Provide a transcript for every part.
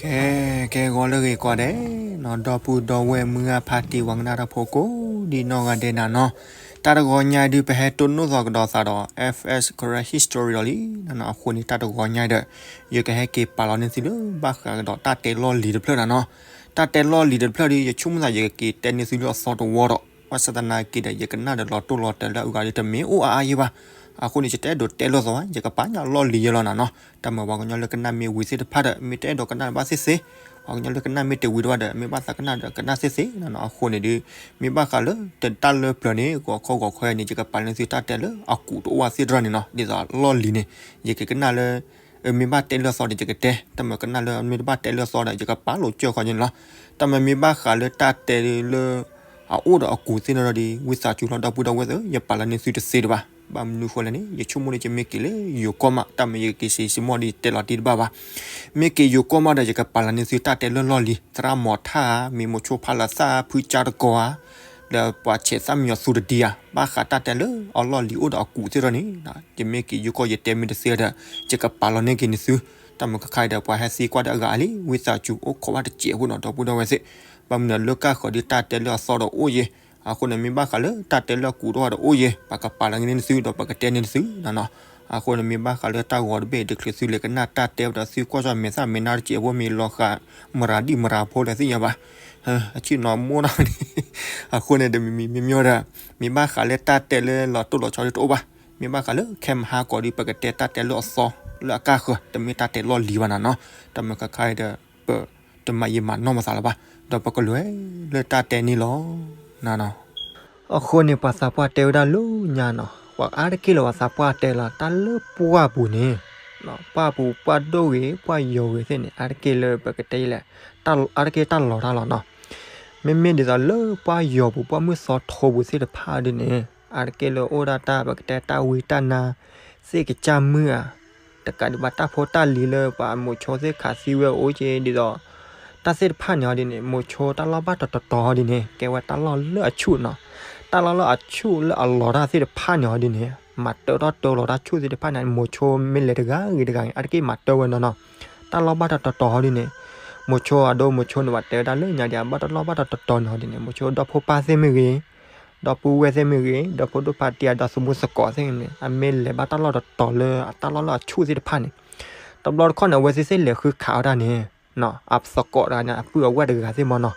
ကဲ ကဲဂီၤလၢအဂ့ၤကိးဂၤဒဲးနီၤ, ဒီပုၢ်ဒီဝဲၢ်မုၢ်ဂၢ်ဖါတံၢ် ပှၤကနၣ်တၢ်ဖိကိးဒံနီၢ်ဂၤဒဲးနၤနီၤ, တၢ်တဂီၤညါဒုး ပဟဲတိၢ်နီၣ်သီကဒီးသးဒီး FS Karen History လီၤလံနီၤ. အဃိန့ၣ် တၢ်တဂီၤညါဒီး ယကဟဲက့ၤပာ်လီၤန့ၢ်သုလၢဘၣ်ဃးကဒီးတၢ်တဲလီၢ်လံၤတဖျၢၣ်နၤနီၤ. တၢ်တဲလီၢ်လံၤတဖျၢၣ်ဒီး ယဆိကမိၣ်သး ယကက့ၤတဲန့ၢ်သုလၢအသီတဝီဒီး ဘၣ်ဆၣ်သနာ်က့ဒီး ယကနၣ်ဒီးလီၤတိၢ်လီၤတဲာ်လၢအဂၤဒီး တမ့ၢ်အိၣ်အါအါယဲဘၣ်. အဃိန့ၣ် ယတအဲၣ်ဒိးတဲလၢသီဘၣ်, ယကပာ်ညါလီၢ်လံၤယဲလီၤနၤနီၤ. တၢ်မၤပှၤကညီလၢကနၣ်မ့ၢ်ဝံၤသ့ၣ်တဖၣ်ဒီး မ့ၢ်တအဲၣ်ဒိးကနၣ်ဘၣ်သ့ၣ်သ့ၣ်, ပှၤကညီလၢကနၣ်မ့ၢ်တဝံၤတဘၣ်ဒီး မ့ၢ်ဘၣ်သးကနၣ်ဒီးကနၣ်သ့ၣ်သ့ၣ်နၤနီၤ. အဃိန့ၣ်ဒုး မ့ၢ်ဘၣ်ဃးလၢတၢ်လၢပျၢၤန့ၣ် ဂီၤခီဂီၤခီန့ၣ် ယကပာ်လီၤန့ၢ်သုတၢ်တဲလၢအကူးတအိၣ်သ့ၣ်တဖၣ်န့ၣ်နီၤ. ဒ်သိးလီၢ်လံၤန့ၣ် ယကကနၣ်လၢ မ့ၢ်ဘၣ်တဲလၢအသီဒီး ယကတဲ, တၢ်မၤကနၣ်လၢမ့ၢ်တဘၣ်တဲလၢအသီဒီး ယကပာ်လိာ်ကၠီၢ်ခီန့ၣ်လီၤ. တၢ်မၤမ့ၢ်ဘၣ်ဃးလၢတၢ်တဲလၢ အအိၣ်ဒီးအကူးသ့ၣ်နီၣ်ဒီး ဝံသးစူၤလီၤ ဒီပုၢ်ဒီဝဲၢ်သ့ၣ်, ယပာ်လီၤန့ၢ်သုတသ့တဘၣ်. ဘၣ်မနုၤဃိလဲၣ်န့ၣ် ယဆိကမိၣ်န့ၣ် ယမ့ၢ်က့ၤလၢယိၤကီၢ်မး, တၢ်မၤယကက့ၤစံးစံးမီၣ်ဒီး တဲလီၤတံၢ်တဘၣ်ဘၣ်. မ့ၢ်က့ၤယိၤကီၢ်မးဒီး ယကပာ်လီၤန့ၢ်သုတၢ်တဲလၢလီၢ်လံၤ, သရၣ်မီၤထၣ်ဧါ, မ့ၢ်မိၤဆိဖးလီၤသၣ် ဖုကၠါတကီဧါ, ဒီးပှၤဆဲးသၣ်မံယီၤသူတဒံဧါ, ဘၣ်ဃးတၢ်တဲလၢအလီၢ်လံၤအိၣ်ဒီးအကူးသ့ၣ်နီၣ်န့ၣ် ယမ့ၢ်က့ၤယိၤကီၢ် ယတဲမ့ၢ်တသ့ဒီး ယကပာ်လီၤန့ၢ်က့ၤန့ၢ်သု. တၢ်မၤခဲခါအံၤဒီး ပှၤဟဲသံကွၢ်ဒီးအဂၤလံ, ဝံသးစူၤအိၣ်ခိးဘၣ်တစဲးဖိနီၤ ဒီပုၢ်ဒီဝဲၢ်သ့ၣ်. ဘၣ်မနုၤလၢကၢ်ဃီၤဒုးတၢ်တဲလၢအသီဒီးအိၣ်ယဲ, အဃိန့ၣ်မ့ၢ်ဘၣ်ဃးလၢတၢ်တဲလၢအကူးတအိၣ်ဒီးအိၣ်ယဲ, ပှၤကပာ်လီၤန့ၢ်သုဒီးပကတဲန့ၢ်သုနၤနီၤ. အဃိန့ၣ်မ့ၢ်ဘၣ်ဃးလၢတၢ်ဂီၤတဘ့ၣ် တချုးသုလဲၤကနၣ်တၢ်တဲဝဲဒီး သုကွၢ်စီၣ်မဲာ်သၣ်မဲာ်နါတစဲးဖိ မ့ၢ်လီၤဃာ် မရၤဒံၣ်မရၤဖိဒီးသ့ၣ်ညါဘၣ် အဆ့ၣ်နီၤမိၢ်နီၤန့ၣ်. အဃိန့ၣ်ဒီးမ့မ့ၢ်မ့ၢ်ဒီး မ့ၢ်ဘၣ်ဃးလၢတၢ်တဲလၢလီၤတိၢ်လီၤဆီဒုးတအိၣ်ဘၣ်. မ့ၢ်ဘၣ်ဃးလၢခဲမဟါကီးဒီး ပကတဲတၢ်တဲလၢအသီလၢအကၢ်ဃၢၤ, တမ့ၢ်တၢ်တဲလီၢ်လံၤဘၣ်နၤနီၤ. တၢ်မၤခဲခါအံၤဒီး ပတမၤယံာ်မၤနီၢ်မသးလၢၤဘၣ်, ဒီးပကလဲၤလၢတၢ်တဲန့ၣ်လီၤ. အဃိန့ၣ် ပှၤသးပှၢ်တဲဝဲဒၣ်လၢညါနီၤ, ပှၤအါတက့ၢ်လၢပှၤသးပှၢ်တဲလီၤ တၢ်လၢပှၢ်ပူၤန့ၣ်, ပှၢ်ပူၤပှၢ်ဒိၣ်ဂ့ၤ ပှၢ်ယီၤဂ့ၤသ့ၣ်န့ၣ် အါတက့ၢ်လၢပကတဲလဲၣ်, အါတက့ၢ်တၢ်လီၤတၢ်လီၤနီၤ. မ့မ့ၢ်ဒ်သိးလၢပှၢ်ယီၤပူၤ ပှၢ်မုၢ်သီထိပူၤသ့ၣ်တဖၣ်ဒ်န့ၣ် အါတက့ၢ်လၢအိၣ်ဒၣ်တၢ် ပကတဲတၢ်ဝံတၢ်နါ သ့ၣ်ကစၢ်မုၢ်ဧါ, တကးဒံးဘၣ်တၢ်ဖိတၢ်လံၤလၢပှၤမိၤဆိသ့ၣ်ခးသံဝဲအိၣ်က့ၤဒ်သိး တၢ်သ့ၣ်တဖၣ်န့ၣ်ဟီဒ်န့ၣ် မိၤဆိတၢ်လီၢ်ဘၣ်တတီၤတီၤဟီဒ်န့ၣ် ကဲဝဲတၢ်လီၢ်လၢအဆူၣ်နီၤ. တၢ်လီၢ်လၢအဆူၣ်လၢအလီၤတၢ်သ့ၣ်တဖၣ်န့ၣ်ဟီဒ်န့ၣ် မၤတၢထီၣ်တၢလီၤတၢ်ဆူၣ်သ့ၣ်တဖၣ်န့ၣ် မိၤဆိမ့ၢ်လဲၤတဂၤဂ့ၤတဂၤဂ့ၤ အါတက့ၢ်မၤတၢဝဲနီၤနီၤ. တၢ်လီၢ်ဘၣ်တတီၤတီၤဟီဒ်န့ၣ် မိၤဆိအဒိမိၤဆိန့ၣ် ပှၤတဲဝဲဒၣ်လၢညါဒ်အဘၣ်တၢ်လီၢ်ဘၣ်တတီၤတီၤန့ၣ်ဟီဒ်န့ၣ် မိၤဆိဒီဖိပၢ်သ့ၣ်မ့ၢ်ဂ့ၤ, ဒီပုၢ်ဝဲၢ်သ့ၣ်မ့ၢ်ဂ့ၤ, ဒီဖိဒိၣ်ဖါတံၢ်အဒီးသမူသကိးသ့ၣ်န့ၣ် အမ့ၢ်လဲၤဘၣ်တၢ်လီၢ်တတီၤလၢအတၢ်လီၢ်လၢအဆူၣ်သ့ၣ်တဖၣ်န့ၣ် တဘျီတခီၣ်န့ၣ် အဝဲသ့ၣ်သ့ၣ်လဲၤဃုခးဝဲဒၣ်န့ၣ် အသကိးတဂၤန့ၣ် အပုၢ်အဝဲၢ်တဂၤသ့ၣ်မီၤနီၤ.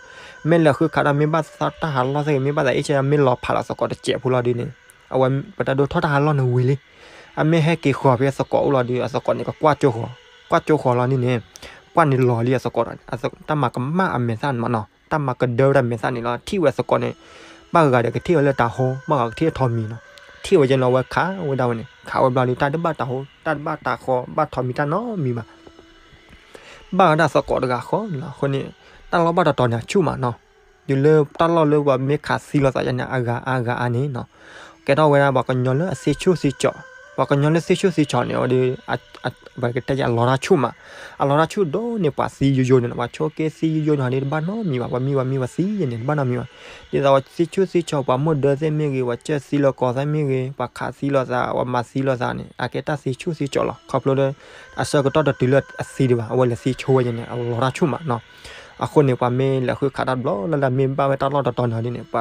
မ့ၢ်လဲၤဃုခးဒၣ် မ့ၢ်ဘၣ်သးတၢ်ဟးလီၢ်သ့ၣ်ဂ့ၤ မ့ၢ်ဘၣ်သးအ့ၣ်ဆဲ မ့ၢ်လီၤဖးလီၤသကိးတစဲးဖိလီၤဒ်န့ၣ် အဝဲပတၢ်ဒိၣ်ထီၣ်တၢ်ဟးလီၢ်န့ၣ်ဝံၤလံ. အမ့ၢ်ဟဲက့ၤဃီၤဖဲသကိးအိၣ်လီၤဒ် အသကိးန့ၣ် ကကွၢ်ကၠိဃီၤ, ကွၢ်ကၠိဃီၤလီၤန့ၣ်န့ၣ် ပှၢ်န့ၣ်လီၤလံအသကိးဒီး တၢ်မၤကမၣ်အမဲာ်သၣ်န့ၣ်မီၤနီၤ, တၢ်မၤကဒၢဝဲဒၣ်မဲာ်သၣ်န့ၣ်လီၤ. ထံၣ်ဝဲသကိးန့ၣ် ဘၣ်ဂၤဒီးကထံၣ်ဝဲလၢတၤဟိ, ဘၣ်ဂၤကထံၣ်ထီးမံၤနီၤ. ထံၣ်ဝဲကဲနီၤ အဝဲခးဝဲဒၣ်ဝဲန့ၣ် ခးဝဲဘျီဒ် တၢ်တဘၣ်တၤဟိ တၢ်တဘၣ်တၤဃီ ဘၣ်ထီးမံၤတၢ်နီတမံၤဘၣ် ဘၣ်ဝဲဒၣ်သကိးတဂၤဃီန့ၣ်လီၤ. အဃိန့ၣ် တၢ်လီၢ်ဘၣ်တတီၤန့ၣ် အဆူၣ်မးနီၤ. တုၤလၢတၢ်လီၢ်လၢပှၤမ့ၢ်ခးသံလိာ်သးယါန့ၣ် အဂၤအါဂၤအါန့ၣ်နီၤ. ကဲထီၣ်ဝဲဒၣ်ပှၤကညီလၢအသ့ဆူၣ်သ့ကၠီၤ, ပှၤကညီလၢသ့ဆူၣ်သ့ကၠီၤန့ၣ် အဝဲဒၣ် ပကတဲယါအလီၤတၢ်ဆူၣ်မး, အလီၤတၢ်ဆူၣ်ဒိၣ်န့ၢ် ပှၤသံယိယိန့ၣ်လီၤ. ပှၤဆိက့သံယိယိန့ၣ် ဟီဒ်တဘၣ်နီတမံၤဘၣ်, ပှၤမံပှၤမံပှၤသံယဲန့ၣ် တဘၣ်နီတမံၤဘၣ်. ဒ်သိးပှၤသ့ဆူၣ်သ့ကၠီၤ ပှၤမိၢ်ဒၢသ့ၣ်မ့ၢ်ဂ့ၤ, ပှၤကၢၢ်သံလိာ်သးသ့ၣ်မ့ၢ်ဂ့ၤ, ပှၤခးသံလိာ်သး ပှၤမၤသံလိာ်သးန့ၣ် အကဲတၢ်သ့ဆူၣ်သ့ကၠီၤလီၤ. ခီဖျိလၢ အဆၢကတီၢ်တတုၤလၢအသံဒံးဘၣ်, အဝဲလဲၤသံဆိဝဲယဲန့ၣ် အလီၤတၢ်ဆူၣ်မးနီၤ. အဃိန့ၣ် ပှၤမ့ၢ်လဲၤဃုခးတၢ်တဘျီလၢ်လၢ် မ့ၢ်ဘၣ်ဝဲတၢ်လီၢ်တတီၤန့ၣ်ဒ်န့ၣ် ပှ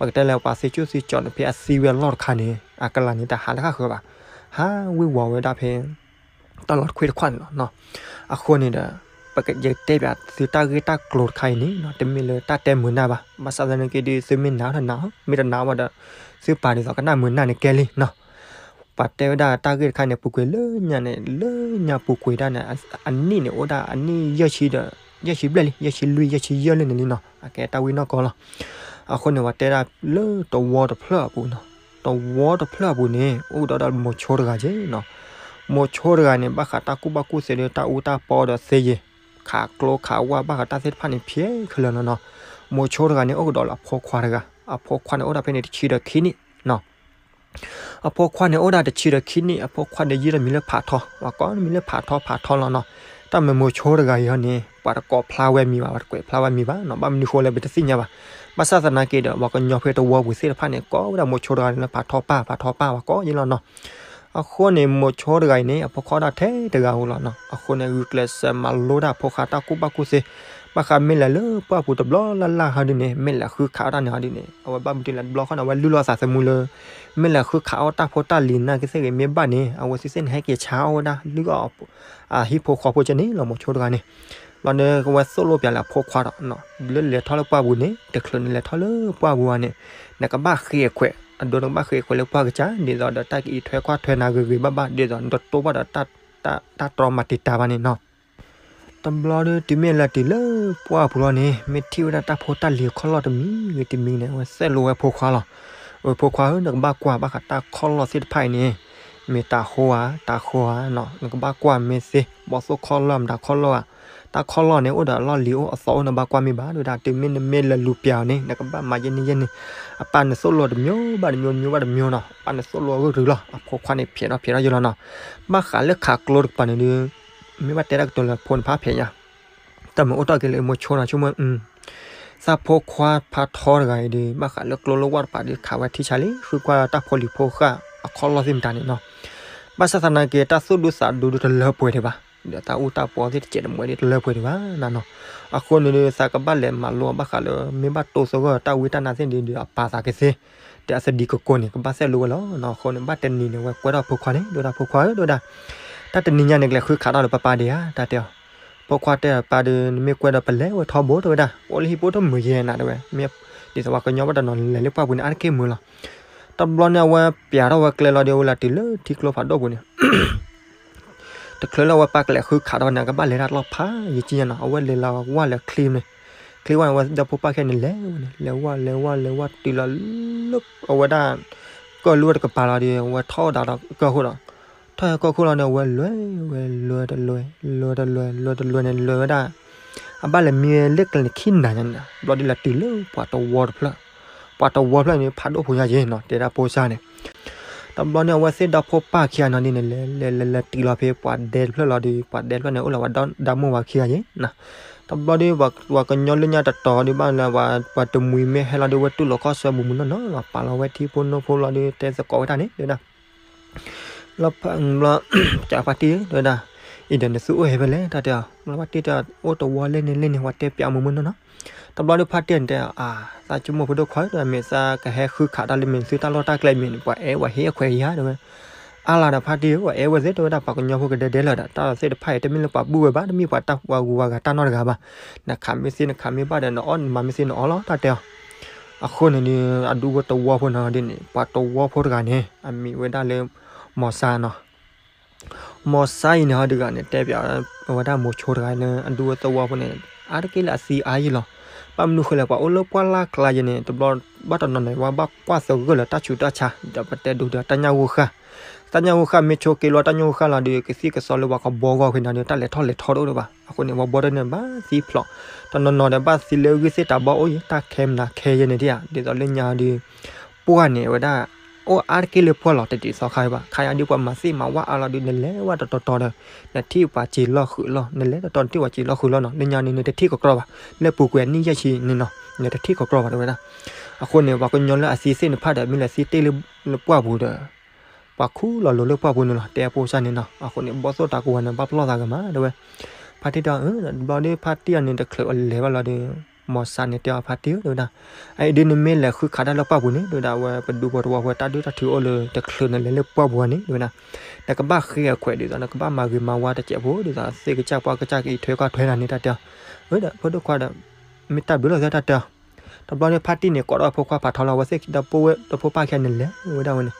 ၤကတဲလၢပှၤသ့ဆူၣ်သ့ကၠီၤန့ၣ် ဖဲအသံဝဲအလီၢ်တခါန့ၣ် အကလၤန့ၣ် တဟးလၢဃၣ်ဃၢၤဘၣ်, ဟးဝ့ၤဝီၤဝဲဒၣ်ဖဲ တၢ်လီၢ်တခွ့တခွးန့ၣ်လီၤ. အဃိန့ၣ်ဒီး ပကယတဲပၠးသုတၢ်ဂ့ၢ်တၢ်ကျိၤတခါအံၤန့ၣ် တမ့ၢ်လၢတၢ်တဲမုာ်နၢ်ဘၣ်. ဘၣ်ဆၣ်သနာ်က့ဒီး သုမ့ၢ်နာ်ထီၣ်နာ်အီၤ, မ့ၢ်တနာ်ဘၣ်ဒီး သုပာ်ဒ်သိးကနၣ်မုာ်နၢ်န့ၣ်ကဲလံနီၤ. ပှၤတဲဝဲဒၣ်တၢ်ဂ့ၢ်တခါန့ၣ် ပူၤကွံာ်လၢညါန့ၣ် လၢညါပူၤကွံာ်ဒၣ်န့ၣ် အနံၣ်န့ၣ် အိၣ်ဒၣ်အနံၣ်ယဲၢ်ဆံဒီး ယဲၢ်ဆံဘျဲၣ်လံ ယဲၢ်ဆံလွံၢ် ယဲၢ်ဆံယဲၢ်လံန့ၣ်လံနီၤ. အကဲတၢ်ဝံၣ်နီၢ်ကီၢ်လီၤ. အဃိန့ၣ် ပှၤတဲဒၣ်လၢတဝီတဖျၢၣ်အပူၤနီၤ, တဝီတဖျၢၣ်အပူၤန့ၣ် အိၣ်ကဒီးဒီးမိၤဆိတဂၤက့နီၤ. မိၤဆိတဂၤန့ၣ် ဘၣ်ဃးတၢ်ကူၣ်ဘၣ်ကူၣ်သ့ဒီးတၢ်အူတၢ်ပီဒီးသ့ယဲၢ်, ခးကျိခးဝၣ် ဘၣ်ဃးတၢ်သ့ၣ်တဖၣ်န့ၣ် ဖဲခဲလၢာ်နီၤနီၤ. မိၤဆိတဂၤန့ၣ် အိၣ်ကဒီးလၢအဖိခွါတဂၤ, အဖိခွါန့ၣ် အိၣ်ဒၣ်ဖဲန့ၣ်တဆံဒီးခံနံၣ်နီၤ. အဖိခွါန့ၣ်အိၣ်ဒၣ်တဆံဒီးခံနံၣ်, အဖိခွါန့ၣ်ယုၢ်တၢ်မံၤလၢဖးထီ, ပှၤကိးတၢ်မံၤလၢဖးထီဖးထီလီၤနီၤ. တၢ်မ့ၢ်မိၤဆိတဂၤအံၤဟီန့ၣ် ပှၤတကိးဖျါဝဲမံၤဘၣ်, ပှၤတကွဲးဖျါဝဲမံၤဘၣ်နီၤ. ဘၣ်မနုၤဃိလဲၣ် ပတသ့ၣ်ညါဘၣ်. ဘၣ်ဆၣ်သနာ်က့ဒီး ပှၤကညီဖဲတဝီပူၤသ့ၣ်တဖၣ်န့ၣ် ကိးဝဲဒၣ်မိၤဆိတဂၤန့ၣ်လၢဖးထီပၢ် ဖးထီပၢ် ပှၤကိးယဲလီၤနီၤ. အဃိန့ၣ် မိၤဆိတဂၤအံၤန့ၣ် အဖိခွါအိၣ်ဒၣ်ထဲတဂၤဧိၤလီၤနီၤ. အဃိန့ၣ် ဂုာ်ကျဲးစၢးမၤလိတၢ်အဖိခွါတၢ်ကူၣ်ဘၣ်ကူၣ်သ့, ဘၣ်ဃးမ့ၢ်လဲၤလၢပှၢ်ပူၤတဘျီလၢ်လၢ်ဟီဒုန့ၣ် မ့ၢ်လဲၤဃုခးအီၣ်တၢ်န့ၣ်ဟီဒုန့ၣ် အဝဲဘၣ်မနုၤလဲၣ် တဘျီဃီန့ၣ် အဝဲလုၢ်လီၤအသးသမူလၢ မ့ၢ်လဲၤဃုခးအီၣ်တၢ်ဖိတၢ်လံၤနာ်က့သ့ၣ်ဂ့ၤ မ့ၢ်ဘၣ်န့ၣ် အဝဲသ့ၣ်သ့ၣ်န့ၣ် ဟဲက့ၤဆါအီၣ်ဝဲဒၣ် လုၢ်အီၣ်အဟံၣ်ဖိဃီဖိကဲန့ၣ်လီၤ မိၤဆိတဂၤန့ၣ်. ဘျီဒီး အဝဲသိၣ်လိပျးလၢအဖိခွါဒီး လၢလဲၤထီၣ်လၢပှၢ်ပူၤန့ၣ် တချုးနလဲၤထီၣ်လၢပှၢ်ပူၤဘၣ်န့ၣ် နကဘၣ်ဃ့အခွဲး, အဒိနကဘၣ်ဃ့အခွဲးလၢပှၢ်ကစၢ် ဒ်သိးဒီးတၢ်ကအံးထွဲကွၢ်ထွဲနၤဂ့ၤဂ့ၤဘၣ်ဘၣ် ဒ်သိးနတတိၢ်ဘၣ်ဒီး တၢ်တြီမၤတံာ်တာ်ဘၣ်န့ၣ်နီၤ. တဘျီဒီး တုၤမ့ၢ်လၢတုၤလၢပှၢ်ပူၤလီၤန့ၣ် မ့ၢ်ထံၣ်ဝဲဒၣ်တၢ်ဖိတၢ်လံၤခီၣ်လီၢ်တမံၤဂ့ၤတမံၤန့ၣ် အဝဲသိၣ်လိဝဲဖိခွါလီၤ. အဝဲဖိခွါဧၢ နကဘၣ်ကွၢ်ဘၣ်ဃးတၢ်ခီၣ်လီၢ်သ့ၣ်တဖၣ်အံၤန့ၣ် မ့ၢ်တၤဟိဧါ တၤဟိဧါနီၤ နကဘၣ်ကွၢ်မ့ၢ်သ့ ဘီသိၣ်ခီၣ်လီၢ်မတၤခီၣ်လီၢ်ဧါ, တၢ်ခီၣ်လီၢ်န့ၣ် အိၣ်ဒီးအလီၢ်လံၤအိၣ်အသီအိၣ် နဘၣ်ကွၢ်မ့ၢ်ဘၣ် တဲဝဲဒၣ်. တုၤမ့ၢ်နမ့ၢ်လဲၤလူၤပျးအီၤန့ၣ် နကဘၣ်မၤယဲၢ်န့ၣ်ယဲၢ်န့ၣ်, အပၢ်န့ၣ်သိၣ်လိတမျိုးဘၣ်တမျိုး တမျိုးဘၣ်တမျိုးနီၤ အပၢ်န့ၣ်သိၣ်လိအဂုၢ်တရုၤလီၤ. အဖိခွါန့ၣ် ဖျဲးထီၣ်ဖျဲးထီၣ်ယိလီၤနီၤ. ဘၣ်ဃးလၢခးကျိတကပၤန့ၣ်ဒီး မ့ၢ်ဘၣ်တဲတၢ်ကတိၤလၢဖိန့ၣ်ဖးဖျဲးညါ တၢ်မ့ၢ်အိၣ်တ့ၢ်က့ၤလၢမိၤဆိနီၤ ဆိကမိၣ် သးဖိခွါဖးထီတဂၤအံၤဒီး ဘၣ်ဃးလၢကျိလၢဝၣ်တကပၤဒီး ခးဝဲထံဆါလံ ဃုကွၢ်တၢ်ဖိလံၤဖိဃာ်အခီၣ်လီၢ်သ့ၣ်မတၤန့ၣ်နီၤ. ဘၣ်ဆၣ်သနာ်က့ တၢ်သူၣ်ဒူသးဒူဒုးတလၢပှဲၤဒံးဘၣ်, ဒီးတၢ်အူတၢ်ပီသ့ၣ်တစဲးတမှဲးဒီးတလၢပှဲၤဒံးဘၣ်နီၤ. အဃိန့ၣ်ဒီး သးကဘၣ်လဲၤမၤလိဘၣ်ဃးလၢ မ့ၢ်ဘၣ်တိၢ်သဂၢၢ်တၢ်ဝံတၢ်နါသ့ၣ်ဒီး အပာ်သးကသ့ ဒီးအသဒံးကကိးန့ၣ် ကဘၣ်စဲးလိဝဲလီၤနီၤ. အဃိန့ၣ် ဘၣ်တနံၤန့ၣ် အဝဲကွဲထီၣ်ဖိခွါန့ၣ် တဲဝဲဒၣ် ဖိခွါဧၢ တဲဝဲဒၣ်, တၢ်တနံၤညါန့ၣ် ကလဲၤဃုခးထီၣ်လၢပၢ်ပၢ်ဒံးဧါ တၢ်တဲအီၤ. ဖိခွါတဲအပၢ်ဒီး နမ့ၢ်ကွဲဒီးပလဲၤဝဲထီဘိ တဲဝဲဒၣ်, အိၣ်လၢဟံၣ်ဖိတမုာ်ယဲၢ်နၤ တဲဝဲ, ဒ်သိးပှၤကညီဘၣ်တနီၤလဲၤလၢပှၢ်ပူၤန့ၣ် အါတက့ၢ်မုာ်လီၤ. တဘျီန့ၣ် အဝဲပျးထီၣ်ဝဲကျဲလီၤဒီး အဝဲလၢတုၤလၢထံကျိဖးဒိၣ်ပူၤန့ၣ် တချုးလၢအဝဲပၢ်ကလဲၤဃုခးထီၣ်န့ၣ် ကဘၣ်လဲၤတၢ်လီၢ်ဖးယံာ်ကံယါနီၤ. အဝဲလဲၤလီၤဝၣ်လဲၤချ့န့ၣ်, ချ့ဝၣ်န့ၣ် အဝဲဒီဖိပၢ်ခံဂၤန့ၣ် လဲၤဝဲန့ၣ် လဲၤဝၣ်လဲၤဝၣ်လဲၤဝၣ်တုၤလီၤလၢ အဝဲဒၣ် ကၢၢ်လၢတကပၤလီၤဒီး အဝဲထီၣ်ဒၣ်ဒီးကၢၢ်ခိၣ်ဒီး ထီၣ်ဟဲကၢၢ်ခိၣ်လီၤန့ၣ် အဝဲလဲၤဝဲ လဲၤတလဲၤ လဲၤတလဲၤ လဲၤတလဲၤန့ၣ် လဲၤဝဲဒၣ် အဘၣ်လဲၤမံဝဲလၢကျဲန့ၣ်ခံနၤညါန့ၣ် ဘျီဒ်လဲၤတုၤလၢပှၤတဝီတဖျၢၣ်, ပှၤတဝီဖျၢၣ်န့ၣ် ဖးဒိၣ်ဖိညါယဲၢ်နီၤ တဲဒၣ်ဖိစၢ်န့ၣ်. တဘျီန့ၣ် အဝဲသ့ၣ်ဒီဖိပၢ်ခံဂၤနီၤဒ်န့ၣ် လဲၤလဲၤလဲၤလဲၤတုၤလီၤဖဲပှၤဒဲတဖျၢၣ်လီၤဒီး ပှၤဒဲတဖျၢၣ်န့ၣ် အိၣ်လၢပှၤဒီမါဝၤခံဂၤယဲၢ်နီၤ. တဘျီဒီး ပှၤကညီလၢညါတတီၤဒီးဘၣ်လၢ ပှၤတမှံၤမ့ၢ်ဟဲလီၤဒီး ဝဲတူၢ်လိာ်ခီၣ်ဆၢမုာ်မုာ်နီၢ်နီၢ်လီၤ ပာ်လီၤဝဲထံဖိနိဖိလီၤဒီး တဲသကိးဝဲတၢ်န့ၣ် တဲဝဲဒၣ် လီၤဖးဘျီ ကဖါတံၢ်ဧၢ တဲဝဲဒၣ်, အံၤဒီးနသုအိၣ်ဟဲဖဲလဲၣ် တၢ်တဲအီၤ. ဘျီဖါတံၢ်တဲ အိၣ်တဝီလဲၣ်န့ၣ်လဲၣ်န့ၣ် ပှၤတဲပျးမုာ်မုာ်နီၢ်နီၢ်. တဘျီဒီးဖါတံၢ်န့ၣ်တဲအီၤ အါ သးဆိကမိၣ်ဖိဒိၣ်ခွါဧၢ တဲဝဲ မ့ၢ်သးကဟဲဃုခးတၢ်လၢမ့ၢ်သုတၢ်လီၢ်တၢ်ကျဲမ့ၢ်န့ၣ် ပှၤအဲၣ်ပှၤဟ့ၣ်အခွဲးယါ တဲဝဲ. အါလီၤဒီးဖါတံၢ်ဧၢ ပှၤအဲၣ်ဝဲသ့ တဲဝဲဒၣ် ပှၤကညီဖိကဒဲဒဲလီၤဒီး တၢ်သ့ၣ်တဖၣ်အံၤ တမ့ၢ်လၢပှၤဘူၣ်ဝဲဘၣ် တမ့ၢ်ပှၤတၢ်ပှၤဂုၤပှၤဂၤတၢ်နီတဂၤဘၣ်. နခးမ့ၢ်သ့နခးမ့ၢ်ဘၣ်ဒီး နအီၣ်နမၤမ့ၢ်သ့နအီၣ်လီၤ တၢ်တဲအီၤ. အဃိန့ၣ်ဒီး အဒူဖိတဝီဖိန့ၣ်ဒ်န့ၣ် ပှၤတဝီဖိတဂၤန့ၣ် အမံၤဝဲဒၣ်လၢ မီၤစါနီၤ. မီၤစါအံၤန့ၣ် ဟီဒုးဂၤန့ၣ် တဲပျးဝဲဒၣ်မိၤဆိတဂၤန့ၣ် အဒူဖိတဝီဖိန့ၣ် အါတက့ၢ်လၢအသံအါယံာ်လီၤ. ဘၣ်မနုၤဃိလဲၣ် ပှၤအိၣ်လၢပှၢ်လၢ်ကျါယဲၢ်န့ၣ် တဘျီဘၣ်တနီၤန့ၣ် ဝဲဘၣ်ကွၢ်သဂၢၢ်လၢတၢ်ဆူးတၢ်ဆါ ဒီးပတဲဒိးဒီးတၢ်ညၣ်ဂိၢ်ဃၢ် တၢ်ညၣ်ဂိၢ်ဃၢ်မ့ၢ်ဆိးက့လီၤ တၢ်ညၣ်ဂိၢ်ဃၢ်လီၤဒီး ကသံၣ်ကသီလၢပှၤကဘီဂီၢ်ဖဲန့ၣ်ဒီး တၢ်လဲၤထီၣ်လဲၤထီတအိၣ်ဒံးဘၣ်. အဃိန့ၣ် ပှၤဘီဒၢန့ၣ် ဘၣ်သံဖျိး တနီၤနီၤဒီး ဘၣ်သံလၢဂံၢ်သ့ၣ်တၢ်ဘီအိၣ်ယဲၢ် တၢ်ခဲမနုၤခဲယဲၢ်န့ၣ်ဒ်ဧါ ဒ်သိးလၢညါဒီး ပှၢ်န့ၣ် အဝဲဒၣ် အိၣ်အါတက့ၢ်လၢပှၢ်လီၤ တဒ်သိးခါဘၣ် ခါအံၤဒ်ပှၤမၤသ့ၣ်မၤဝါအါလီၤဒီး နလဲၤဝဲတတီၤတီၤဒီး နထံၣ်ပှၤစံာ်လီၢ်ဃုာ်လီၤ နလဲၤတတီၤနထံၣ်ပှၤစံာ်လီၢ်ဃုာ်လီၤနီၤ လၢညါန့ၣ် နတထံၣ်ကကြီဘၣ် လၢပူၤကွံာ်အနံၣ်ယဲၢ်ဆံန့ၣ်နီၤ နတထံၣ်ကကြီဘၣ် တဲဝဲဒၣ်. အဃိန့ၣ် ပှၤကညီလၢအသံသ့ၣ်န့ၣ်ဖးဒီး မ့ၢ်လဲၤသံတ့ၢ်လၢပှၢ်ပူၤဒီး ပှၤခူၣ်လီၤလိၤလၢပှၢ်ပူၤန့ၣ်လီၤ တဲဖိစၢ်န့ၣ်နီၤ. အဃိန့ၣ် ဘီၣ်သိၣ်တၢ်ကဝီၤန့ၣ် ဘၣ်ပလီၢ်သးဂ့ၤမး တဲဝဲ. ဖါတံၢ်တဲအီၤ ဘျီဒီးဖါတံၢ်အီၤန့ၣ် တချုးအလဲၤဘၣ်လီၤဒီး မီၤစါန့ၣ်တဲအီၤ ဖါတံၢ်ဧၢ တဲဝဲဒၣ်, အအံၤဒ်နမ့ၢ်လဲၤဃုခးတၢ်လၢပှၢ်ပူၤန့ၣ် တဲဝဲဒၣ် အဝဲပဒူဖိတဝီဖိ တၢ်ဒုၣ်တၢ်ထုးအိၣ်လၢ တချုးနလဲၤလၢပှၢ်ပူၤန့ၣ် တဲဝဲဒၣ်, နကဘၣ်ဃ့အခွဲးဒ်သိး နကဘၣ်မၤဂ့ၤမၤဝါတစဲးဖိ ဒ်သိးသ့ၣ်ကစၢ်ပှၢ်ကစၢ်ကအံးထွဲကွၢ်ထွဲနၤန့ၣ် တၢ်တဲအီၤ. အၢ ဒီးဖိဒိၣ်ခွါဒီး မ့ၢ်တၢ်ဘျုးလီၤသ့ တၢ်တဲအီၤ. တဘျီန့ၣ် ဖါတံၢ်န့ၣ် ကိးထီၣ်အဖိခွါဖးထီလီၤ အဝဲသ့ၣ်ဒီးဖိပၢ်ခံဂၤန့ၣ်လဲၤဝဲဒၣ်ဝဲန့ၣ်,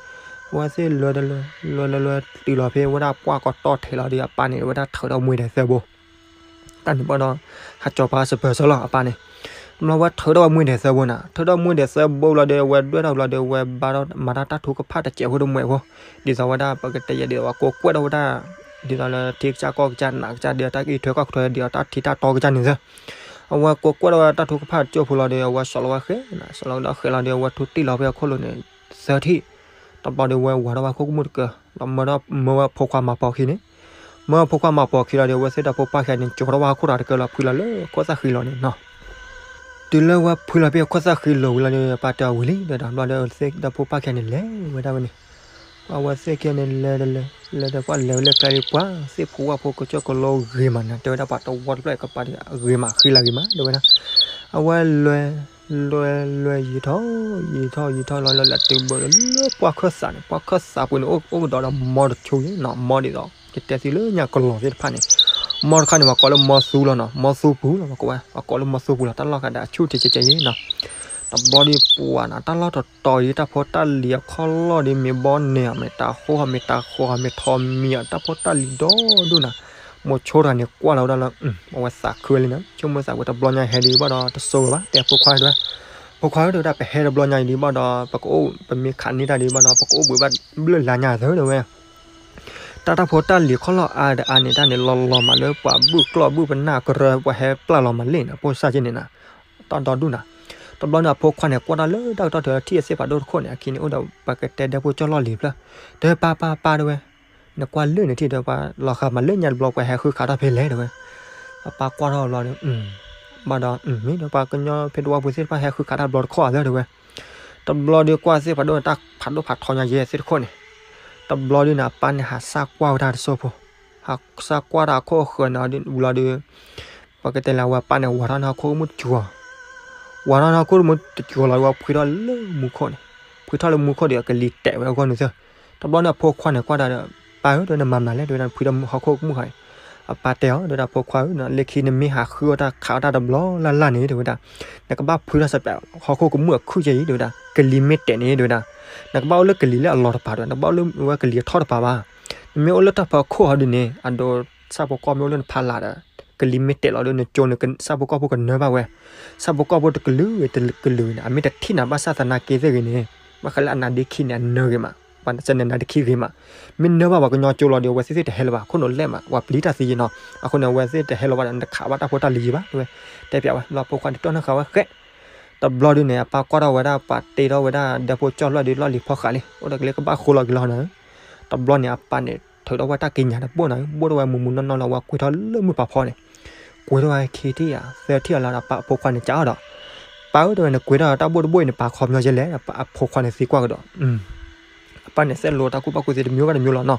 အဝဲသ့ၣ်လဲၤတလဲၤ လဲၤလဲၤလဲၤတုၤလီၤဖဲဝဲဒၣ်ပှၢ်ကီၢ်တီၢ်ထဲလီၤဒီး အပၢ်န့ၣ် ဝဲဒၣ်ထုးထီၣ်မှဲဒီးသၢဘိ တၢ်န့ၣ်ဘၣ်ဒီး ဟးကၠီၤပှၤစပၢၤစၢလီၤ အပၢ်န့ၣ်. တဘျီဝဲထုးထီၣ်ဝဲမှဲဒီးသၢဘိန့ၣ် ထုးထီၣ်မှဲဒီးသၢဘိလီၤဒီး အဝဲဒွဲၣ်ထီၣ်လီၤဒီး အဝဲဘၣ်ဒီးမၤတၢ်တၢ်ထုကဖၣ်တစဲးဖိတမှဲးဖိ, ဒ်သိးဝဲဒၣ်ပကတဲယဲၢ်ဒ်သိးဝဲကိးကွဲၢ်ထီၣ်ဝဲဒၣ် ဒ်သိးလၢထံကစၢ်ကီၢ်ကစၢ်နးကစၢ်ဒီးတၢ်ကအံးထွဲကွၢ်ထွဲဒီးတၢ်ထံတၢ်တီကစၢ်န့ၣ်သၢ အဝဲကိးကွဲၢ်ထီၣ်ဝဲတၢ်ထုကဖၣ်တစဲးဖိလီၤဒီး အဝဲစိာ်လီၤဝဲဃဲ စိာ်လီၤဝဲဒီးဃဲလီၤဒီး အဝဲထူတံၢ်လီၤဖဲအခိၣ်လိၤန့ၣ် သၢထံၣ်, တဘျီဒီးဝဲဝၤထီၣ်ဝဲခိၣ်ကမူၣ်တကၢၢ် ဒီးမၢဝဲဖိခွါမၤပိာ်ခံန့ၣ်, မၢဝဲဖိခွါမၤပိာ်ခံလီၤဒီး အဝဲသ့ၣ်ဒီးဖိပၢ်ခံဂၤန့ၣ် ကၠီထီၣ်ဝဲဟီၣ်ခိၣ်တၢ်တကၢၢ်လီၤ ဖှံလီၤလၢခိၣ်သၣ်ဃံလီၤန့ၣ်နီၤ. တုၤလၢဝဲဖှံလီၤဖဲခိၣ်သၣ်ဃံလီၤဝံၤလီၤဒီး ပၢ်တဲအီၤဝံၤလံ ဒီးတဘျီဒီးသ့ၣ်ဒီးဖိပၢ်ခံဂၤန့ၣ် လဲၤဝဲဒၣ်ဝဲန့ၣ်, အဝဲသ့ၣ်ခံဂၤန့ၣ် လဲၤတလဲၤ လဲၤတကွၢ်လဲၤဝဲလၢကျဲဒံး ပှၤသ့ၣ်ဖိဝၣ်ဖိကစၢၢ်ကလိဂ့ၤမးန့ၣ် တဲဝဲဒၣ်ပှၤတဝီတဖျၢၣ်အံၤကပၤဒီး ဂ့ၤမးဃံလၤဂ့ၤမး တဲဝဲဒၣ်. အဝဲလဲၤ လဲၤ လဲၤယံာ်ထီၣ် ယံာ်ထီၣ် ယံာ်ထီၣ်လီၤ လၢလၢတုၤဘၢလၢပှၢ်ခၢၣ်သးန့ၣ် ပှၢ်ခၢၣ်သးပူၤန့ၣ် အိၣ်ကဒီးဒီးမီတဆိယဲနီၤ မီဒ်သိး ယတဲသုလၢညါကလီၤသ့ၣ်တဖၣ်န့ၣ် မီတခါန့ၣ် ပှၤကိးလၢမီသူလီၤနီၤ မီသူပူၤလီၤ ပှၤကိးဝဲ ပှၤကိးလီၤမီသူပူၤလီၤ တၢ်လီၢ်ခါဒီးအဆူၣ်ထံကဲကဲယဲနီၤ. တဘျီဒီးပှၤနီၤ တၢ်လီၢ်တတီၤအံၤ တၢ်ဖိတၢ်လံၤအခီၣ်လီၢ်ဒီး မ့ၢ်ဘီန့ၣ် မ့ၢ်တၤဃီ မ့ၢ်တၤဃီ မ့ၢ်ထီမံၤ တၢ်ဖိတၢ်လံၤဒီဒိၣ်နီၤ. မိၤဆိတဂၤန့ၣ် ကွၢ်လီၤဝဲဒၣ်လၢ အဝဲသးခုဝဲလံနီၤ ဆိကမိၣ်သးဝဲ တဘျီညါဟဲဒံးဘၣ်ဒီး တစိၤဘၣ် တဲအဖိခွါတဲဝဲ ဖိခွါဧၢ တဲဝဲဒၣ် ပဟဲတဘျီညါအံၤဒံးဘၣ်ဒီး ပကအိၣ် ပမ့ၢ်ခးန့ၢ်တၢ်ဒံးဘၣ်ဒီး ပကအိၣ်ဘှံးဘၣ်ဘျၢၣ်လါညါသၢ တဲဝဲ တၢ်တၢ်ဖိတၢ်လံၤခီၣ်လီၢ်အါဒီးအါန့ၣ် တၢ်န့ၣ် လီၤလီၤမးလၢပှၤဘုၣ်ကျီၢ်ဘုၣ်ပနၢ်ကရၢ ပှၤဟဲပျၢ်လီၤမးလ့ၣ်နီၤ ပိၢ်စၢ်က့န့ၣ်နီၤ. တၢ်ဒီဒူၣ်နီၤ. တဘျီန့ၣ် အဖိခွါန့ၣ် ကွၢ်တၢ်လၢတၢ်ကတီၢ်ထံး ထံၣ်အသ့ၣ်ဖးဒိၣ်တခိၣ်န့ၣ် အခံန့ၣ် အိၣ်ဒီးပကတဲဒဲဖိကၠီၣ်လီၢ်လံၤဖျၢၣ် တဲပၢ်ပၢ်ပၢ်တဲဝဲ နကွၢ်လၢန့ၣ်ထံၣ်ဒီး ပှၤလီၤဃာ်မးလၢညါတဘျီ ပှၤဟဲဃုခးတၢ်ဖဲလဲၣ်တဲဝဲ. အပၢ်ကွၢ်ထီၣ်ဘျီဒီး ဘၣ်ဒီး မ့ၢ်ဒီး ပှၤကညီဖဲတဝီပူၤသ့ၣ်တဖၣ်ဟဲဃုခးတၢ်ဘျီတခီၣ်ဧါသၢတဲဝဲ. တဘျီဒီးကွၢ်သ့ၣ်ဖးဒိၣ်န့ၣ် တၢ်ဖးဒိၣ်ဖးထီညါယဲသ့ၣ်တခိၣ်န့ၣ် တဘျီဒီးန့ၣ် အပၢ်န့ၣ် ဟးစၢ်ကွၢ်ဝဲတၢ်တစိၢ်ဖိ ဟးစၢ်ကွၢ်တၢ်အခိၣ်အဃၢၤန့ၣ်ဝံၤလီၤဒီး ပကတဲလၢအဝဲအပၢ်န့ၣ် ဝၤထီၣ်န့ၢ်ဟီၣ်ခိၣ်မုၢ်တစှီၤ ဝၤထီၣ်န့ၢ်ဟီၣ်ခိၣ်မုၢ်တစှီၤလီၤဒီး ဝဲဖှံထီၣ်လၢမူခိၣ်န့ၣ် ဖှံထီၣ်လၢမူခိၣ်ဒီး အကလံၤတဲာ်ဝဲအဂီၢ်န့ၣ်သၢ တဘျီန့ၣ် အဖိခွါန့ၣ် ကွၢ်တၢ်ဒီး ပၢ်ဧၢ တဲဝဲ နမၤမနုၤလဲၣ် တဲဝဲဒၣ် နဖှံထီၣ်ဟီၣ်ခိၣ်မုၢ်ဃီ အပၢ်တဲအီၤ တဲဝဲဒၣ် ဖိခွါဧၢ လၢခံနမ့ၢ်ဟးဃုအီၣ်တၢ်ခးအီၣ်တၢ်တဘျီလၢ်လၢ်န့ၣ် တဲဝဲဒၣ် နကဘၣ်ဖှံထီၣ်စပး ဟီၣ်ခိၣ်ကမုၢ်အခုၣ်ကဲအံၤ တဲဝဲဒၣ် ကလံၤမ့ၢ်တဲာ်န့ၣ် တဲဝဲဒၣ် နကဘၣ်အိၣ်လၢကလံၤလၢအလီၤတပၤ တဲဝဲ နကဘၣ်အိၣ်လၢဝဲကလံၤအထီၣ်တပၤဘၣ် နမ့ၢ်အိၣ်လၢတၢ်ဖီခိၣ်ဟီဒ်န့ၣ် အဒိ ဆၣ်ဖိကီၢ်ဖိမ့ၢ်အိၣ်လၢနဖီလာ်ဒီး ကလံၤမ့ၢ်တဲာ်လီၤဒီး နကၠိန့ၣ် ဆၣ်ဖိကီၢ်ဖိကနၢဘၣ်ဝဲ ဆၣ်ဖိကီၢ်ဖိတကလုာ်ဂ့ၤတကလုာ်ဂ့ၤန့ၣ် အမ့ၢ်တထံၣ်နၤဘၣ်ဆၣ်သနာ်က့သ့ၣ်ဂ့ၤန့ၣ် ဘၣ်ဃးလၢအနါဒ့ခံန့ၣ် အနၢဂ့ၤမး ပှၤစဲန့ၣ်နါဒ့ခံဂ့ၤမး မ့ၢ်နၢဘၣ်ပှၤကညီကၠိလီၤဒီး အဝဲသ့ၣ်သ့ၣ်တဟဲလၢၤဘၣ် ခိၣ်နူာ်လဲၣ်မး ပှၤပျံၤတၢ်သံယဲနီၤ အဃိန့ၣ် အဝဲသ့ၣ်တဟဲလၢၤဘၣ်ဒီး နတခးဘၣ်တၢ်ဖိတၢ်လံၤယံၤဘၣ် တဲဝဲ တဲပၠးဝဲ လီၤဖိခွါန့ၣ် တီၢ်နီၣ်ဃာ်ဝဲဃဲ တဘျီဒုန့ၣ် အပၢ်ကွၢ်ထီၣ်ဝဲဒၣ် ပှၤတ့ထီၣ်ဝဲဒၣ် ဒဲဖိကၠီၣ်လီၢ်ဒီး လီၢ်လံၤဖီဃးလံ အိၣ်ဒီးကလ့ကဘၣ်ဃိလီၤက့ၤလီၤနီၤ တဘျီန့ၣ် အပၢ်န့ၣ် ထုးထီၣ်ဝဲတၢ်ကံးညာ်တဘိၣ်နီၤ ဘိၣ်ထီၣ်ဝဲမူးမူးနီၢ်နီၢ်လီၤ ဝဲကွံာ်ထီၣ်လၢမုၢ်ပာ်ဖီန့ၣ် ကွံာ်ထီၣ်ဝဲခံထံၣ်ဧါ သၢထံၣ်ဧါလီၤဒီး အဖိခွါန့ၣ် ကးအီၤဒီး ပၢ်ဧၢ တဲဝဲ နကွံာ်ထီၣ်တၢ်ဘိၣ်တဘိၣ်အံၤန့ၣ် ပာ်ခီပညီယဲလဲၣ် အဖိခွါန့ၣ်သံကွၢ်ကဒီး အပၢ်န့ၣ် စဲးလိာ်တၢ်ကူၣ်ဘၣ်ကူၣ်သ့တမံၤဘၣ်တမံၤလီၤနီၤ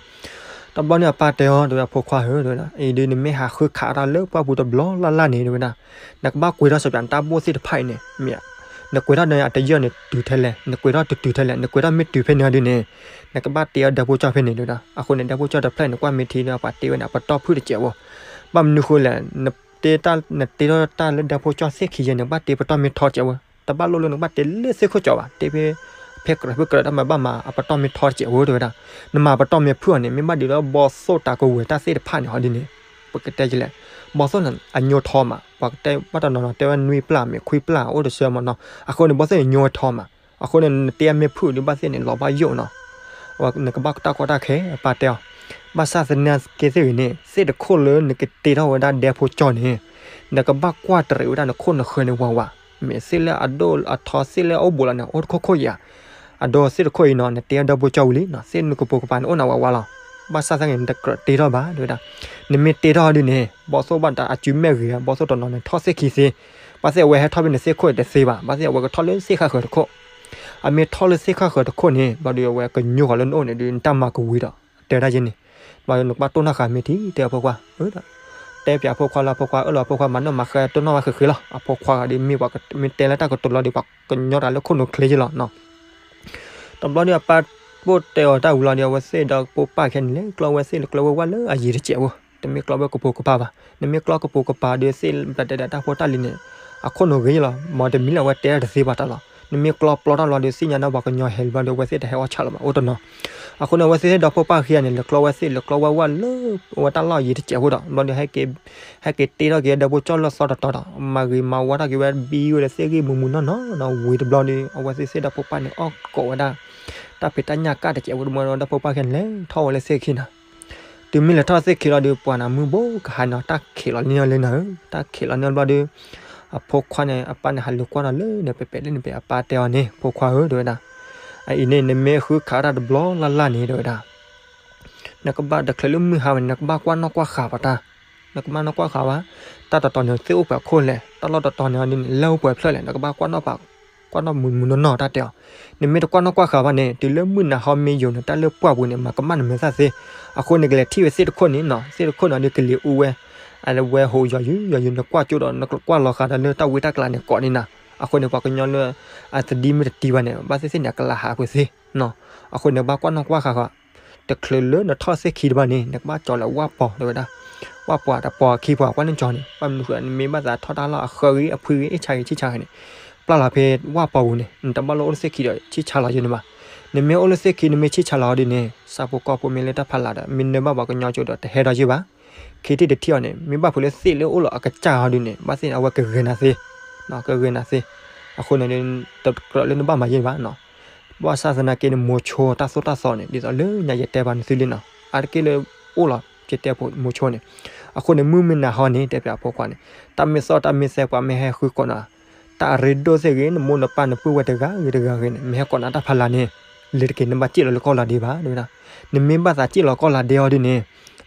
တဘျီန့ၣ် အပၢ်တဲအီၤ တဲဝဲ အဖိခွါဧၢ တဲဝဲဒၣ် အံၤဒုးနမ့ၢ်ဟးဃုခးအီၣ်တၢ်လၢပှၢ်ပူၤတဘျီလၢ်လၢ်န့ၣ် တဲဝဲဒၣ် နကဘၣ်ကွံာ်ထီၣ်စပး နတၢ်ဘိၣ်သ့ၣ်တဖၣ်အံၤန့ၣ် မ့ၢ် နကွံာ်ထီၣ်န့ၣ် အတယၢၢ်န့ၣ်တုၤထဲလဲၣ် နကွံာ်ထီၣ်တတုၤထဲလဲၣ် နကွံာ်ထီၣ်မ့ၢ်တုၤဖဲန့ၣ်ဒုန့ၣ် နကဘၣ်တ့အီၣ်ဒဲဖိကၠီၣ်ဖဲန့ၣ် တဲဝဲဒၣ် အဃိန့ၣ် ဒဲဖိကၠီၣ်တဖျၢၣ်န့ၣ် ကွၢ်မ့ၢ်ထံဒီး ပှၤတ့ဝဲန့ၣ် အပတီၢ်ဖုၣ်တစဲးဖိ ဘၣ်မနုၤဃိလဲၣ် နတ့တၢ် နတ့ထီၣ်တၢ်လၢဒဲဖိကၠီၣ်သ့ၣ်ခံယဲန့ၣ် ဘၣ်တ့ပတီၢ်မ့ၢ်ထီတစဲးဖိ တဘၣ်လိၣ်လၢနကဘၣ်တ့လၢသ့ၣ်ခိၣ်ကၠီဘၣ် တ့ဖဲ ဖဲကြၢးဖုၣ်ကြၢးတၢ်မၤဘၣ်မၤ အပတီၢ်မ့ၢ်ထီတစဲးဖိ တဲဝဲဒၣ် နမၤပတီၢ်မ့ၢ်ဖုၣ်အီၤန့ၣ် မ့ၢ်ဘၣ်ဒ်လၢဘီသိၣ်တၢ်ကဝဲၤတၢ်သ့ၣ်တဖၣ်န့ၣ် ဟီဒ်န့ၣ် ပကတဲယလဲၣ် ဘီသိၣ်န့ၣ် အညိထီမး ပှၤကတဲဘၣ်တနီၤနီၤ တဲဝဲနွံပျၢ် မ့ၢ်ခွံပျၢ် အိၣ်တဆၢမးနီၤ အဃိန့ၣ် ဘီသိၣ်န့ၣ်ညိထီမး အဃိန့ၣ် နတ့အမ့ၢ်ဖုၣ်ဒုးဘၣ်သ့ၣ်န့ၣ် လီၤဘၣ်ယိၣ်နီၤ အဝဲနကဘၣ်တၢ်ကီတၢ်ခဲ အပၢ်တဲအီၤ ဘၣ်ဆၣ်သနာ်က့သ့ၣ်ဂ့ၤန့ၣ် သ့ၣ်တခိၣ်လၢနကတ့ထီၣ်ဝဲဒၣ်ဒဲဖိကၠီၣ်န့ၣ် နကဘၣ်ကွၢ်တရံးဝဲဒၣ်နခိၣ်နဃၢၤန့ၣ်ဝးဝး မ့ၢ်သ့ၣ်လၢအဒိၣ်အထီသ့ၣ်လၢအအိၣ်ဘူးလီၤန့ၣ် အိၣ်တခိၣ်ခိၣ်ဧါ အဒိသ့ၣ်တခိၣ်အံၤနီၤ နတ့အဒဲဖိကၠီၣ်ဝံၤလံနီၤ သ့ၣ်နကပိာ်ကပၤန့ၣ်အိၣ်နၤဝးဝးလီၤ ဘၣ်ဆၣ်သနာ်က့ နတကြၢးတ့ထီၣ်ဘၣ် တဲဝဲဒၣ် နမ့ၢ်တ့ထီၣ်ဒုန့ၣ် ဘီသိၣ်ဘၣ်တၢ်အစုမဲာ်ဂ့ၤ ဘီသိၣ်တနီၤန့ၣ် ထီၣ်သ့ၣ်ခံသ့ ဘၣ်သ့ၣ်အဝဲဟဲထီၣ်ဖဲနသ့ၣ်ခိၣ်တသ့ဘၣ် ဘၣ်သ့ၣ်အဝဲကထီၣ်လၢသ့ၣ်ဃၣ်ဃၢၤတခိၣ် အမ့ၢ်ထီၣ်လၢသ့ၣ်ဃၣ်ဃၢၤတခိၣ်န့ၣ် ဘျီဒီးအဝဲကညိဃီၤလၢနအိၣ်န့ၣ်ဒုး နတၢ်မၤကဝံၤဒီး တဲဝဲဒၣ်ယဲန့ၣ် ဘျီဒီးနကဘၣ်တိၢ်နီၣ်ဃာ်မ့ၢ်ထံ တဲအဖိခွါ တဲပၠးအဖိခွါလၢအဖိခွါ အၢၣ်လီၤအဖိခွါမၤနီၣ်မၤဃါတိၢ်နီၣ်ဝဲဃ့ဃ့လီၤ အဖိခွါဂၤဒုးမ့ၢ်ပှၤမ့ၢ်တဲလၢတၢ်ကတိၤလီၤဒီး ပှၤကညီတၢ်လၢခိၣ်နူာ်ချ့ယဲလီၤနီၤ တဘျီဒီးအပၢ်ပိာ်တဲအီၤတၢ်ဝံၤလီၤဒီး အဝဲသ့ၣ်ဒီးပိာ်ပၢ်ခဲန့ၣ် လဲၤကျီဝဲသ့ၣ်လဲၤကျီဝဲဝၣ်လၢအယံၤတစဲးဖိ တမ့ၢ်ကျီဝဲကပိာ်ကပၤဘၣ် နမ့ၢ်ကျီကပိာ်ကပၤဒီးသ့ၣ်ဘျးတဲဒၣ်တၢ်ဖိတၢ်လံၤန့ၣ် အခိၣ်နူာ်ဂ့ၤလီၤ မ့တမ့ၢ်လၢအဝဲတဲတၢ်တသ့ဘၣ်တၢ်လီၤ နမ့ၢ်ကျီပျီတၢ်လီၤဒီးသ့ၣ်ညါဒီးပှၤကညီဟဲလံဘျီဒီး အဝဲသ့ၣ်တဟဲအီၣ်ဆၣ်လၢၤဘၣ် အိၣ်တနီၤ အဃိန့ၣ် အဝဲသ့ၣ်ဒီးပိာ်ပၢ်ခံဂၤန့ၣ် လဲၤကျီဝဲသ့ၣ်လဲၤကျီဝဲဝၣ်လၢ အဝဲတၢ်လီၢ်ယံၤတစဲးဖိဒီး ဘျီဒီး ဟဲက့ၤတ့ထီၣ်က့ၤဒဲဖိကၠီၣ်လၢသီတတီၤဒီး မၤဂ့ၤမၤဝါထီၣ်က့ၤဝဲဘံဝဲဒီးသ့ၣ်ဂ့ၢ်မူးမူးနီၢ်နီၢ်နီၢ် ဝံၤတဘျီဒီး အဝဲသ့ၣ်သ့ၣ်ဒီးပိာ်ပၢ်န့ၣ် အီၣ်ကိးဝဲဒၣ် တၢ်ဖံးတၢ်ညၣ်ကၢ်တစဲးဖိတမီဒီး ပိာ်ပၢ်ခံဂၤန့ၣ် လဲၤထီၣ်ဝဲလၢသ့ၣ်ခံနီၤ တုၤမ့ၢ်လဲၤထီၣ်သ့ၣ်ခံလီၤဒီး ပှၤနၤမုၢ်ဘိကဟါနီၤ တၢ်ခံးလီၤန့ၢ်လၢနၤဧၢ တၢ်ခံးလီၤန့ၢ်ဘျီဒီး အဖိခွါန့ၣ် အပၢ်န့ၣ်ဟးလူၤကွၢ်ထီၣ်လၢန့ၣ် ပဲာ်ပဲာ်လၢန့ၣ်ပဲာ် အပၢ်တဲအီၤန့ၣ် ဖိခွါဧၢ တဲဝဲဒၣ် အအံၤန့ၣ် နမ့ၢ်ဃုခးတၢ်တဘျီလၢ်လၢ်န့ၣ် တဲဝဲဒၣ် နကဘၣ်တချုးလၢမုၢ်ဟါဝဲန့ၣ် နကဘၣ်ကွၢ်နီၣ်ကွၢ်ဃာ်ပှၤတၢ် နကဘၣ်နီၣ်ကွၢ်ဃာ်ဝဲ တၢ်တတီၤန့ၣ် သ့ၣ်အိၣ်ပှဲၤခိၣ်လဲၣ် တၢ်လီၢ်တတီၤန့ၣ် လဲၣ်အိၣ်ပှဲၤဖျၢၣ်လဲၣ် နကဘၣ်ကွၢ်နီၣ်ပှၤ ကွၢ်နီၣ်မုာ်မုာ်နီၢ်နီၢ်တၢ်တဲအီၤ, နမ့ၢ်တကွၢ်နီၣ်ကွၢ်ဃာ်ဘၣ်န့ၣ် တုၤလၢမုၢ်နၤဟီမ့ၢ်ယိာ်န့ၣ် တၢ်လၢပှၢ်ပူၤန့ၣ် မၤကမၣ်နမဲာ်သၣ်သ့. အဃိန့ၣ် ကလဲၤထံၣ်ဝဲသ့ၣ်တခိၣ်န့ၣ်နီၤ, သ့ၣ်တခိၣ်န့ၣ်ဒီးကလံၤအူဝဲ, အဝဲဟိးယီၤယုာ်ယီၤယုာ် နကွၢ်ကၠိဒီး နကွၢ်လီၤဃာ်ဒီးလၢတၢ်ဝ့တၢ်ကျးန့ၣ် ကိးန့ၢ်နၤ. အဃိန့ၣ် ပှၤကညီလၢ အသဒံမ့ၢ်တတံၤဘၣ်န့ၣ် ဘၣ်သ့ၣ်သ့ၣ်န့ၣ် အကလၤဟးပှဲၤသ့နီၤ. အဃိန့ၣ် ဘၣ်ကွၢ်နီၣ်ကွၢ်ဃာ်ဃာ်, တချုးလၢနထီၣ်သ့ၣ်ခံတဘၣ်န့ၣ် နကဘၣ်ကၠီၤလၢဝၣ်ပီၤတဲဝဲဒၣ်, ဝၣ်ပီၤတပီၤခံပီၤကွၢ်န့ၣ်ကၠီၤန့ၣ် ဘၣ်မနုၤဃိ နမ့ၢ်ဘၣ်သးထီၣ်တၢ်လီၢ်အဃၢဂ့ၤ အဖှံဂ့ၤ အ့ၣ်ဆါဂ့ၤ ဆံၣ်ဆါဂ့ၤန့ၣ် ပျၢ်လီၤဖဲဝၣ်ပီၤပူၤန့ၣ် နတဘၣ်လၢအိၣ်လၢသ့ၣ်ခံဒီး ဆံၣ်ဆါလီၤယုာ်န့ၣ်ဘၣ်. နမ့ၢ်အိၣ်လၢသ့ၣ်ခံ နမ့ၢ်ဆံၣ်ဆါလီၤဒ်န့ၣ် ဆၣ်ဖိကီၢ်ဖိမ့ၢ်လၢတၢ်ဖးလၢ်ဒီး မ့ၢ်နၢဘၣ်ပှၤကညီကၠိဒီး တဟဲဒီးယုာ်ဘၣ်. ခံထံၣ်တထံၣ်အီၤန့ၣ် မ့ၢ်ဘၣ်ဖုးလၢသ့ၣ်လၢအိၣ်လီၤအကစၢ်ဟီဒ်န့ၣ် ဘၣ်သ့ၣ်န့ၣ် အဝဲကဂဲၤနၤသ့, ကဂဲၤနၤသ့. အဃိန့ၣ် တကြၢးလၢနဘၣ်မၤယုာ်ဘၣ်နီၤ. ဘၣ်ဆၣ်သနာ်က့န့ၣ် မိၤဆိတၢ်သိၣ်တၢ်သီန့ၣ် ဒ်သိးလၢညါယတဲဘၣ်နသုလံနီၤ အါတက့ၢ်လၢအိၣ်လီၤ ယတဲဖိမိၤဆိန့ၣ်. အဃိန့ၣ် မုၢ်မ့ၢ်နၤဟီန့ၣ် တဲပၠးအဖိခွါန့ၣ် တၢ်မ့ၢ်သီၣ်တၢ်မ့ၢ်သဲ ပှၤမ့ၢ်ဟဲဃုကိးနၤ တၢ်အရ့ဒိၣ်သ့ၣ်ဂ့ၤ နမိၢ်နပၢ်နပုၢ်ဝဲၢ်တဂၤဂ့ၤတဂၤဂ့ၤန့ၣ် မ့ၢ်ဟဲကိးနၤတၢ်ဖးလၢ်န့ၣ် လၢတက့ၢ် နဘၣ်စံၣ်လီၤလၢကီၢ်လီၤဒ့ဘၣ် တဲဝဲဒၣ်. နမ့ၢ်ဘၣ်သးစံၣ်လီၤကီၢ်လီၤဒ့အီၤဒ်န့ၣ်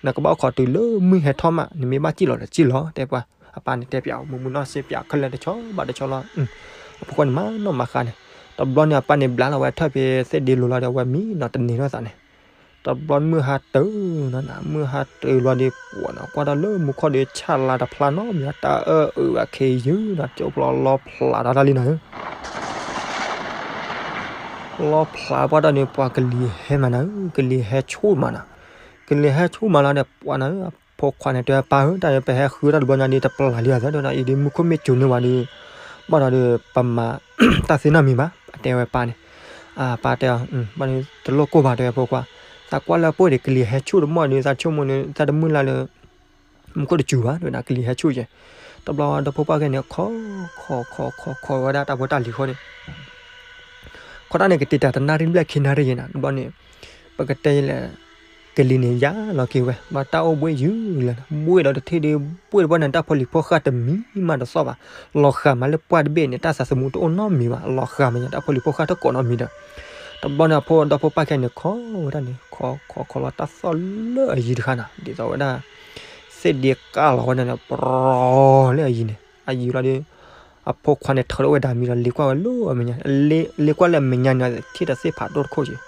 နကဘၣ်အိၣ်ခိးတုၤလၢမုၢ်ဟဲထီၣ်မး နမ့ၢ်ဘၣ်စံၣ်လီၤဒီးစံၣ်လီၤ တဲပှၤ. အပၢ်န့ၣ်တဲပၠးအီၤ မုာ်မုာ်နီၢ်နီၢ် စံးပၠးခဲလၢာ်တဆီဘၣ်တဆီလီၤ. အဖိခွါန့ၣ်မၤနီၣ်မၤဃါန့ၣ် တဘျီန့ၣ် အပၢ်န့ၣ်ဘျးလီၤဝဲထၢၣ်ဖဲသ့ၣ်ဒ့လိၤလီၤဒီး အဝဲမံနီၤတန့ၢ်ထီၣ်သးန့ၣ် တဘျီမုၢ်ဟါတၢၤနီၤ မုၢ်ဟါတၢၤလီၤဒီး ပှၤနီၤ ကွၢ်ထီၣ်လၢမူခိၣ်ဒီး ဆၣ်လၤတဖျါနီတမံၤ တၢ်အၢၣ်အုးအခံယုၢ်နီၤ ကၠိဖျိလီဖျးထီၣ်တၢ်လံနီၤ လီဖျးပှၢ်ထီၣ်န့ၣ် ပှၤကလံၤဟဲမးနီၤ ကလံၤဟဲဆူၣ်မးနီၤ ကလံၤဟဲဆူၣ်မးလီၤဒီး ပှၤနီၤ အဖိခွါန့ၣ်တဲပၢ်ဧၢ တၢ်ဒီးပဟဲဃုတၢ်တဘျီညါဒီး တပျၢ်လံအသးဒီး အံၤဒ်မူခိၣ်မ့ၢ်စူၤန့ၢ်ဝဲဒီး ဘၣ်ဒီးပမၤတၢ်သ့နီတမံၤဘၣ် တဲဝဲပၢ်န့ၣ်. အပၢ်တဲအီၤ ဘၣ်ဒီးတလိၣ်ကိၢ်ဘၣ် တဲဝဲဖိခွါ သးကွၢ်လၢအပိၢ်ဒီး ကလံၤဟဲဆူၣ်တမီၢ်ဒီး သးဆိကမိၣ်န့ၣ် သးတမုၢ်လၢ်လၢ မူခိၣ်တစူၤဘၣ် တဲဝဲဒၣ် ကလံၤဟဲဆူၣ်ကဲ. တဘျီဒီဖိပၢ်ခဲန့ၣ် ခိး ခိး ခိး ခိး ခိးဝဲဒၣ်တၢ်ဖိတၢ်လံၤဃီန့ၣ် ခိးတၢ်န့ၣ် ကတံာ်တာ်တနၣ်ရံၣ်ဘျဲၣ်ခံနၣ်ရံၣ်ယဲနီၤ တဘျီန့ၣ် ပကတဲလဲၣ် ကလံၤန့ၣ်ယါလီၤက့ၤဝဲ ဘၣ်တၢ်အိၣ်ဘှံးယုၢ်လၢ ဘှံးဒီးတထံၣ်ဒီး ဘှံးတဘျီန့ၣ် တၢ်ဖိလံၤဖိဃၢ်တမံၤမးတသီၣ်ဘၣ် လီၤဃာ်မးလၢပှၢ်တဘ့ၣ်န့ၣ် တၢ်သးသမူတအိၣ်နီတမံၤဘၣ် လီၤဃာ်မးညါ တၢ်ဖိလံၤဖိဃၢ်တကိးနီတမံၤဒီး တဘျီန့ၣ် အဖိဒီဖိပၢ်ခဲန့ၣ် ခိးဝဲဒၣ်န့ၣ် ခိး ခိး ခိးလီၤတၢ်သီၣ်လၢအယံၤတခါနီၤ ဒ်သိးဝဲဒၣ် သ့ၣ်ဒ့ကၢ်လီၤဝဲဒၣ်န့ၣ် ပြီၤလၢအယံၤန့ၣ် အယံၤလီၤဒီး အဖိခွါန့ၣ် ထၢထီၣ်ဝဲဒၣ်မံၤဒီး လ့ၤကွၢ်ဝဲလၢအမဲာ်ညါ လ့ၤကွၢ်လၢအမဲာ်ညါန့ၣ် ထံၣ်ဒီးသ့ၣ်ဖးဒိၣ်တခိၣ်က့ၤ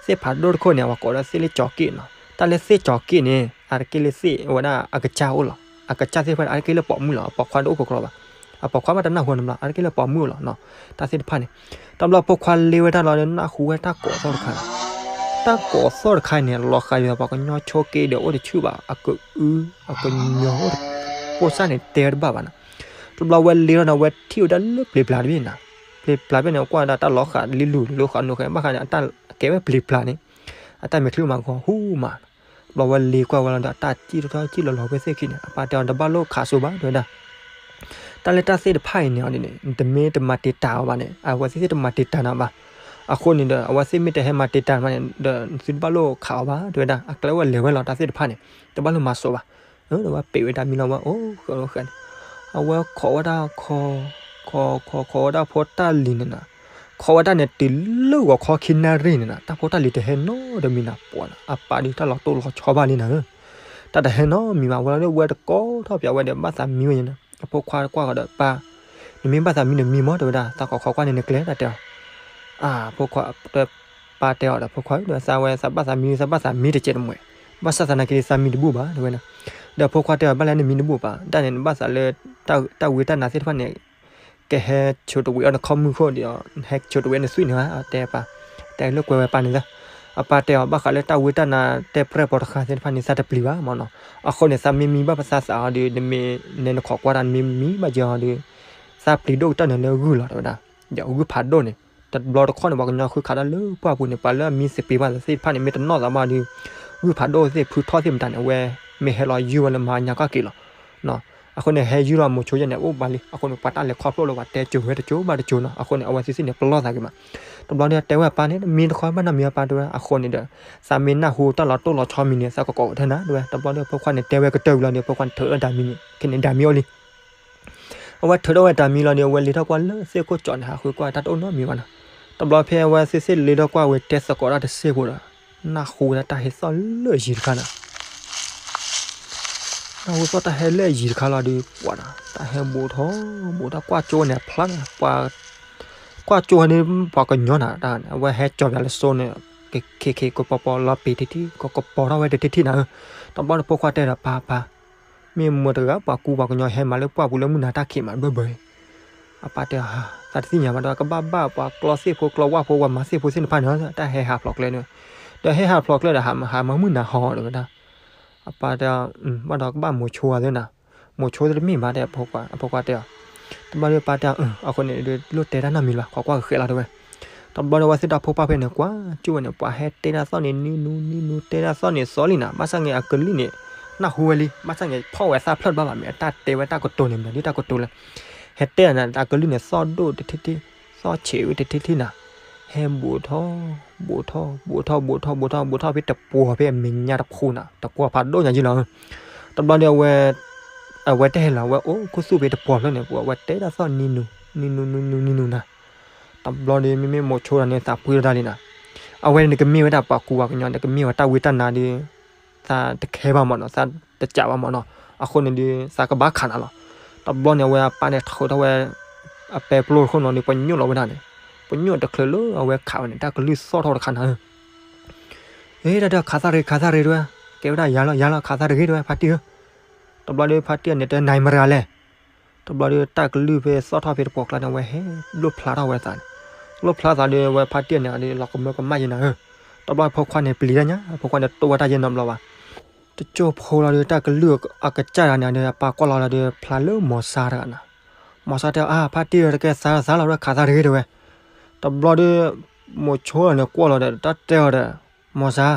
သ့ၣ်ဖးဒိၣ်တခိၣ်န့ၣ် အဝဲကိးဒီးသ့ၣ်လၢကၠီၤက့ၣ်နီၤ တၢ်လၢသ့ၣ်ကၠီၤက့ၣ်န့ၣ် အါတက့ၢ်လၢသ့ၣ်ဝဲဒၣ်အကစၢ်အိၣ်လီၤ အကစၢ်သ့ၣ်တဖၣ်န့ၣ် အါတက့ၢ်လၢပိာ်မုၣ်လီၤ အပိာ်ခွါတအိၣ်ခိးကျီဘၣ် အပိာ်ခွါမးတနၢ်ဟူန့ၣ်ဘျီ အါတက့ၢ်လၢပိာ်မုၣ်လီၤနီၤ တၢ်သ့ၣ်တဖၣ်န့ၣ် တဘျီဖိခွါလ့ၤဝဲဒၣ်လီၤဒီး နၢ်ဟူဝဲတၢ်ကိးသီၣ်တခါ တၢ်ကိးသီၣ်တခါန့ၣ် လီၤဃာ်ဒ်သိးပှၤကညီဆိးက့ဒီး အိၣ်တဆူၣ်ဘၣ် အကအု အကညီ အိၣ်တ ပိၢ်စၢ်န့ၣ်တဲဝဲတဘၣ်ဘၣ်နီၤ တဘျီဝဲလ့ၤထီၣ်န့ၣ် ဝဲထံၣ်ဝဲဒၣ်လၢပျံၤပျါတဘ့ၣ်နီၤ ပျံၤပျါတဘ့ၣ်န့ၣ် ကွၢ်ဝဲဒၣ်တၢ်လီၤဃာ်လံလူၤလီၤဃာ်နိၣ်ဃဲ ဘၣ်ဃးန့ၣ် အတၢ်ကဲဝဲပျံၤပျါန့ၣ် အတၢ်မဲာ်ချံမၤဂီၤဟူမး တဘျီဝဲလ့ၤကွၢ်ဝဲလီၤဒီး အတၢ်စံၣ်ထီၣ်ထီၣ်စံၣ်လီၤလီၤဝဲသ့ၣ်ခံန့ၣ် အပၢ်တဲအီၤ တဘၣ်လိၣ်ခးစိဘၣ် တဲဝဲဒၣ် တၢ်လၢတၢ်သ့ၣ်တဖၣ်အံၤန့ၣ်အီၤဒ်န့ၣ် နတမ့ၢ်တမၤတံာ်တာ်အီၤဘၣ်န့ၣ် အဝဲသ့ၣ်သ့ၣ်တမၤတံာ်တာ်နၤဘၣ်. အဃိန့ၣ်ဒီး အဝဲသ့ၣ်မ့ၢ်တဟဲမၤတံာ်တာ်နၤဘၣ်န့ၣ်ဒီး နသုတဘၣ်လိၣ်ခးအီၤဘၣ် တဲဝဲဒၣ် အကျဲဝဲလဲၤဝဲလီၤ တၢ်သ့ၣ်တဖၣ်န့ၣ် တဘၣ်လိၣ်မၤစိးဘၣ်. ဒီးဝဲပ့ၤဝဲတၢ်မံလီၤ ဝဲအိၣ်ဃၢၤအိၣ်ဃၢၤန့ၣ် အဝဲခိးဝဲဒၣ်ခိး ခိး ခိး ခိးဝဲဒၣ်ဖိတၢ်လံၤန့ၣ်နီၤ ခိးဝဲဒၣ်န့ၣ် တုၤလၢဂီၤခီခံနၣ်ရံၣ်န့ၣ်နီၤ တၢ်ဖိတၢ်လံၤတဟဲနီတမံၤနီၤ ပှၤနီၤ အပၢ်ဒုးတၢ်လီၤတိၢ်လီၤဆီဘၣ်လံနီၤဧၢ တၢ်တဟဲနီတမံၤဘၣ် ဝဲလၢဝဲတကိးထီၣ်ပၠးဝဲဒီး ဘၣ်သးမံဝဲန့ၣ်နီၤ အဖိခွါကွၢ်ဃီၤဒီး ပၢ် နမ့ၢ်ဘၣ်သးမံန့ၣ်မံမး တဲဝဲဒၣ် သးခိးခိးကွၢ်န့ၣ်နကျဲ တၢ်တဲအီၤ အဖိခွါ ပၢ်တဲအီၤဒီး ဖိခွါဧၢ သးဝဲသးဘၣ်သးမံ သးဘၣ်သးမံတကဲးတမှဲး ဘၣ်ဆၣ်သနာ်က့ သးမံတဘူၣ်ဘၣ် တဲဝဲနီၤ ဒီးဖိခွါတဲအီၤ ဘၣ်လဲၣ်နမံတဘူၣ်ဘၣ် တၢ်န့ၣ် နဘၣ်သးလၢ တၢ်ဝံတၢ်နါသ့ၣ်တဖၣ်န့ၣ် ကဟဲဆိတဝံၤအီၤနခီၣ်မုၢ်ခိၣ်ဒီး ဟဲဆိတဝံၤနသွံၣ်န့ၣ်ဘၣ် တဲပၢ် တဲလၢကွဲးဝဲပၢ်န့ၣ်လၢ အပၢ်တဲအီၤ ဘၣ်ဃးလၢတၢ်ဝံတၢ်နါတဲပြဲၢ်ပိာ်တဃာ်သ့ၣ်တဖၣ်န့ၣ် သးတပျံၤဘၣ်မးနီၤ အဃိန့ၣ် သးမ့ၢ်မံဘၣ်ပသးသးအီၤဒီး နမ့ၢ်နဲနခိးကွၢ်တၢ် နမ့ၢ်မံဘၣ်က့ၤအီၤဒီး သးပျံၤဒိၣ်ကတၢၢ်န့ၣ်လၢဂုၢ်လီၤ တဲဝဲဒၣ် ဒီးဂုၢ်ဖးဒိၣ်န့ၣ် တဘျီတခီၣ်န့ၣ် ပှၤကညီဃုခးတၢ်လၢပှၢ်ပူၤန့ၣ် ပှၤလၢအမံသပ့ၤဘၣ်သ့ၣ်တဖၣ်န့ၣ် မ့ၢ်တနီၣ်သးဘၣ်ဒီး ဂုၢ်ဖးဒိၣ်သ့ၣ်ဖုထီၣ်သ့ၣ်မတၤန့ၣ် အဝဲမ့ၢ်ဟဲလီၤယုၢ်ဝဲလၢမၤညါကီၢ်က့ၤလီၤ အဃိန့ၣ် ဟဲယုၢ်လီၤမိၤဆိယဲန့ၣ် အိၣ်ဘၣ်လံ အဃိန့ၣ် ပှၤတၢ်လဲၤခီဖျိလၢပှၤတဲစိၤဝဲတစိၤဘၣ်တစိၤနီၤ အဃိန့ၣ် အဝဲသ့ၣ်သ့ၣ်န့ၣ် ပလီၢ်သးက့ၤမး တဘျီဒီးတဲဝဲအပၢ်န့ၣ် မံတခီဘၣ်နီတမံၤအပၢ်တဲဝဲ အဃိန့ၣ်ဒီး သးမ့ၢ်နၢ်ဟူတၢ်လီၤတိၢ်လီၤဆီမံၤန့ၣ် သးကကိးဝဲထဲနၤ တဲဝဲ တဘျီဒီးဖိခွါန့ၣ် တဲဝဲကတၢၢ်ဝံၤလီၤဒီး ဖိခွါန့ၣ်ထုးအီၤတၢ်မံန့ၣ် ခဲန့ၣ်ဒၣ်မံအိၣ်လံ အဝဲထုးထီၣ်ဝဲတၢ်မံလီၤဒီး အဝဲလ့ၤထီၣ်ကွၢ်လၢသ့ၣ်ခိၣ်ကၠီန့ၣ် ဟးဃုကွၢ်တၢ်တအိၣ်နီတမံၤဘၣ်နီၤ တဘျီဖဲအဝဲသ့ၣ်သ့ၣ်လ့ၤထီၣ်ကွၢ်ဝဲတဲသကိးတၢ်တစဲးဖိဒီး နၢ်ဟူဝဲဒၣ်တၢ်ဟဲသီၣ်လၢအယံၤတခါနီၤ နၢ်ဟူသီၣ်တၢ်ဟဲလၢအယံၤတခါလီၤဒီး ပှၤနီၤ တၢ်ဟဲဘူးထီၣ်ဘူးထီၣ်ကွၢ်ကၠိန့ၣ်အဖျါနီၤ ပှၤ ကွၢ်ကၠိဝဲန့ၣ် ပှၤကညီနၤတၢ်န့ၣ် အဝဲဟဲကၠီၤပၠးလၢစိန့ၣ် ကခ့ခ့ကပီၤပီၤလီၤပံၤတထံၣ် ကကပီၤထီၣ်ဝဲတထံၣ်ထံၣ်နၤဧၢ. တဘျီဒီးဖိခွါတဲဒီး ပၢ်ပၢ် မ့ၢ်မတၤတဂၤ ပှၤကူပှၤကညီဟဲမၤလၢပှၢ်ပူၤလၢမုၢ်နၤတၢ်ခံးမးဘၢဘၢအံၤ. အပၢ်တဲ သးတသ့ၣ်ညါဘၣ်ဒီး ကဘၣ်ဘၣ်ပှၤကျီသ့ၣ်ဖိကျီဝၣ်ဖိ ပှၤမၤသ့ၣ်ဖိသ့ၣ်တဖၣ်န့ၣ် တၢ်ဟဲဟးဖျိးကျဲန့ၣ်, ဒီးဟဲဟးဖျိးကျဲဒီး ဟးမၤမုၢ်နၤဟီတဲဝဲဒၣ်. အပၢ်တဲ ဘၣ်ဒီးကဘၣ်မိၤဆိအီၤသ့နၤ, မိၤဆိတမ့ၢ်ဘၣ်တဲ အဖိခွါတဲအီၤ. တဘျီဒီးပၢ်တဲ အဃိန့ၣ် လိၣ်တဲတၢ်နီတမံၤလၢၤဘၣ် ကွၢ်ကွၢ်ဃဲးလီၤတဲဝဲ. တဘျီဒီးအဝဲသ့ၣ်တၢ်ဖိပၢ်ဖဲန့ၣ် ကွၢ်ကၠိဝဲန့ၣ် ပှၤဟဲတဲတၢ်သီၣ်န့ၣ် နံၤနူနံၤနူ တဲတၢ်သီၣ်န့ၣ်သီလံနၤ, ဘၣ်ဆၣ်န့ၣ် အကလုၢ်န့ၣ် နၢ်ဟူဝဲလံ, ဘၣ်ဆၣ်န့ၣ် ဖီၣ်ဝဲသၣ်ဖျၢၣ်တဘၣ်ဘၣ် မ့ၢ်အတၢ်တဲဝဲတၢ်ကတိၤန့ၣ် မ့ၢ်ဒ်တၢ်ကတိၤလၢ ဟဲတဲနၤ အကလုၢ်န့ၣ် သီၣ်ဒိၣ်တထံၣ်ထံၣ် သီၣ်ဆံးဝဲတထံၣ်ထံၣ်နၤ, ဟဲဘူးထီၣ် ဘူးထီၣ် ဘူးထီၣ် ဘူးထီၣ် ဘူးထီၣ် ဘူးထီၣ်ဖဲတပှီၤဖဲအမဲာ်ညါတဖုနၤ, တပှီၤဖးဒိၣ်ညါယံလီၤ. တဘျီဒီး အဝဲတဟဲလီၤ အဝဲအိၣ်ခူသူၣ်ဖဲတပှီၤဖျၢၣ်န့ၣ် ပှၤဝဲတဲတၢ်သီၣ်နံၤနူ နံၤနူနံၤနူနံၤနူနၤ. တဘျီဒီး မ့မ့ၢ်မိၤဆိဒီးန့ၣ် သးပှ့ၤလီၤတၢ်လံနၤ, အဝဲန့ၣ်ကမ့ၢ်ဝဲဒၣ်ပှၤကူပှၤကညီ နကမ့ၢ်ဝဲတၢ်ဝံတၢ်နါဒီး သးတခဲဘၣ်မးနီၤ, သးတစးဘၣ်မးနီၤ, အဃိန့ၣ်ဒီး သးကဘၣ်ခးနၤလီၤ. တဘျီန့ၣ် အဝဲအပၢ်န့ၣ်ထုးထီၣ်ဝဲ အပဲပျိတခိၣ်နီၤဒီး ပညိၣ်လီၤဝဲဒၣ်န့ၣ်, ပညိၣ်တချုးလၢအဝဲခးဝဲန့ၣ် တၢ်ကလုၢ်သီၣ်ထီၣ်တခါနၤဧၢ. ဟ့ၣ် တၢ်တဲ ခးသၣ်ရ့ ခးသၣ်ရ့တဲဝဲ, ကဲဝဲဒၣ်ယၤလီၤ ယၤလီၤ ခးသၣ်တဂ့ၤတဲဝဲ ဖါတံၢ်ဧၢ. တဘျီဒီး ဖါတံၢ်အန့ၣ်တဲ နၤမတၤတဂၤလဲၣ်. တဘျီဒီး တၢ်ကလုၢ်ဖဲသီၣ်ထီၣ်ဖဲတပှီၤကျါန့ၣ် အဝဲဟဲလိၣ်ဖျါထီၣ်ဝဲသးန့ၣ်, လိၣ်ဖျါသးဒီး အဝဲဖါတံၢ်အန့ၣ်ဒီး လီၤကမၢကမၣ်ယဲနၤဧၢ. တဘျီဖိခွါန့ၣ်ပျံၤတၢ်ညါ, ဖိခွါန့ၣ်တိၢ်ဝဲတၢ်ယဲနီတဘျီဘၣ်. တကၠိဖိလီၤဒီး တၢ်ကလုၢ်အကစၢ်တဂၤန့ၣ်ဒီး အပၢ်ကွၢ်လီၤလီၤဒီး ဖျါလၢမီၤစါတဂၤနၤ. မီၤစါတဲအီၤ အါ ဖါတံၢ်ဧၢ တကဲသးသးလီၤ ခးသၣ်တဂ့ၤတဲဝဲ. တဘျီဒီး မိၤဆိန့ၣ်ကွၢ်လီၤဒီး တၢ်တဲအီၤဒီး မီၤစါ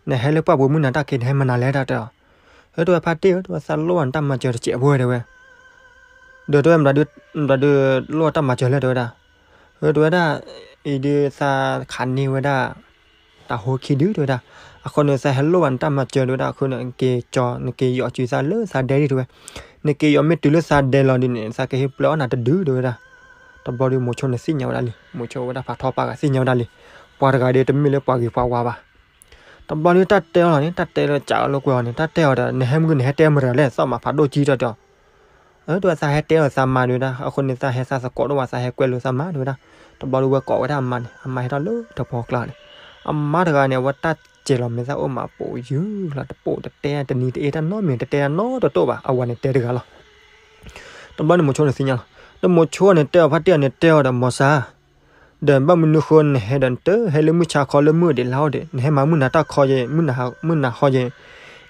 နဟဲလၢပှၢ်ပူၤမုၢ်နၤတၢ်ခံး နဟဲမနုၤလဲၣ် တၢ်တဲအီၤ. ဟဲတဲဝဲ ဖါတံၢ်ဧၢ တဲဝဲ သးလိၣ်ဘၣ်နတၢ်မၤစၢၤတစဲးဖိတဲဝဲ. ဒီးတဲဝဲ မတၤဒုး မတၤဒုးလိၣ်တၢ်မၤစၢၤလဲၣ်တဲဝဲဒၣ်. ဟဲတဲဝဲဒၣ် အံၤဒုးသးခးန့ၢ်ဝဲဒၣ် တၢ်ဟိခံဒုတဲဝဲဒၣ်. အဃိန့ၣ် သးဟဲလိၣ်ဘၣ်နတၢ်မၤစၢၤတဲဝဲဒၣ်. အဃိန့ၣ် နက့ၤကၠီ နက့ၤယီၤစုသးလၢသးဒဲဒၣ်တဲဝဲ. နက့ၤယီၤမ့ၢ်တုၤလၢသးဒဲလီၤဒုးန့ၣ် သးကဟ့ၣ်ပျဲအီၣ်နၤတဒုတဲဝဲဒၣ်. တဘျီဒီး မိၤဆိန့ၣ်သ့ၣ်ညါဝဲဒၣ်လံ, မိၤဆိဝဲဒၣ်ဖးထီပၢ်ဂၤသ့ၣ်ညါဝဲဒၣ်လံ. ပှၤတဂၤဒီးတမ့ၢ်လၢပှၤဂ့ၤပှၤဝါဘၣ်. တဘျီဒီးတၢ်တဲအီၤလီၤန့ၣ် တၢ်တဲလၢစးအီၤလိာ်ကွဲအီၤန့ၣ် တၢ်တဲအီၤဒီး နဟဲမုၢ်နဟဲတဲမတၤလဲၣ် သီၣ်မးဖးဒိၣ်ကံတဲတဲအီၤ. အၢ တဲဝဲ သးဟဲတဲအီၤသးမါတဲဝဲဒၣ်. အဃိန့ၣ် သးဟဲသးသကိးဒိၣ်ဘၣ် သးဟဲကွဲလိာ်သးမါတဲဝဲဒၣ်. တဘျီဒီးဝဲကိးဝဲဒၣ်အမါန့ၣ် အမါဟဲထီၣ်လၢတပှီၤကျါန့ၣ်. အမါတဂၤန့ၣ် အဝဲတၢ်စဲၤလီၤမဲာ်သၣ်အိၣ်မးပိာ်ယုၢ်လီၤ တပိာ်တတဲတနံၤတအ့ၣ်တၢ်နီတမံၤ တတဲတၢ်နီတတိၢ်ဘၣ် အဝၤန့ၣ်တဲတဂၤလီၤ. တဘျီန့ၣ်မိၤဆိန့ၣ်သ့ၣ်ညါလီၤ. ဒီးမိၤဆိန့ၣ်တဲအီၤဖါတံၢ်အန့ၣ်တဲအီၤဒီး မီၤစါ ဒီးဘၣ်မနုၤဃိနဟဲဒီးနတဟဲလၢမုၢ်ဆါခီလၢမုၢ်ဒံးလါအီၣ်ဒံး နဟဲမၤမုၢ်နၤတၢ်ခီယဲ မုၢ်နၤဟီယဲ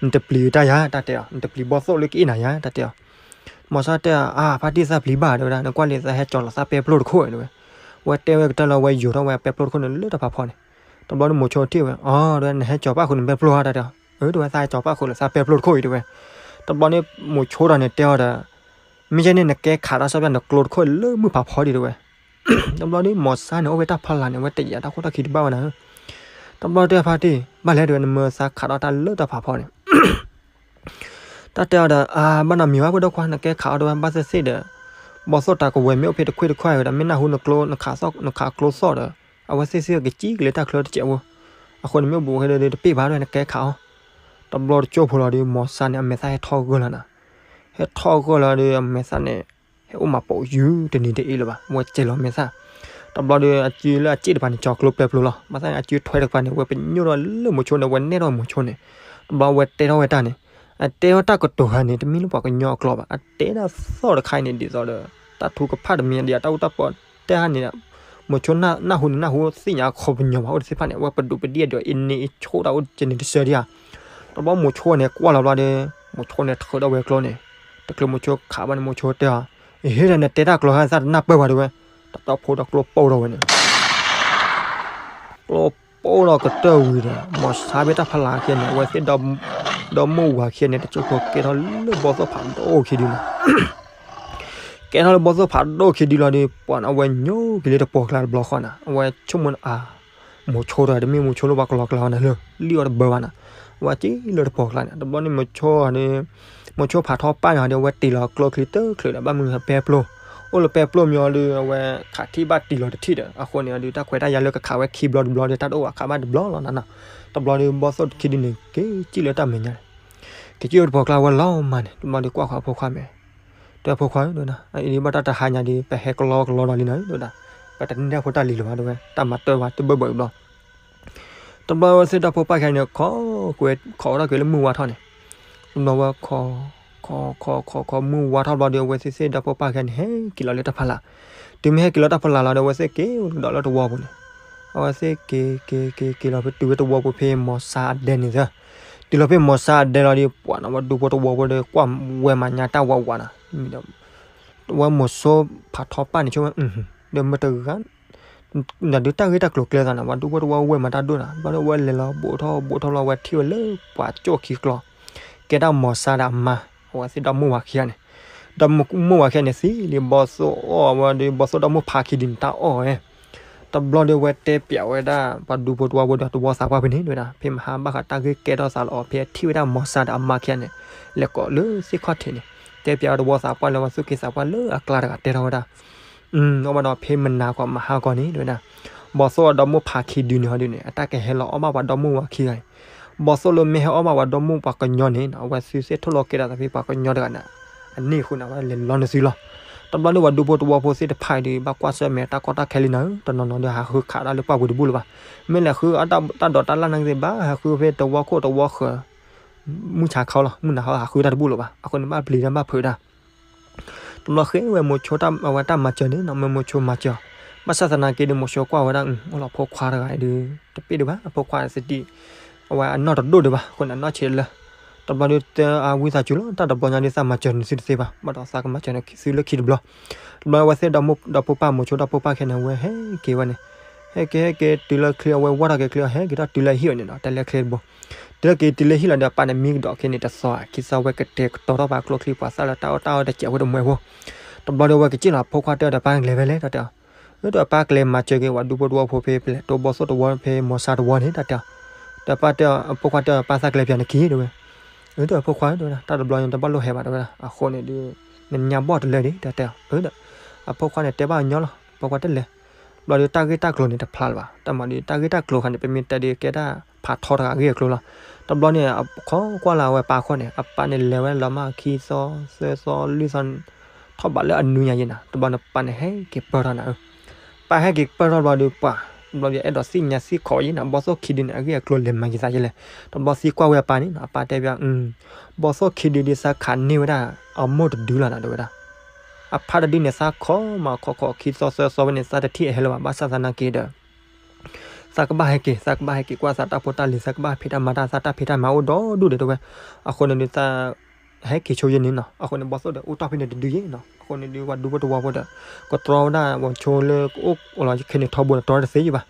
နတပျံၤတၢ်ယၤ တၢ်တဲအီၤ နတပျံၤဘီၣ်သိၣ်လၢကအ့ၣ်နၤယၤ တၢ်တဲအီၤ. မီၤစါတဲအီၤ အါ ဖါတံၢ်သးပျံၤဘၣ်တဲဝဲဒၣ် နကွၢ်လံသးဟဲကၠီၤလီၤသးပဲပျိတခိၣ်တဲဝဲ. ဝဲတဲဝဲကတၢၢ်လီၤ ဝဲယိၤထီၣ်ဝဲပဲပျိတခိၣ်န့ၣ်လၢတၢ်ဖးဖီန့ၣ်. တဘျီန့ၣ်မိၤဆိထံၣ်ဝဲ အီ တဲဝဲ နဟဲကၠီၤပၣ်ဃုာ်နပဲပျိဧါ တၢ်တဲအီၤ. အၢ တဲဝဲ သးဟဲကၠီၤပၣ်ဃုာ်လၢသးပဲပျိတခိၣ်အံၤတဲဝဲ. တဘျီန့ၣ် မိၤဆိဒီးန့ၣ်တဲအီၤဒီး မ့ၢ်ယဲန့ၣ်နကဲခးတၢ်စီပျၢ်နကျိတခိၣ်လၢမုၢ်ဖးဖီဒံးတဲဝဲ. တဘျီဒီး မီၤစါန့ၣ် အိၣ်ဝဲတၢ်ဖီလာ်န့ၣ် အဝဲတယာ်တၢ်ခိၣ်တၢ်ခံတဘၣ်ဝဲနၤဧၢ. တဘျီတဲဖါတံၢ် ဘၣ်လဲၣ်တဲဝဲ နမၢသးခးထီၣ်တၢ်လၢတၢ်ဖးဖီန့ၣ်. တၢ်တဲအီၤဒီး အါ ဘၣ်နီတမံၤဘၣ် ဖိဒိၣ်ခွါ နကဲခးအီၤတဲဝဲ ဘၣ်သ့ၣ်သ့ၣ်ဒီး ဘီၣ်သိၣ်တၢ်ကဝဲၤမ့ၢ်အိၣ်ဖဲတခွ့ၣ်တခွါဝဲဒီး မ့ၢ်နၢ်ဟူနကျိ နခးကျိသီၣ်ဒီး အဝဲသ့ၣ်သ့ၣ်ကစံၣ်ကလဲၤတၢ်ချၢတစဲးဖိ. အဃိန့ၣ်မ့ၢ်ဘူးခဲဒီးတပ့ၢ်ဘၣ်ဒီး နကဲခးအီၤ. တဘျီတကၠိဖိလီၤဒီး မီၤစါန့ၣ် အမဲာ်သၣ်ဟဲထီၣ်ဂၢၢ်လီၤနၤ. ဟဲထီၣ်ဂၢၢ်လီၤဒီး အမဲာ်သၣ်န့ၣ် ဟဲအိၣ်မးပိာ်ယုၢ်တနံၤတအ့ၣ်လၢၤဘၣ် ဝဲစဲၤလီၤမဲာ်သၣ်. တဘျီဒီး အစုလၢအစ့ၣ်တပၤန့ၣ် ကၠီၤကျိပဲပျိလီၤ. ဘၣ်ဆၣ်န့ၣ် အစုထွဲတကပၤန့ၣ် ဝဲပညိၣ်ထီၣ်လၢမိၤဆိန့ၣ် ဝဲနဲၣ်ထီၣ်မိၤဆိန့ၣ်. တဘျီဝဲတဲထီၣ်ဝဲတၢ်န့ၣ် အတဲထီၣ်တၢ်ကတိၤဟါန့ၣ် တမ့ၢ်လၢပှၤကညီအကျိာ်ဘၣ်. အတဲဒၣ်သီၣ်တခါအံၤန့ၣ် ဒ်သိးဒီး တၢ်ထုကဖၣ်တမံၤဒ်အတၢ်အိၣ်တၢ်ပီၣ် တဲဟါန့ၣ် မိၤဆိနၢ်ဟူန့ၣ် နၢ်ဟူသ့ၣ်ညါခီပညီဘၣ် အိၣ်တသ့ၣ်တဖၣ်န့ၣ် အဝဲပဒုးပဒံၣ်အဒိး အ့န့အ့ဆိၣ်တၢ်အိၣ်ကဲန့ၣ်တစၢဒံးဧါ. တဘျီမိၤဆိန့ၣ် ကွၢ်လီၤဘျီဒီး မိၤဆိန့ၣ်ထုးထီၣ်ဝဲကျိန့ၣ် တချုးမိၤဆိခးဘၣ်န့ၣ် မိၤဆိတဲအီၤ အဟ့ၣ်ဒီးနတဲတၢ်ကျိၤဟါသၣ်တနၢ်ပၢၢ်ဘၣ်တဲဝဲ. တတီဖိဒီးကျိပိၢ်ထီၣ်ဝဲန့ၣ် ကျိပိၢ်ထီၣ်ကတၢၢ်ဝံၤဒီး မီၤစါဖဲတၢ်ဖီလာ်ခံန့ၣ် အဝဲသ့ၣ် ဒီမိၢ်ဝၤခံန့ၣ် တကၠိဖိကဲထီၣ်လၢဘီၣ်သိၣ်ဖးဒိၣ်ခံဒုလီၤ. ကဲထီၣ်လၢဘီၣ်သိၣ်ဖးဒိၣ်ခံဒုလီၤဒီး ပှၤန့ၣ်အဝဲညိက့ၤလၢတပှီၤကျါတဘျီဃီန့ၣ် အဝဲဆိကမိၣ်အါ မိၤဆိတဂၤတမ့ၢ်မိၤဆိလၢပှၤကလီၤကျါအီၤန့ၣ်လၢ လံၣ်အီၤတဘၢဘၣ်န့ၣ် အဝဲက့ၤလၢတပှီၤကျါန့ၣ် တဘျီန့ၣ်မိၤဆိန့ၣ် မိၤဆိဖးထီပၢ်န့ၣ်ဒီး အဝဲတ့ၢ်လီၤကျိချံတၢ်ချၢဒီး ဘၣ်မနုၤဟဲပဲပျိ အိၣ်လၢပဲပျိမ့ၢ်အီၤဒီး အဝဲခးထံၣ်ဘၣ်တ့ၢ်လီၤတထံၣ်ဒီး အဃိန့ၣ်ဒီး တၢ်ခွဲးတၢ်ယာ်လၢကခးဝဲခံဘျီတဘျီဒီး တၢ်တအိၣ်ဘၣ်ခးဘၣ်တဘျီလီၤနၤနီၤ. တဘျီဒီးဘီၣ်သိၣ်ခံဒုန့ၣ် က့ၤစံၣ်လၢတၢ်မဲာ်ညါန့ၣ် က့ၤစံၣ်လၢတပှီၤကျါဝဲလီၤမးန့ၣ် တဘျီဒီးကွၢ်ဃီအဖိခွါမဲာ် တဲအဖိခွါဧၢ ဒ်ဝဲဒၣ် အံၤဒ်ဘၣ်တၢ်တဟါညါဒီး ပဟဲကလီကလီဒီးလံနၤဧၢ ဒ်ဝဲဒၣ် ပ တန့ၢ်တၢ်ဖိတၢ်လံၤလၢၤဘၣ် တဲဝဲ, တၢ်မၤတၢ်ဝဲတဘၢၣ်ဘၢၣ်ဘျီ. တဘျီဝဲသ့ၣ်ဒီဖိပၢ်ခံဂၤန့ၣ် ခိးကွံာ်, ခိးဝဲထီၣ်ကွံာ်လၢမုၢ်ဝါထီၣ်န့ၣ်, တဘျီဝဲခိး, ခိး, ခိး, ခိး, ခိး မုၢ်ဝါထီၣ်ဘျီဒီး အဝဲသ့ၣ်သ့ၣ်ဒီဖိပၢ်ခံဂၤန့ၣ် ဟဲက့ၤလီၤလၢတၢ်ဖီလာ်. တုၤမ့ၢ်ဟဲက့ၤလီၤတၢ်ဖီလာ်လီၤဒီး အဝဲသ့ၣ်က့ၤကဒီးလၢတဝီပူၤန့ၣ်, အဝဲသ့ၣ်က့ၤ, က့ၤ, က့ၤ, က့ၤလီၤဖဲ တုၤဝဲတဝီပူၤဖဲမီၤဆါအဒဲန့ၣ်သၢ, တုၤလီၤဖဲမီၤဆါအဒဲလီၤဒီး ပှၤန့ၣ် ဝဲဒူဖိတဝီဖိဒီး ကွၢ်ဝဲမၤညါတၢ်ဝးဝးနီၤ, ဝဲမိၤဆိဖးထီပၢ်န့ၣ် ဆိဝဲ, ဒီးမ့ၢ်တဂၤ ဒီးဒုးတၢ်ဂ့ၢ်တၢ်ကျိၤကျဲသးန့ၣ် ပှၤဒူဖိတဝီဝဲမၤတၢ်ဒိၣ်နီၤ, ဘျီဒီးဝဲလဲၤလီၤဘူးထီၣ်ဘူးထီၣ်လီၤ ဝဲထံၣ်ဝဲလၢပှၤကၠိၣ်ခံကျီ, ကဲဒၣ်မီၤဆါဒီးအမါ, အဝဲသ့ၣ်ဒီမိၢ်ဝၤခံဂၤန့ၣ်, ဒီမိၢ်ဝၤခံဂၤန့ၣ်သံလံ ဘီသိၣ်အီၣ်ဝဲဒီး ဘီသိၣ်ဒီမိၢ်ဖးခံဒုန့ၣ် တၢ်အီၣ်ဝဲ, တဘျီဒီးဝဲတဲပျးဝဲဒၣ် ပှၤဒူဖိတဝီဖိဒီး တဝီသးပှၢ်ဖဲန့ၣ် တဲဝဲဒၣ် ဖဲမဟါဘၣ်ဃးတၢ်ဂ့ၢ်ကဲထီၣ်သးလီၤအီၤ ဖဲထံၣ်ဝဲဒၣ်မီၤဆါဒီးအမါခံဂၤန့ၣ် လဲၤကိးလၢသ့ၣ်ခီၣ်ထံးန့ၣ်, တဲပျးဝဲတဝီသးပှၢ်လၢ ပှၤသူၣ်က့သးပှၢ်လၢအကျါတဂၤတဲထီၣ်ဝဲဒၣ် အဘၣ်ဒီးဖဲမနၤကီးမဟါကီးန့ၣ် တဲဝဲဒၣ်, ဘီသိၣ်အဒီမိၢ်ဖးခံဒုန့ၣ်ဟီဒုန့ၣ် အတၢ်ကဟဲလီၤအီၣ်ဘၣ်ပှၤဒီမိၢ်ဝၤခံဂၤန့ၣ်, ဘီသိၣ်လၢမ့ၢ်ဟဲအီၣ်ဘၣ်ပှၤဒီမိၢ်ပှၤကညီန့ၣ် အဝဲသ့ၣ်သ့ၣ်ထိၣ်လီၤကဲဒၣ်သးဖဲပှၤကညီတဂၤန့ၣ် အန့ၣ်အဃိန့ၣ် အဝဲလဲၤလီၤနသုလီၤ. တဘျီဒီးပှၤဒူဖိတဝီဖိသ့ၣ်တဖၣ်အံၤဒီး ဘၣ်ကွၢ်ဆၢၣ်မဲာ်တၢ်ကီတၢ်ခဲလံနၤဧၢ, တနီၤနီၤဒီးဟးဃုခးတၢ်လၢပှၢ်ပူၤတဘူၣ်လၢၤဘၣ်, မ့ၢ်လဲၤဃုအတၢ်ဒိးတၢ်လၢ်နာ်က့သ့ၣ် ဘၣ်ဟးဃုဖဲတဝီခိၣ်တဝီဃၢၤ မုၢ်ဆါခီလီၤ မုၢ်နၤခီဟးဃုတၢ်တဘူၣ်လၢၤဘၣ်, အဃိန့ၣ် ဘၣ်ပျံၤတၢ်ဘၣ်ဖုးတၢ်. တဘျီဃ့ဝဲမိၤဆိတၢ် အဝဲတၢ်မၤစၢၤန့ၣ်နီၤ, မ့ၢ်မိၤဆိမၤစၢၤ, ဘၣ်ဆၣ်သနာ်က့ဒီး မိၤဆိကွၢ်ဝဲဒၣ် အိၣ်လီၤဖိခွါတဂၤအံၤဒီး တပ့ၢ်ဒံးဘၣ်, အဖိခွါစတံး, အဝဲအနီၢ်တဒိၣ်ဒံးဘၣ်, အဃိန့ၣ် အနီၢ်ဆံးလၢ, တဘျီဒီးတဲအဝံသးစူၤလီၤ, တၢ်တဘျီညါဒီး သးမၤစၢၤနသုတသ့ဘၣ်, ဘၣ်ဒီးသးကမၤစၢၤနသုလၢခံတဘျီ. တဘျီအဝဲသ့ၣ်ဒီး ဒီဖိပၢ်မိၤဆိဒီဖိပၢ်ခဲန့ၣ် အဝဲဟဲက့ၤဝဲန့ၣ်, ဟဲက့ၤဟဲက့ၤတုၤလၢချံ အဝဲဝီထီၣ်က့ၤချံအီၤ ဟဲက့ၤထီၣ်တုၤလၢဟံၣ်အီၤန့ၣ်နီၤ, တၢ်လဲၤချ့တဘိ တုၤလၢက့ၤတုၤလၢဟံၣ်လီၤဒီး အပၢ်န့ၣ်မံကဒီးခဲန့ၣ်တသီ, ခံသီဝဲကတဲာ်ကတီၤထီၣ်ပှၤကျိချံ ပှၤသၣ်လၢတၢ်အီၣ်တၢ်အီတစဲးဖိတမှဲးဖိ, တဘျီဒီးဝဲကစံၣ်လီၤ အဖိခွါတဲအီၤဒီး ပၢ်လဲၤဖဲလဲၣ် တၢ်တဲအီၤ, အၢ ဒီးပၢ်ကလဲၤမၤစၢၤက့ၤ ပှၤဒူဖိတဝီဖိဖဲ ပလဲၤတိဘီသိၣ်တဝီဖဲမီၤဆါတဝီန့ၣ် တၢ်တဲအီၤ, ဒီးပၢ်တဲအီၤ အဖိခွါတဲအီၤ ပၢ်သးကလဲၤပၠးနခံ တဲဝဲ, အၢ ဒီးအဖိခွါ တဲဝဲဒၣ် တၢ်တဘျီညါတဘၣ်လိၣ်ဟဲဘၣ် တဲဝဲဒၣ်, အဃိန့ၣ်ဒီး နညါဘီၣ်တလၢဒံး တၢ်တဲအီၤ, အၢ ဒီး အဖိခွါန့ၣ်တဲဘၣ်အီၤညီလီၤ အဖိခွါတလဲၤ ဘျီဒီးတၢ်ဂ့ၢ်တၢ်ကျိၤန့ၣ်တဖျါလၢၤဘၣ်, တၢ်မၤဒီးတၢ်ဂ့ၢ်တၢ်ကျိၤခါန့ၣ် ပမ့ၢ်တဲဒီးကဲဒၣ်ဖးထီတဂၤအဂ့ၢ်အကျိၤလီၤ. တဘျီန့ၣ် အခိးကွၢ်လၢအဝဲပၢ်အခိၣ်န့ၣ် အပၢ်န့ၣ်လဲၤဝဲလီၤမၢ်ခံသီသၢသီလွံၢ်သီ ထီၣ်ဘးလၢအနွံညါယဲနၤ, တဘျီန့ၣ်ပၢ်န့ၣ်ဟဲက့ၤပၢၢ်ထီၣ်နၤဧၢ, ပၢ်ဟဲက့ၤပၢၢ်ထီၣ်ဘျီဒီးပှၤ, တဘျီဒီးအဲၣ်ဒိးသ့ၣ်ညါသ့ၣ်ခိးယဲနၤ ဘီသိၣ်ခံဒုန့ၣ် အဂ့ၢ်အကျိၤလဲၤမၤယသးယဲလဲၣ်, တဘျီသံကွၢ်ဝဲအပၢ်န့ၣ် အပၢ်တဲပၠး ဘီသိၣ်ခံဒုဒ်သးခးန့ၢ်ဝဲဒၣ် အမိၢ်တဒုလီၤနၤ တဲဝဲဒၣ်, အဖါတဒုန့ၣ် သးခိးမၤခိးခိးခံသီသၢသီဝဲန့ၣ် သးတထံၣ်အဟဲလၢၤဘၣ်, ဘၣ်ဆၣ်သနာ်က့ဒီး သးကဘၣ်ဟဲက့ၤ သးကဘၣ်ဟဲက့ၤကွၢ်သးတၢ်ဖိတၢ်လံၤ သးကဘၣ်ဖံးတၢ်မၤတၢ် သးတၢ်ဖံးတၢ်မၤအိၣ်ဒီဒူၣ်ဒီးတဲဝဲ, အဃိန့ၣ်ဒုးသး ဟဲက့ၤဆိယဲန့ၣ်နီၤ, အဃိန့ၣ် ဘီသိၣ်ဒီးအိၣ်တီၢ်ဖဲန့ၣ်တဒုယဲနီၤ, အဃိန့ၣ်ဒုး ပှၤဒူဖိတဝီဖိဒီး ကတြီဝဲဒၣ်မိၤဆိလၢအိၣ်လီၤခဲန့ၣ်ထီဘိန့ၣ် တြီတသ့ယဲဘၣ်.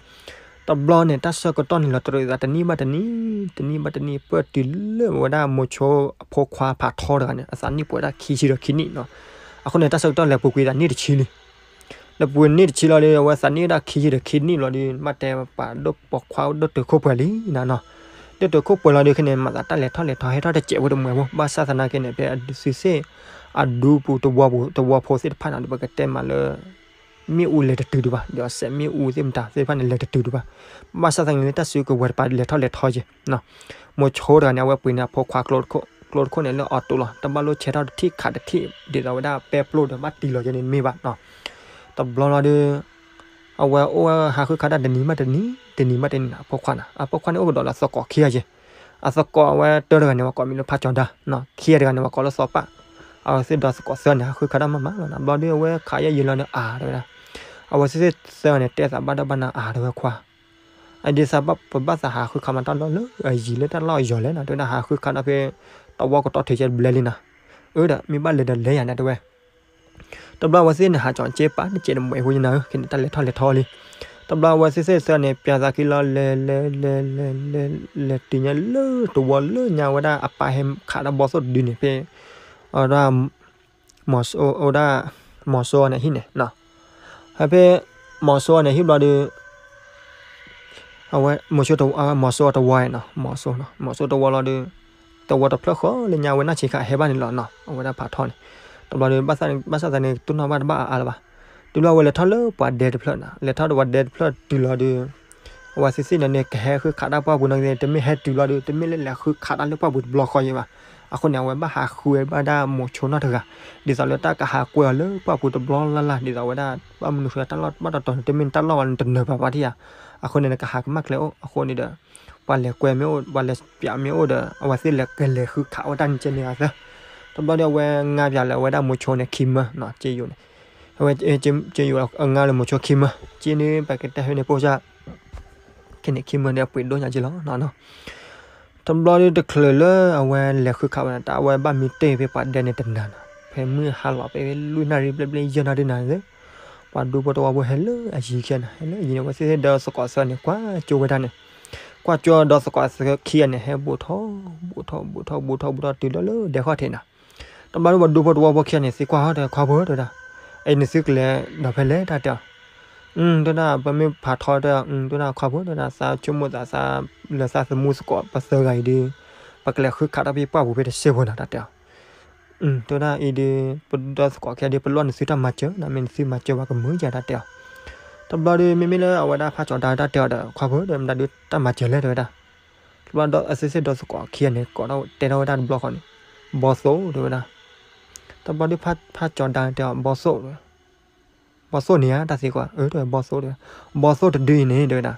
တဘျီန့ၣ် တၢ်ဆၢကတီၢ်န့ၣ်လီၤတရံးသးတနံၣ်ဘၣ်တနံၣ် တနံၣ်ဘၣ်တနံၣ် ပၢၢ်တုၤလၢဝဲဒၣ်မိၤဆိအဖိခွါဖးထီတဂၤန့ၣ် အသးနံၣ်ပှဲၤဒၣ်ခံဆံဒီးခံနံၣ်နီၤ, အဃိန့ၣ် တၢ်ဆၢကတီၢ်လဲၤပူၤကွံာ်သးနံၣ်တဆံလံ လၢပူၤနံၣ်တဆံလီၤဒီး အဝဲသးနံၣ်ဝဲဒၣ်ခံဆံဒီးခံနံၣ်လီၤဒီး မ့ၢ်တဲပာ်ဒိၣ်ပိာ်ခွါဒိၣ်တုာ်ခိၣ်ပှဲၤလံနၤနီၤ, ဒိၣ်တုာ်ခိၣ်ပှဲၤလီၤဒီးခဲန့ၣ် မၤသးတၢ်လဲၤထီၣ်လဲၤထီဟဲထီၣ်တစဲးဖိတမှဲးဖိ ဘၣ်ဆၣ်သနာ်က့န့ၣ် ဖဲအဒုးသုးစ့ၣ် အဒူပူၤတဝီပူၤတဝီဖိသ့ၣ်တဖၣ်န့ၣ်ဒီး ပကတဲမးလၢ မ့ၣ်အူလဲၤတတုၤဒံးဘၣ် ဒီးစဲးမ့ၣ်အူသ့ၣ်မတၤသ့ၣ်တဖၣ်န့ၣ် လဲၤတတုၤဒံးဘၣ်, ဘၣ်ဆၣ်သနာ်က့လၢတၢ်စုကဝဲၤတပၤလဲၤထီၣ်လဲၤထီက့ၤ မိၤဆိတဂၤန့ၣ် အဝဲပှ့ၤန့ၢ်အဖိခွါကျိတခိၣ်န့ၣ်လၢအီၤတိၢ်လီၤ တဘၣ်လိၣ်ဆဲးထီၣ်တထံၣ်ခးတထံၣ် ဒ်သိးဝဲဒၣ်ပဲပျိဒီးဘၣ်တံၢ်လီၤက့ၤန့ၣ်မ့ၢ်ဘၣ်နီၤ, တဘျီလီၤဒီး အဝဲအိၣ်ဝဲဟးဃုခးတၢ်တနံၤဘၣ်တနံၤ တနံၤဘၣ်တနံၤန့ၣ် အဖိခွါန့ၣ် အဖိခွါန့ၣ်အိၣ်ကဒီးလၢအသကိးခံဂၤက့ၤ, အသကိးအဝဲတၢတဂၤန့ၣ် ပှၤကိးမံၤလၢဖးကၠီၤဒါ, ခံဂၤတဂၤန့ၣ် ပှၤကိးလၢသီပၢ်, အဝဲသ့ၣ်ဒီးသကိးသၢန့ၣ် ဟးဃုခးတၢ်မးမးလီၤနီၤ, ဘျီဒီးအဝဲခးယဲၢ်ယဲၢ်လီၤဒီးအါတဲဝဲဒၣ်, အဝဲသ့ၣ်သၢန့ၣ် တဲသးဘၣ်ဒီးဘၣ်နၤအါတဲဝဲခွါ အဒ်သးဘၣ်ပဘၣ်သးဟးဃုခးမးတၢ်လီၢ်လၢအယံၤလၢတၢ်လီၢ်အယီၤလဲၣ်နီၤ, တဲဝဲဒၣ်ဟးဃုခးတၢ်ဖဲ တဝီကတီၢ်ထံးကဲတဘျဲလံနီၤ, အၢဒီးမ့ၢ်ဘၣ်လဲၤဒီးလဲၤယၤန့ၣ်တဲဝဲ, တဘျီအဝဲသ့ၣ်န့ၣ် ဟးကၠီၤက့ပာ်န့ၣ်ကဲတမှဲးဖိယဲနၤဧၢ, ခဲန့ၣ်တၢ်လဲၤထီၣ်လဲၤထီလံ, တဘျီအဝဲသ့ၣ်သၢန့ၣ် ပၠးသးခံလီၤ လဲၤ လဲၤ လဲၤ လဲၤ လဲၤ လဲၤတုၤညါလၢတဝီလၢညါဝဲဒၣ်အပၢ်ဟဲခးတၢ်ဘီသိၣ်တဒုန့ၣ်ဖဲ အဝဲဒၣ် မိၤစိ အဝဲဒၣ် မိၤစိန့ၣ်ဟံၣ်န့ၣ်နီၤ, ဟဲဖဲ မိၤစိန့ၣ်ဟံၣ်ဘျီဒီး အဝဲ မိၤစိ မိၤစိတဝီနီၤ, မိၤစိ မိၤစိတဝီလီၤဒီး တဝီတဖျၢၣ်ဃီလၢညါဝဲနီၢ်ဆံးခါဟဲဘၣ်န့ၣ်လီၤနီၤ, အဝဲဒၣ်ဖးထီန့ၣ်, တဘျီဒီး ဘၣ်ဆၣ်သနာ်က့ တိၢ်နီၣ်ဘၣ်တဘၣ်အါအါလၢၤဘၣ်, တုၤလၢအဝဲလဲၤထီၣ်လၢပှၤဒဲတဖျၢၣ်နီၤ, လဲၤထီၣ်ဒီးပှၤဒဲတဖျၢၣ်တုၤလီၤဒီး အဝဲသ့ၣ်သ့ၣ်န့ၣ်န့ၣ် ကဟဲဃုခးတၢ်ပှၢ်ပူၤနီၤ, တမ့ၢ်ဟဲတုၤလီၤဒီး တမ့ၢ်လၢလဲၤဃုခးတၢ်လၢပှၢ်ပူၤတဘျီဃီယဲဘၣ်, အဃိန့ၣ် အဝဲဘၣ်ဟးဃုဝဲဘၣ်ဒၣ်မိၤဆိနီၢ်တဂၤ, ဒ်သိးလၢတၢ်ကဟးကွဲအီၤလၢပှၢ်ပူၤတဘျီလၢ်လၢ် ဒ်သိးဝဲဒၣ် ဘၣ်မနုၤဃိတၢ်လီၢ်ဘၣ်တီၤတီၤန့ၣ် တမ့ၢ်တၢ်လီၢ်ဝဲန့ၣ် တနၢၤပၤပှၤထံၣ်ဧါ, အဃိန့ၣ် နကဟးကမၣ်ကျဲအိၣ်အဃိန့ၣ်ဒီး ပှၤလဲၤကွဲမ့ၢ်အိၣ် ပှၤလဲၤပၠးမ့ၢ်အိၣ်ဒီး အဝဲသ့ၣ်လဲၤကလဲၤဃုခးဝဲတၢ်န့ၣ်ကဲန့ၣ်အသၢ, တဘျီဒီးအဝဲငါပၠးလၢအဝဲဒၣ်မိၤဆိန့ၣ်ခံမၢနီၤ က့ယိၤန့ၣ်, အဝဲ က့ယိၤအငါလၢမိၤဆိခံမၢ, က့န့ၣ် ပကတဲဟဲန့ၣ်ပိၢ်စၢ် ခဲန့ၣ်ခံမၢန့ၣ်အပှ့ၤဒိၣ်ညါက့လီၤနီၤ. တဘျီဒီးတချုးလၢအဝဲလဲၤဃုခးဝဲန့ၣ် တၢ်အဝဲဘၣ်မံတ့ၢ်ဖဲပှၤဒဲန့ၣ်တနၤနီၤ, ဖဲမုၢ်ဟါလီၤဖဲလွံၢ်နၣ်ရံၣ်ဘျဲၣ်ဘျဲၣ်ယဲၢ်နၣ်ရံၣ်နၤန့ၣ်, ပှၤဒူဖိတဝီဖိဟဲလၢအယံၤခံဂၤန့ၣ် ဟဲလၢအယံၤန့ၣ် အဝဲသ့ၣ်ဒီးသကိးသၢန့ၣ် ကွၢ်ကၠိဝဲဒၣ်န့ၣ်, ကွၢ်ကၠိဒီးသကိးသၢခံဂၤန့ၣ် ဟဲဘူးထီၣ် ဘူးထီၣ် ဘူးထီၣ် ဘူးထီၣ် ဘူးထီၣ်တုၤလၢလၢဒဲခီၣ်ထံးနၤ. တဘျီဒီးပှၤဒူဖိတဝီဖိခံဂၤန့ၣ် သံကွၢ်ဟီၣ်ဒီး ခွါဖိ တဲဝဲဒၣ်, အံၤနသုကလဲၤဒီးဖဲလဲၣ် တၢ်တဲအီၤ, တဲဝဲဒၣ် ပမ့ၢ်ဖးထီတဲအီၤ တဲဝဲဒၣ် ခွါဖိ တဲဝဲဒၣ် သးဆိကမိၣ်သးသး လၢသးသမူသကိးပသၢဂၤအံၤဒီး ပကလဲၤဃုခးတၢ်ဖဲပှၢ်ပူၤဖဲတစဲးဖိနီၤ တၢ်တဲအီၤ, တဲဝဲဒၣ်အံၤဒီး ပဒီသကိးခံဂၤဒီး ပလီၢ်နသုတၢ်မၤစၢၤနီၤ မ့ၢ်နသုမၤစၢၤဝဲကမုာ်ယၤ တၢ်တဲအီၤ. တဘျီဒီး မ့မ့ၢ်လၢအဝဲဒၣ်ဖးကၠီၤဒါတၢ်တဲအီၤဒီး ခွါဖိ တဲဝဲဒၣ် မတၤဒုးတၢ်မၤစၢၤလဲၣ် တဲဝဲဒၣ်. တဘျီဒီးအသ့ၣ်သ့ၣ်ဒီသကိးခံဂၤန့ၣ် ကိးထီၣ်တဲထီၣ်ဝဲဒၣ်တဘျီဃီန့ၣ်, ဘီသိၣ် တဲဝဲဒၣ်. တဘျီဒီးဖးကၠီၤဒါတဲအီၤ ဘီသိၣ် ဘီသိၣ်န့ၣ်ဧါ တၢ်သံကွၢ်, အၢ တဲဝဲ ဘီသိၣ် တဲဝဲ, ဘီသိၣ်တဒုအံၤန့ၣ် တဲဝဲဒၣ်,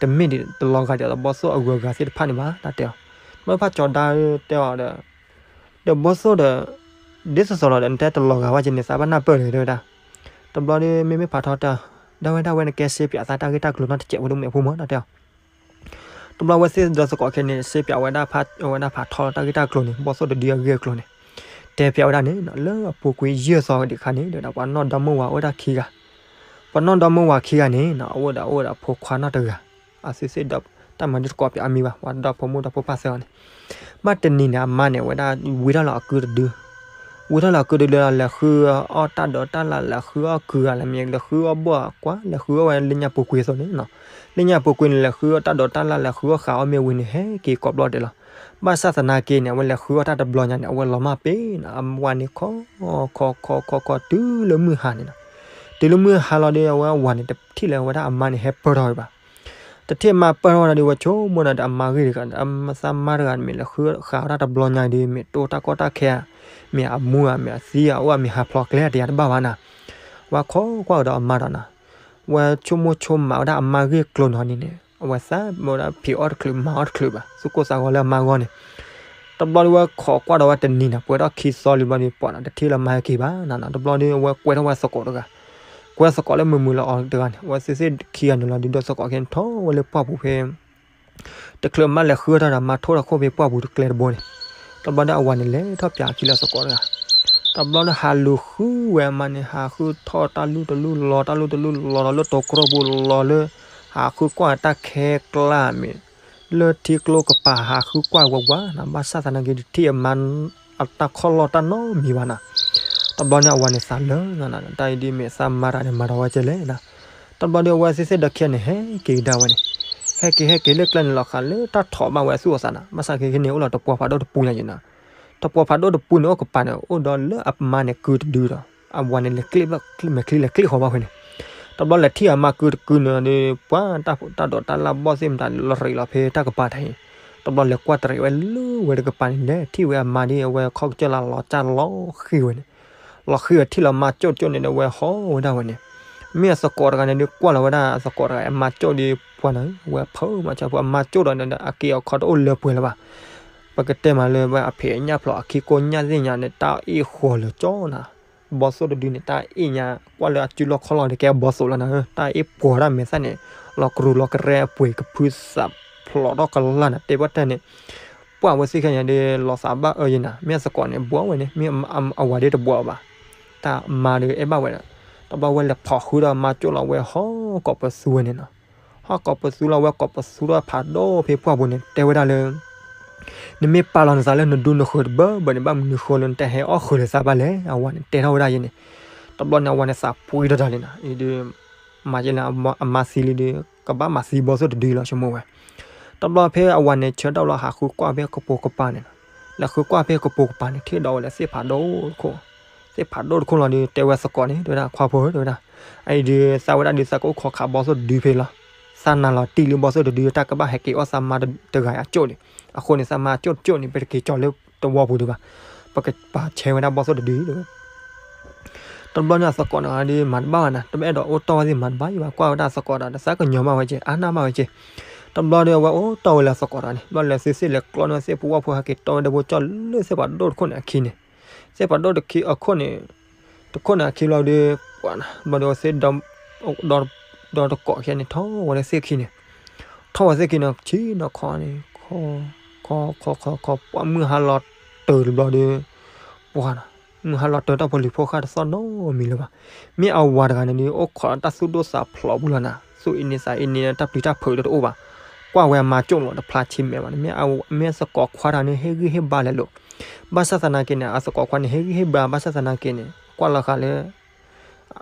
တမ့ၢ်ဒ်တလီၤဂာ်ဒ်သိးဘီသိၣ်အဂုၤအဂၤသ့ၣ်တဖၣ်န့ၣ်ဘၣ် တၢ်တဲအီၤ. တဘျီဖးကၠီၤဒါတဲအီၤဒီး, ဒီးဘီသိၣ်ဒီး, ဒ်သိးသိးလီၤဒီး နတဲတလီၤဂာ်ဝဲက့ၤန့ၣ် သးဘၣ်နၢ်ပၢၢ်လၢၤ တဲဝဲဒၣ်. တဘျီဒီး မ့မ့ၢ်ဖးထီတဲအီၤ, ဒၣ်ဝဲဒၣ်ဝဲ နကဲစ့ပၠးသးတၢ်ဂ့ၢ်တၢ်ကျိၤနီတစဲးဖိတမ့ၢ်အဖိမး တၢ်တဲအီၤ. တဘျီဝဲသ့ၣ်ဒီသကိးခဲန့ၣ် စ့ပၠးဝဲဒၣ်ဖး, ဝဲဒၣ်ဖးထီတၢ်ဂ့ၢ်တၢ်ကျိၤန့ၣ် ဘီသိၣ်တဒုအဂ့ၢ်အကျိၤန့ၣ်, တဲပၠးဝဲဒၣ်န့ၣ် လၢအပူၤကွံာ်ယဲၢ်သီဒံးခါန့ၣ် တဲဝဲဒၣ် ပှၤနီၢ်ဒီမါဝၤအိၣ်ဒၣ်ခံဂၤ, ပှၤနီၢ်ဒီမါဝၤခံဂၤန့ၣ် အအိၣ်ဒီး အအိၣ်ဒီးဖိခွါနီၢ်တဂၤ, အသ့ၣ်သ့ၣ်ဒီး တၢ်မၤဒုးသကိးပၠးအမံၤဘၣ် ပှၤဒီဖိမိၢ်ဒီဖိပၢ်သၢဂၤန့ၣ်, ဘၣ်တနံၤန့ၣ် အမါန့ၣ် အဝဲဒၣ်ဝံထီၣ်လီၤအကုတဒု ဝံထီၣ်လီၤအကုတဒုလီၤ လဲၤဃုအီၣ်တၢ်ဒိးတၢ်လၣ် လဲၤဃုအီၣ်ကုဂၤလၢမ့ၢ် လဲၤဃုအီၣ်ဘီၣ်ကွၢ် လဲၤဃုအီၣ်ဝဲလၢညါပူၤကွံာ်အသိးန့ၣ်, လၢညါပူၤကွံာ်န့ၣ် လဲၤဃုအီၣ်တၢ်ဒိးတၢ်လၣ် လဲၤဃုအီၣ်ဃာ်အီၣ်မ့ၢ်ဝံၤန့ၣ် ဟဲက့ၤကိးဘျီဒဲးလီၤ. ဘၣ်ဆၣ်သနာ်က့န့ၣ် အဝဲလဲၤဃုအီၣ်တၢ်တဘျီညါန့ၣ် အဝဲလီၤမၢ်ပ့ၤနီၤ အဝၤန့ၣ်ခီ, ခီခီခီခီခီ တုၤလၢမုၢ်ဟါန့ၣ်နီၤ, တုၤလၢမုၢ်ဟါလီၤဒီး အဝဲအဝၤန့ၣ် တထံၣ်လၢၤဝဲဒၣ်အမါန့ၣ် ဟဲပၢၢ်ထီၣ်ဝဲဘၣ် တထံၣ်အမါပၢၢ်ထီၣ်ဝဲဒီး ဝဲဆိကမိၣ်ဒီးအမါဂ့ၢ်တဂၤ အသးမါတဂၤန့ၣ် မ့ၢ်လဲၤဃုဃာ်ဝဲဒၣ်တဘျီညါဒီး မ့ၢ်တအိၣ်တၢ်ကီတၢ်ခဲဧါ, မ့ၢ်အမူဧါ မ့ၢ်အသံဧါ အိၣ်ဧါ မ့ၢ်ဟးဖျိးကျဲဧါ တယၤတဘၣ်ဘၣ်နီၤ. ဝဲခိးကွၢ်ကဒီးအမါဒီးနီၤ, ဝဲဆိကမိၣ်ဆိကမးဝဲဒၣ်အမါဂ့ၢ်ကျိၤနီၤန့ၣ်န့ၣ် အဝဲသးမ့ၢ်ဝဲဒၣ်ဖံးအီၣ်တချုးမၤအီၣ်တချုးဘၣ် သူၣ်ကိၢ်သးဂီၤလၢအမါဂီၢ်န့ၣ် တဘျီဒီးဝဲခိးကွၢ်ဒီးဝဲတနံၤန့ၣ် ပှဲၤထီၣ်ခံသီလံဘျီဒီး ပှၤနီၤ တထံၣ်လၢမါဟဲက့ၤဘၣ်နီၤနီၤ တဘျီဒီးအဝဲကွဲထီၣ်ဝဲသကိးတဂၤ, ကွဲသကိးလၢမုာ်မုာ်လီၤအီၤတဂၤန့ၣ် အဝဲသ့ၣ်သ့ၣ်ခံဂၤန့ၣ်လီၤဒီး ဒီသကိးခဲန့ၣ် ထီၣ်ဝဲလၢပှၢ်ပူၤဖဲ တချုးမါလဲၤဃုအီၣ်တၢ်ဒီး မါထိၣ်တၢ်ခိၣ်ဖဲပှၢ်ပူၤတကျဲတဘိန့ၣ်, တဘျီဒီးအဝၤန့ၣ်လဲၤထီၣ်ပၠးအခံလၢသကိးတဂၤ, တဘျီဒီးဟးလူၤဃုဝဲအမါန့ၣ် ဟးဃုထီၣ်တၢ်လူၢ်တလူၢ်လီၤ တၢ်လူၢ်တလူၢ်လီၤဒီးလၢတိၤကြီပူၤလီၤလၢ ဟးဃုကွၢ်တၢ်ခဲကျါမ့ၢ် လၢထံကျိကပၤဟးဃုကွၢ်ဝဲဝဲနီၤ ဘၣ်ဆၣ်သနာ်က့တထံၣ်အမါ အတၢ်ခီၣ်လီၢ်တၢ်နီတမံၤဘၣ်နီၤ, တဘျီန့ၣ်အဝၤန့ၣ်သးလၢာ်နီၤ တၢ်အံၤဒ်မ့ၢ်သးမါတဂၤန့ၣ် မၤဒီးဝဲကဲလဲၣ်နီၤ, တဘျီဒီးအဝဲသ့ၣ်သ့ၣ်ဒီးခံဂၤန့ၣ် ဟဲက့ၤကဒါဝဲန့ၣ်, ဟဲက့ၤဟဲက့ၤလၢကျဲန့ၣ်လီၤဃးလၢတၢ်ထိးဘၣ်ဝဲအသူၣ်အသးနီၤ ဘၣ်ဆၣ်က့ၤခဲန့ၣ် အိၣ်လီၤတပှီၤဖးဒိၣ်တပူညါယနီၤ, တပှီၤဖးဒိၣ်တပူန့ၣ် အိၣ်ကပၤန့ၣ် အိၣ်ဒီးလၢအမါန့ၣ်ကုတဒုဒီး အဝၤန့ၣ်လဲၤကျ့ၣ်ဘၣ်မဲာ်ချံလဲၤကျ့ၣ်ဃီဘၣ်ဖဲန့ၣ်, တဘျီလဲၤထံၣ်အမါကုတကုန့ၣ်ဒီး ပှၤတၢ်ဒိးတၢ်လၣ်ဘီၣ်သ့ၣ်မတၤလီၤရံးလီၤဖဲတၢ်ကပၤတၢ်အံၤ, တဘျီလဲၤကွၢ်တရံးဝဲလၢဝဲတကပၤန့ၣ် လဲၤထံၣ်ဝဲအမါဒီး အဝဲခီၣ်ကစၢၢ်လၢလီၤစၢ်လီၤဃံၤဝဲန့ၣ်, လီၤဃံၤဝဲထံၣ်လီၤမါကၠိၣ်တကၠိၣ်န့ၣ်ဒီး အဝဲဟီၣ်ဝဲဒၣ်ဝဲန့ၣ်, မ့ၢ်အသကိးတဂၤန့ၣ်ဒီး ကွၢ်လီၤဝဲဒၣ်အသကိးတဂၤ အမါကၠိၣ်ဒီးပှၤနီၤ အဝဲဖုးမၤဆါဖိ အမါကၠိၣ်ဒီးန့ၣ်ဒီး အက့ၢ်အခီတအိၣ်လၢပှဲၤလၢၤဘၣ်, ပကတဲမးလၢဝဲအဖံးအညၣ်ဖျိးအခံကိးညၣ်သ့ၣ်ညါန့ၣ် တၢ်အ့ၣ်ဃီၤလၢာ်ကၠီနီၤ ဘီသိၣ်တဒုန့ၣ် တၢ်အ့ၣ်ညါ ကွၢ်လၢအစုလီၢ်ခီၣ်လီၢ်ဒီးကဲဘီသိၣ်လီၤနီၤ, တၢ်အ့ၣ်ပှီၤတၢ်မဲာ်သၣ်န့ၣ် လီၤကရူၢ်လီၤကရဲအပှ့ၤကဖုသးဖျိးထီၣ်ကလၢ်န့ၣ် တဲဘၣ်တၢ်န့ၣ်, ပှၢ်ဝဲသ့ၣ်ခဲညါဒီး လီၤသးဘၣ်အၢယဲနီၤ, မ့ၢ်အသကိးန့ၣ် ဘှီဝဲန့ၣ် မ့ၢ်အဝၤဒီးတဘှီဘၣ်, တၢ်မါဒီးအဲၣ်ဘၣ်ဝဲဒီး, တဘျီဝဲလဲၤဖီၣ်ဃုဒီးမါကၠိၣ်လီၤဝဲဟီၣ်ကိးပသူဝဲန့ၣ်နီၤ, ဟီၣ်ကိးပသူလီၤဝဲကိးပသူထီၣ်ဖးဒိၣ်ဖဲပှၢ်ပူၤန့ၣ် တဲဝဲဒၣ်လၢ နမ့ၢ်ပာ်လီၤနသးလၢနဒူနဃၢၤတဘၢဘၢန့ၣ် ဘၣ်မနုၤဃိလၢနတဟဲအီၣ်ဃုာ်လၢၤသးဘၣ်လဲၣ် အဝၤန့ၣ် တဲထီၣ်ဝဲဒၣ်ယဲန့ၣ်, တဘျီန့ၣ် အဝၤန့ၣ်သးပှ့ၤထီၣ်တၢ်လံနီၤ, အံၤဒီး မၤယဲလၢအမါသံလံဒီး ကဘၣ်မၤသံဘီသိၣ်တဒုလီၤဆိကမိၣ်ဝဲ, တဘျီဖဲအဝၤန့ၣ် ဆၢထၢၣ်လီၤဟးဃုကွၢ်ဖဲကပိာ်ကပၤန့ၣ်နီၤ, လဲၤဃုကွၢ်ဖဲကပိာ်ကပၤန့ၣ် ထံၣ်ဒီးဝဲလၢသ့ၣ်ဖးဒိၣ်တခိၣ်, သ့ၣ်ဖးဒိၣ်တခိၣ်လီၤဒီး တဲဝဲသကိးန့ၣ် တဲဝဲဒၣ် ခွါဖိ တဲဝဲဒၣ်, အအံၤဒီး သးဝဲဒၣ်ဒီး သးကအိၣ်ခိးခးဘီသိၣ်တဒုဖဲလီၤ, သးနာ်လီၤတံၢ်လၢဘီသိၣ်တဒု တၢ်ကဘၣ်ဟဲက့ၤအီၣ်သးမါတဂၤအကၠိၣ်န့ၣ်, အဃိန့ၣ် သးမါအကၠိၣ်တကၠိၣ်န့ၣ် ပတက့ၤကၠီလၢ တဝီပူၤဒံးဘၣ်, ပကပာ်ဆဲးဝဲဒၣ်ဘီၣ်သိၣ်တဒုအံၤ တဲဝဲ. တဘျီန့ၣ်အသကိးန့ၣ်ဒီးမၤတဘၣ်ဘၣ်နၤ, တအဲၣ်ဒိးအိၣ်တီၢ်ဝဲသ့ၣ်မၤတဘၣ်ယံၤဘၣ်, ကွၢ်ဝဲဒၣ်အသကိးဒီး တသးကညီၤဘၣ်ဝဲက့ၤ, အါနၢ်ဘၣ်ဝဲက့ၤ. တဘျီဒီးအဝဲအိၣ်တီၢ်ဝဲလၢအသကိးဒီးန့ၣ်, ဘျီလဲၤသုသ့ၣ်လဲၤကျီန့ၢ်သ့ၣ်ပဝၢ်ဖိဟဲက့ၤတီၢ်ဝဲဒီးဘိကၠီၣ်လၢသ့ၣ်ပှၤဒိၣ်တခိၣ်န့ၣ်အခံန့ၣ်, သ့ၣ်ပှၤဒိၣ်တခိၣ်အခိၣ်န့ၣ်, တခိၣ်န့ၣ်အခံလီၤဒီး ပှၤနၤ, ဘျီဒီးအဝဲသ့ၣ် ဒီတကိးခဲန့ၣ် ထီၣ်ဝဲလၢသ့ၣ်ခံန့ၣ်, ထီၣ်ဝဲသ့ၣ်ခံန့ၣ် ဆံးနီၤခီန့ၣ်, ခီ ခီ ခီ ခီ ပှၤမုၢ်ဟါလီၤတၢၤတဘျီဒီး ပှၤနၤ, မုၢ်ဟါလီၤတၢၤတၢ်ဖိလံၤဖိဃၣ်တသီၣ်နီတမံၤလၢၤဘၣ်. မ့ၢ်အဝၤတဂၤန့ၣ်ဒီး အိၣ်ခိးတၢ်သူၣ်ဒိၣ်သးဖျိးပူၤလီၤနၤ, သူၣ်အ့န့သးအ့န့ တၢ်ပျံၤတၢ်ဖုးဒီးတအိၣ်ဘၣ်, ကွၢ်ဝဲအမါကၠိၣ်လီၤတဖျါဆံးမဲာ်ဘၣ်န့ၣ်, မ့ၢ်အသကိးခွါတဂၤန့ၣ် ဟ့ၣ်ဂံၢ်ဟ့ၣ်ဘါလဲၤလိာ်, ဘၣ်ဆၣ်သနာ်က့န့ၣ် အသကိးခွါန့ၣ် ဟ့ၣ်ဂံၢ်ဟ့ၣ်ဘါ ဘၣ်ဆၣ်သနာ်က့န့ၣ် ကွၢ်လီၤဃာ်လၢ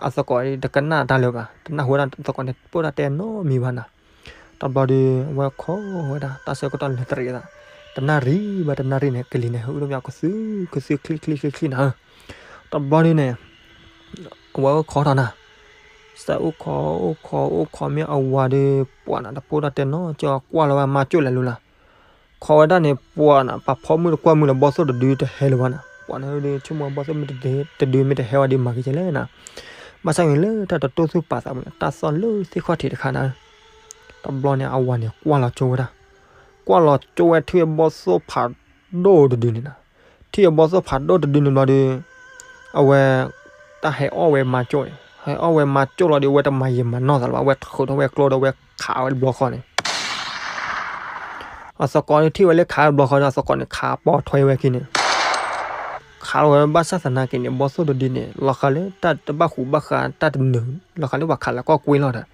အသကိးတကနၣ်တၢ်လၢၤဘၣ်, တနၢ်ဟူဝဲဒၣ်သကိးန့ၣ် ပိၣ်တၢ်တဲနီတမံၤဘၣ်နၤ. တဘျီဒီး အဝဲခိးဝဲဒၣ် တၢ်ဆၢကတီၢ်လဲၤတရံးသး, တနၣ်ရံၣ်ဘၣ်တနၣ်ရံၣ်န့ၣ် ကလံၤန့ၣ် ဟဲအုၣ်ထီၣ်ပၠးကသူ ကသူချံချံချံချံနၤဧၢ. တဘျီဒုန့ၣ် အဝဲအိၣ်ခိးထီၣ်နၤ, စးအိၣ်ခိး အိၣ်ခိး အိၣ်ခိးမ့ၢ်အဝၤဒီး ပှၤနၤတပိၣ်တၢ်တဲနီတမံၤ ကွၢ်လီၤဝဲအမါကၠိၣ်လဲၤလိာ်လီၤ. ခိးဝဲဒၣ်န့ၣ် ပှၤနၤ ပာ်ဖီမုၢ်တကွၢ်မုၢ်လၢဘီၣ်သိၣ်တဒုတဟဲလၢၤဘၣ်နၤ, ပှၤန့ၣ်ဒီး ဆိကမိၣ်ဘီၣ်သိၣ်မုၢ်တဒု မ့ၢ်တဟဲဝဲဒီးမၤက့ၤကလဲၣ်နၤ, ဘၣ်ဆၣ်န့ၣ်လၢတၢ်တတိၢ်သူၣ်ပာ်သးမး တၢ်သီၣ်လၢသ့ၣ်ခီၣ်ထံးတခါနၤ. တဘျီန့ၣ် အဝၤန့ၣ်ကွၢ်လီၤကၠိဝဲဒၣ်, ကွၢ်လီၤကၠိဝဲထံၣ်ဝဲဘီၣ်သိၣ်ဖးဒိၣ်တဒုန့ၣ်နၤ, ထံၣ်ဝဲဘီၣ်သိၣ်ဖးဒိၣ်တဒုန့ၣ်ဘျီဒီး အဝဲ တၢ်ဟဲအီၣ်ဝဲမါကၠိၣ်န့ၣ်, ဟဲအီၣ်ဝဲမါကၠိၣ်လီၤဒီး အဝဲတမၤယံာ်မၤနီၢ်သးလၢၤဘၣ်, အဝဲထုးထီၣ်ဝဲကျိဒီးအဝဲခးဝဲတဘျီဃီန့ၣ် အသကိးန့ၣ်ထံၣ်ဝဲလၢခးတဘျီဃီဒီး အသကိးန့ၣ် ခးပိာ်ထွဲဝဲခံန့ၣ်, ခးလီၤဝဲဘၣ်ဆၣ်သနာ်က့န့ၣ် ဘီၣ်သိၣ်တဒုန့ၣ် လီၤဃာ်လၢတၢ်တဘၣ်ဃူဘၣ်ဃးတၢ်တနုာ်, လီၤဃာ်လၢပှၤခးလၢကီၢ်ကွ့လီၤဒီး,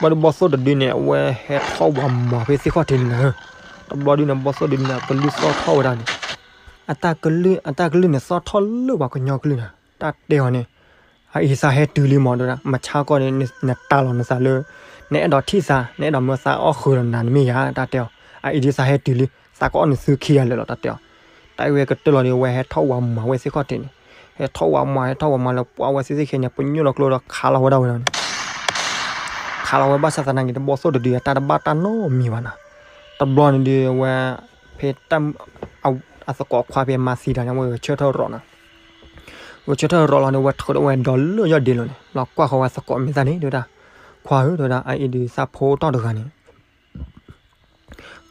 ဘျီဒီးဘီၣ်သိၣ်တဒုန့ၣ် အဝဲဟဲထီၣ်ဝးမၤဖဲသ့ၣ်ခီၣ်ထံးန့ၣ်နၤဧၢ. တဘျီဒုန့ၣ် ဘီၣ်သိၣ်တဒုန့ၣ် အကလုၢ်သီၣ်ထီၣ်ဝဲဒၣ်န့ၣ်, အတၢ်ကလုၢ် အတၢ်ကလုၢ်န့ၣ်သီၣ်ထီၣ်လၢပှၤကညီကလုၢ်နၤ, တၢ်တဲအီၤန့ၣ် အအံၤသးဟဲတုၤလံမး တဲဝဲဒၣ်, မဆါကီၢ်န့ၣ် နတၢ်လီၤနသးလၢ နအဲၣ်ဒိးထံၣ်သး နအဲၣ်ဒိးမၢသးအီၣ်ဃုာ်ဒီးနၤ နမ့ၢ်ယၤ တၢ်တဲအီၤ, အအံၤဒုးသးဟဲတုၤလံ သးကအီၣ်နသုခံဂၤလၢာ်လီၤ တၢ်တဲအီၤ. တၢ်အံၤဝဲကတၢၢ်လီၤဒီး အဝဲဟဲထီၣ်ဝးမၤဝဲသ့ၣ်ခီၣ်ထံးန့ၣ်, ဟဲထီၣ်ဝးမၤ ဟဲထီၣ်ဝးမၤလၢပှၤဝဲသ့ၣ်သ့ၣ်ခဲန့ၣ် ပညိၣ်လီၤကျိဒီးခးလီၤဝဲဒၣ်ဝဲန့ၣ်, ခးလီၤဝဲဘၣ်ဆၣ်သနာ်က့ တဘီၣ်သိၣ်တဒုအတၢ်တဘၣ်တၢ်နီတမံၤဘၣ်နၤ. တဘျီန့ၣ်ဒီး အဝဲ ဖဲတၢ် အသကိးခွါဖဲမၤသံတၢ်န့ၣ် အဝဲဂဲၤဆၢထၢၣ်ရီးနၤ, ဂဲၤဆၢထၢၣ်ရီးလီၤန့ၣ် အဝဲထုးထီၣ်ဝဲဒီးလၢယီၢ်ဒ့လိၤန့ၣ် လီၤကွၢ်ဃီၤဝဲသကိးမ့ၢ်သၣ်န့ၣ် တဲဝဲဒၣ်, ခွါဧၢ တဲဝဲဒၣ် အအံၤဒုးသးဖိတီၢ်တဂၤန့ၣ်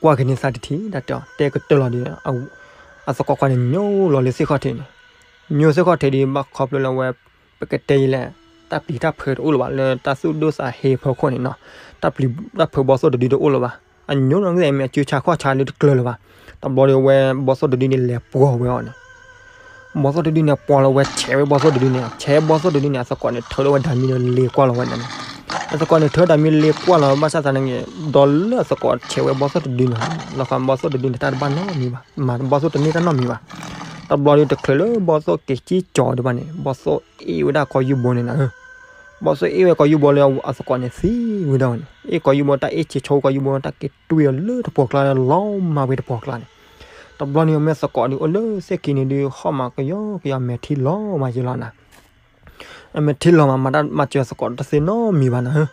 ကွၢ်က့ၤန့ၢ်သးတထံၣ် တၢ်တဲအီၤ တဲကတၢၢ်လီၤဒီး အသကိးခွါန့ၣ် ညိလီၤလၢသ့ၣ်ခီၣ်ထံးန့ၣ်, ညိသ့ၣ်ခီၣ်ထံးဒီး ဘၣ်ခီဖျိလၢအဝဲ ပကတဲယလဲၣ်, တၢ်ပျံၤတၢ်ဖုးတအိၣ်လၢၤဘၣ် လၢတၢ်သူၣ်ဒိၣ်သးဟ့အဖီခိၣ်န့ၣ်နီၤ, တၢ်ပျံၤတၢ်ဖုးဘီၣ်သိၣ်တဒုတအိၣ်လၢၤဘၣ်, အညိနီၣ်ကသ့ၣ်မ့ၢ်အစုဆါခီၣ်ဆါလၢတကျၢၤလၢၤဘၣ်. တဘျီဒီးအဝဲဘီၣ်သိၣ်တဒုန့ၣ်လဲၤပှီၢ်ဝဲအီၤန့ၣ် ဘီၣ်သိၣ်တဒုန့ၣ် ပှီၢ်လီၤဝဲဆဲးဝဲဘီၣ်သိၣ်တဒုန့ၣ်, ဆဲးဘီၣ်သိၣ်တဒုန့ၣ် အသကိးန့ၣ် ထုးထီၣ်ဝဲဒၣ်မံၤဒီးလ့ကွၢ်လီၤဝဲန့ၣ်, အသကိးန့ၣ် ထုးဒၣ်မံၤလ့ကွၢ်လီၤ ဘၣ်ဆၣ်သနာ်က့ ဒီးလၢအသကိးဆဲးဝဲဘီၣ်သိၣ်တဒုန့ၣ်, လီၤဃာ်ဘီၣ်သိၣ်တဒုန့ၣ် တၢ်တဘၣ်နီတမံၤဘၣ်, မၤဘီၣ်သိၣ်တန့ၢ်တၢ်နီတမံၤဘၣ်. တဘျီဒီးတချုးလၢဘီၣ်သိၣ်က့ၤကံၣ်ကၠီၤဒံးဘၣ်န့ၣ် ဘီၣ်သိၣ်အ့ၣ်ဝဲဒၣ်ကီယူဘိန့ၣ်နၤဧၢ, ဘီၣ်သိၣ်အ့ၣ်ဝဲကီယူဘိလၢအသကိးန့ၣ်သံဝဲဒၣ်ဝဲန့ၣ်, အ့ၣ်ကီယူဘိ တၢ်အ့ၣ်ဆံးဆိကီယူဘိ တၢ်က့ၤတွံၢ်အီၤလၢတပှီၢ်ကျါလီၤမၢ်ဝဲတပှီၢ်ကျါန့ၣ်, တဘျီန့ၣ် မ့ၢ်သကိးဒုးအိၣ်လၢသ့ၣ်ခံန့ၣ်ဒုး ဟီၣ်မးကယီကယီ မဲာ်ထံလီၤမးယဲလီၤနၤ, အမဲာ်ထံလီၤမး မၤတၢ်မၤစၢၤသကိးတသ့နီတမံၤဘၣ်နၤဧၢ.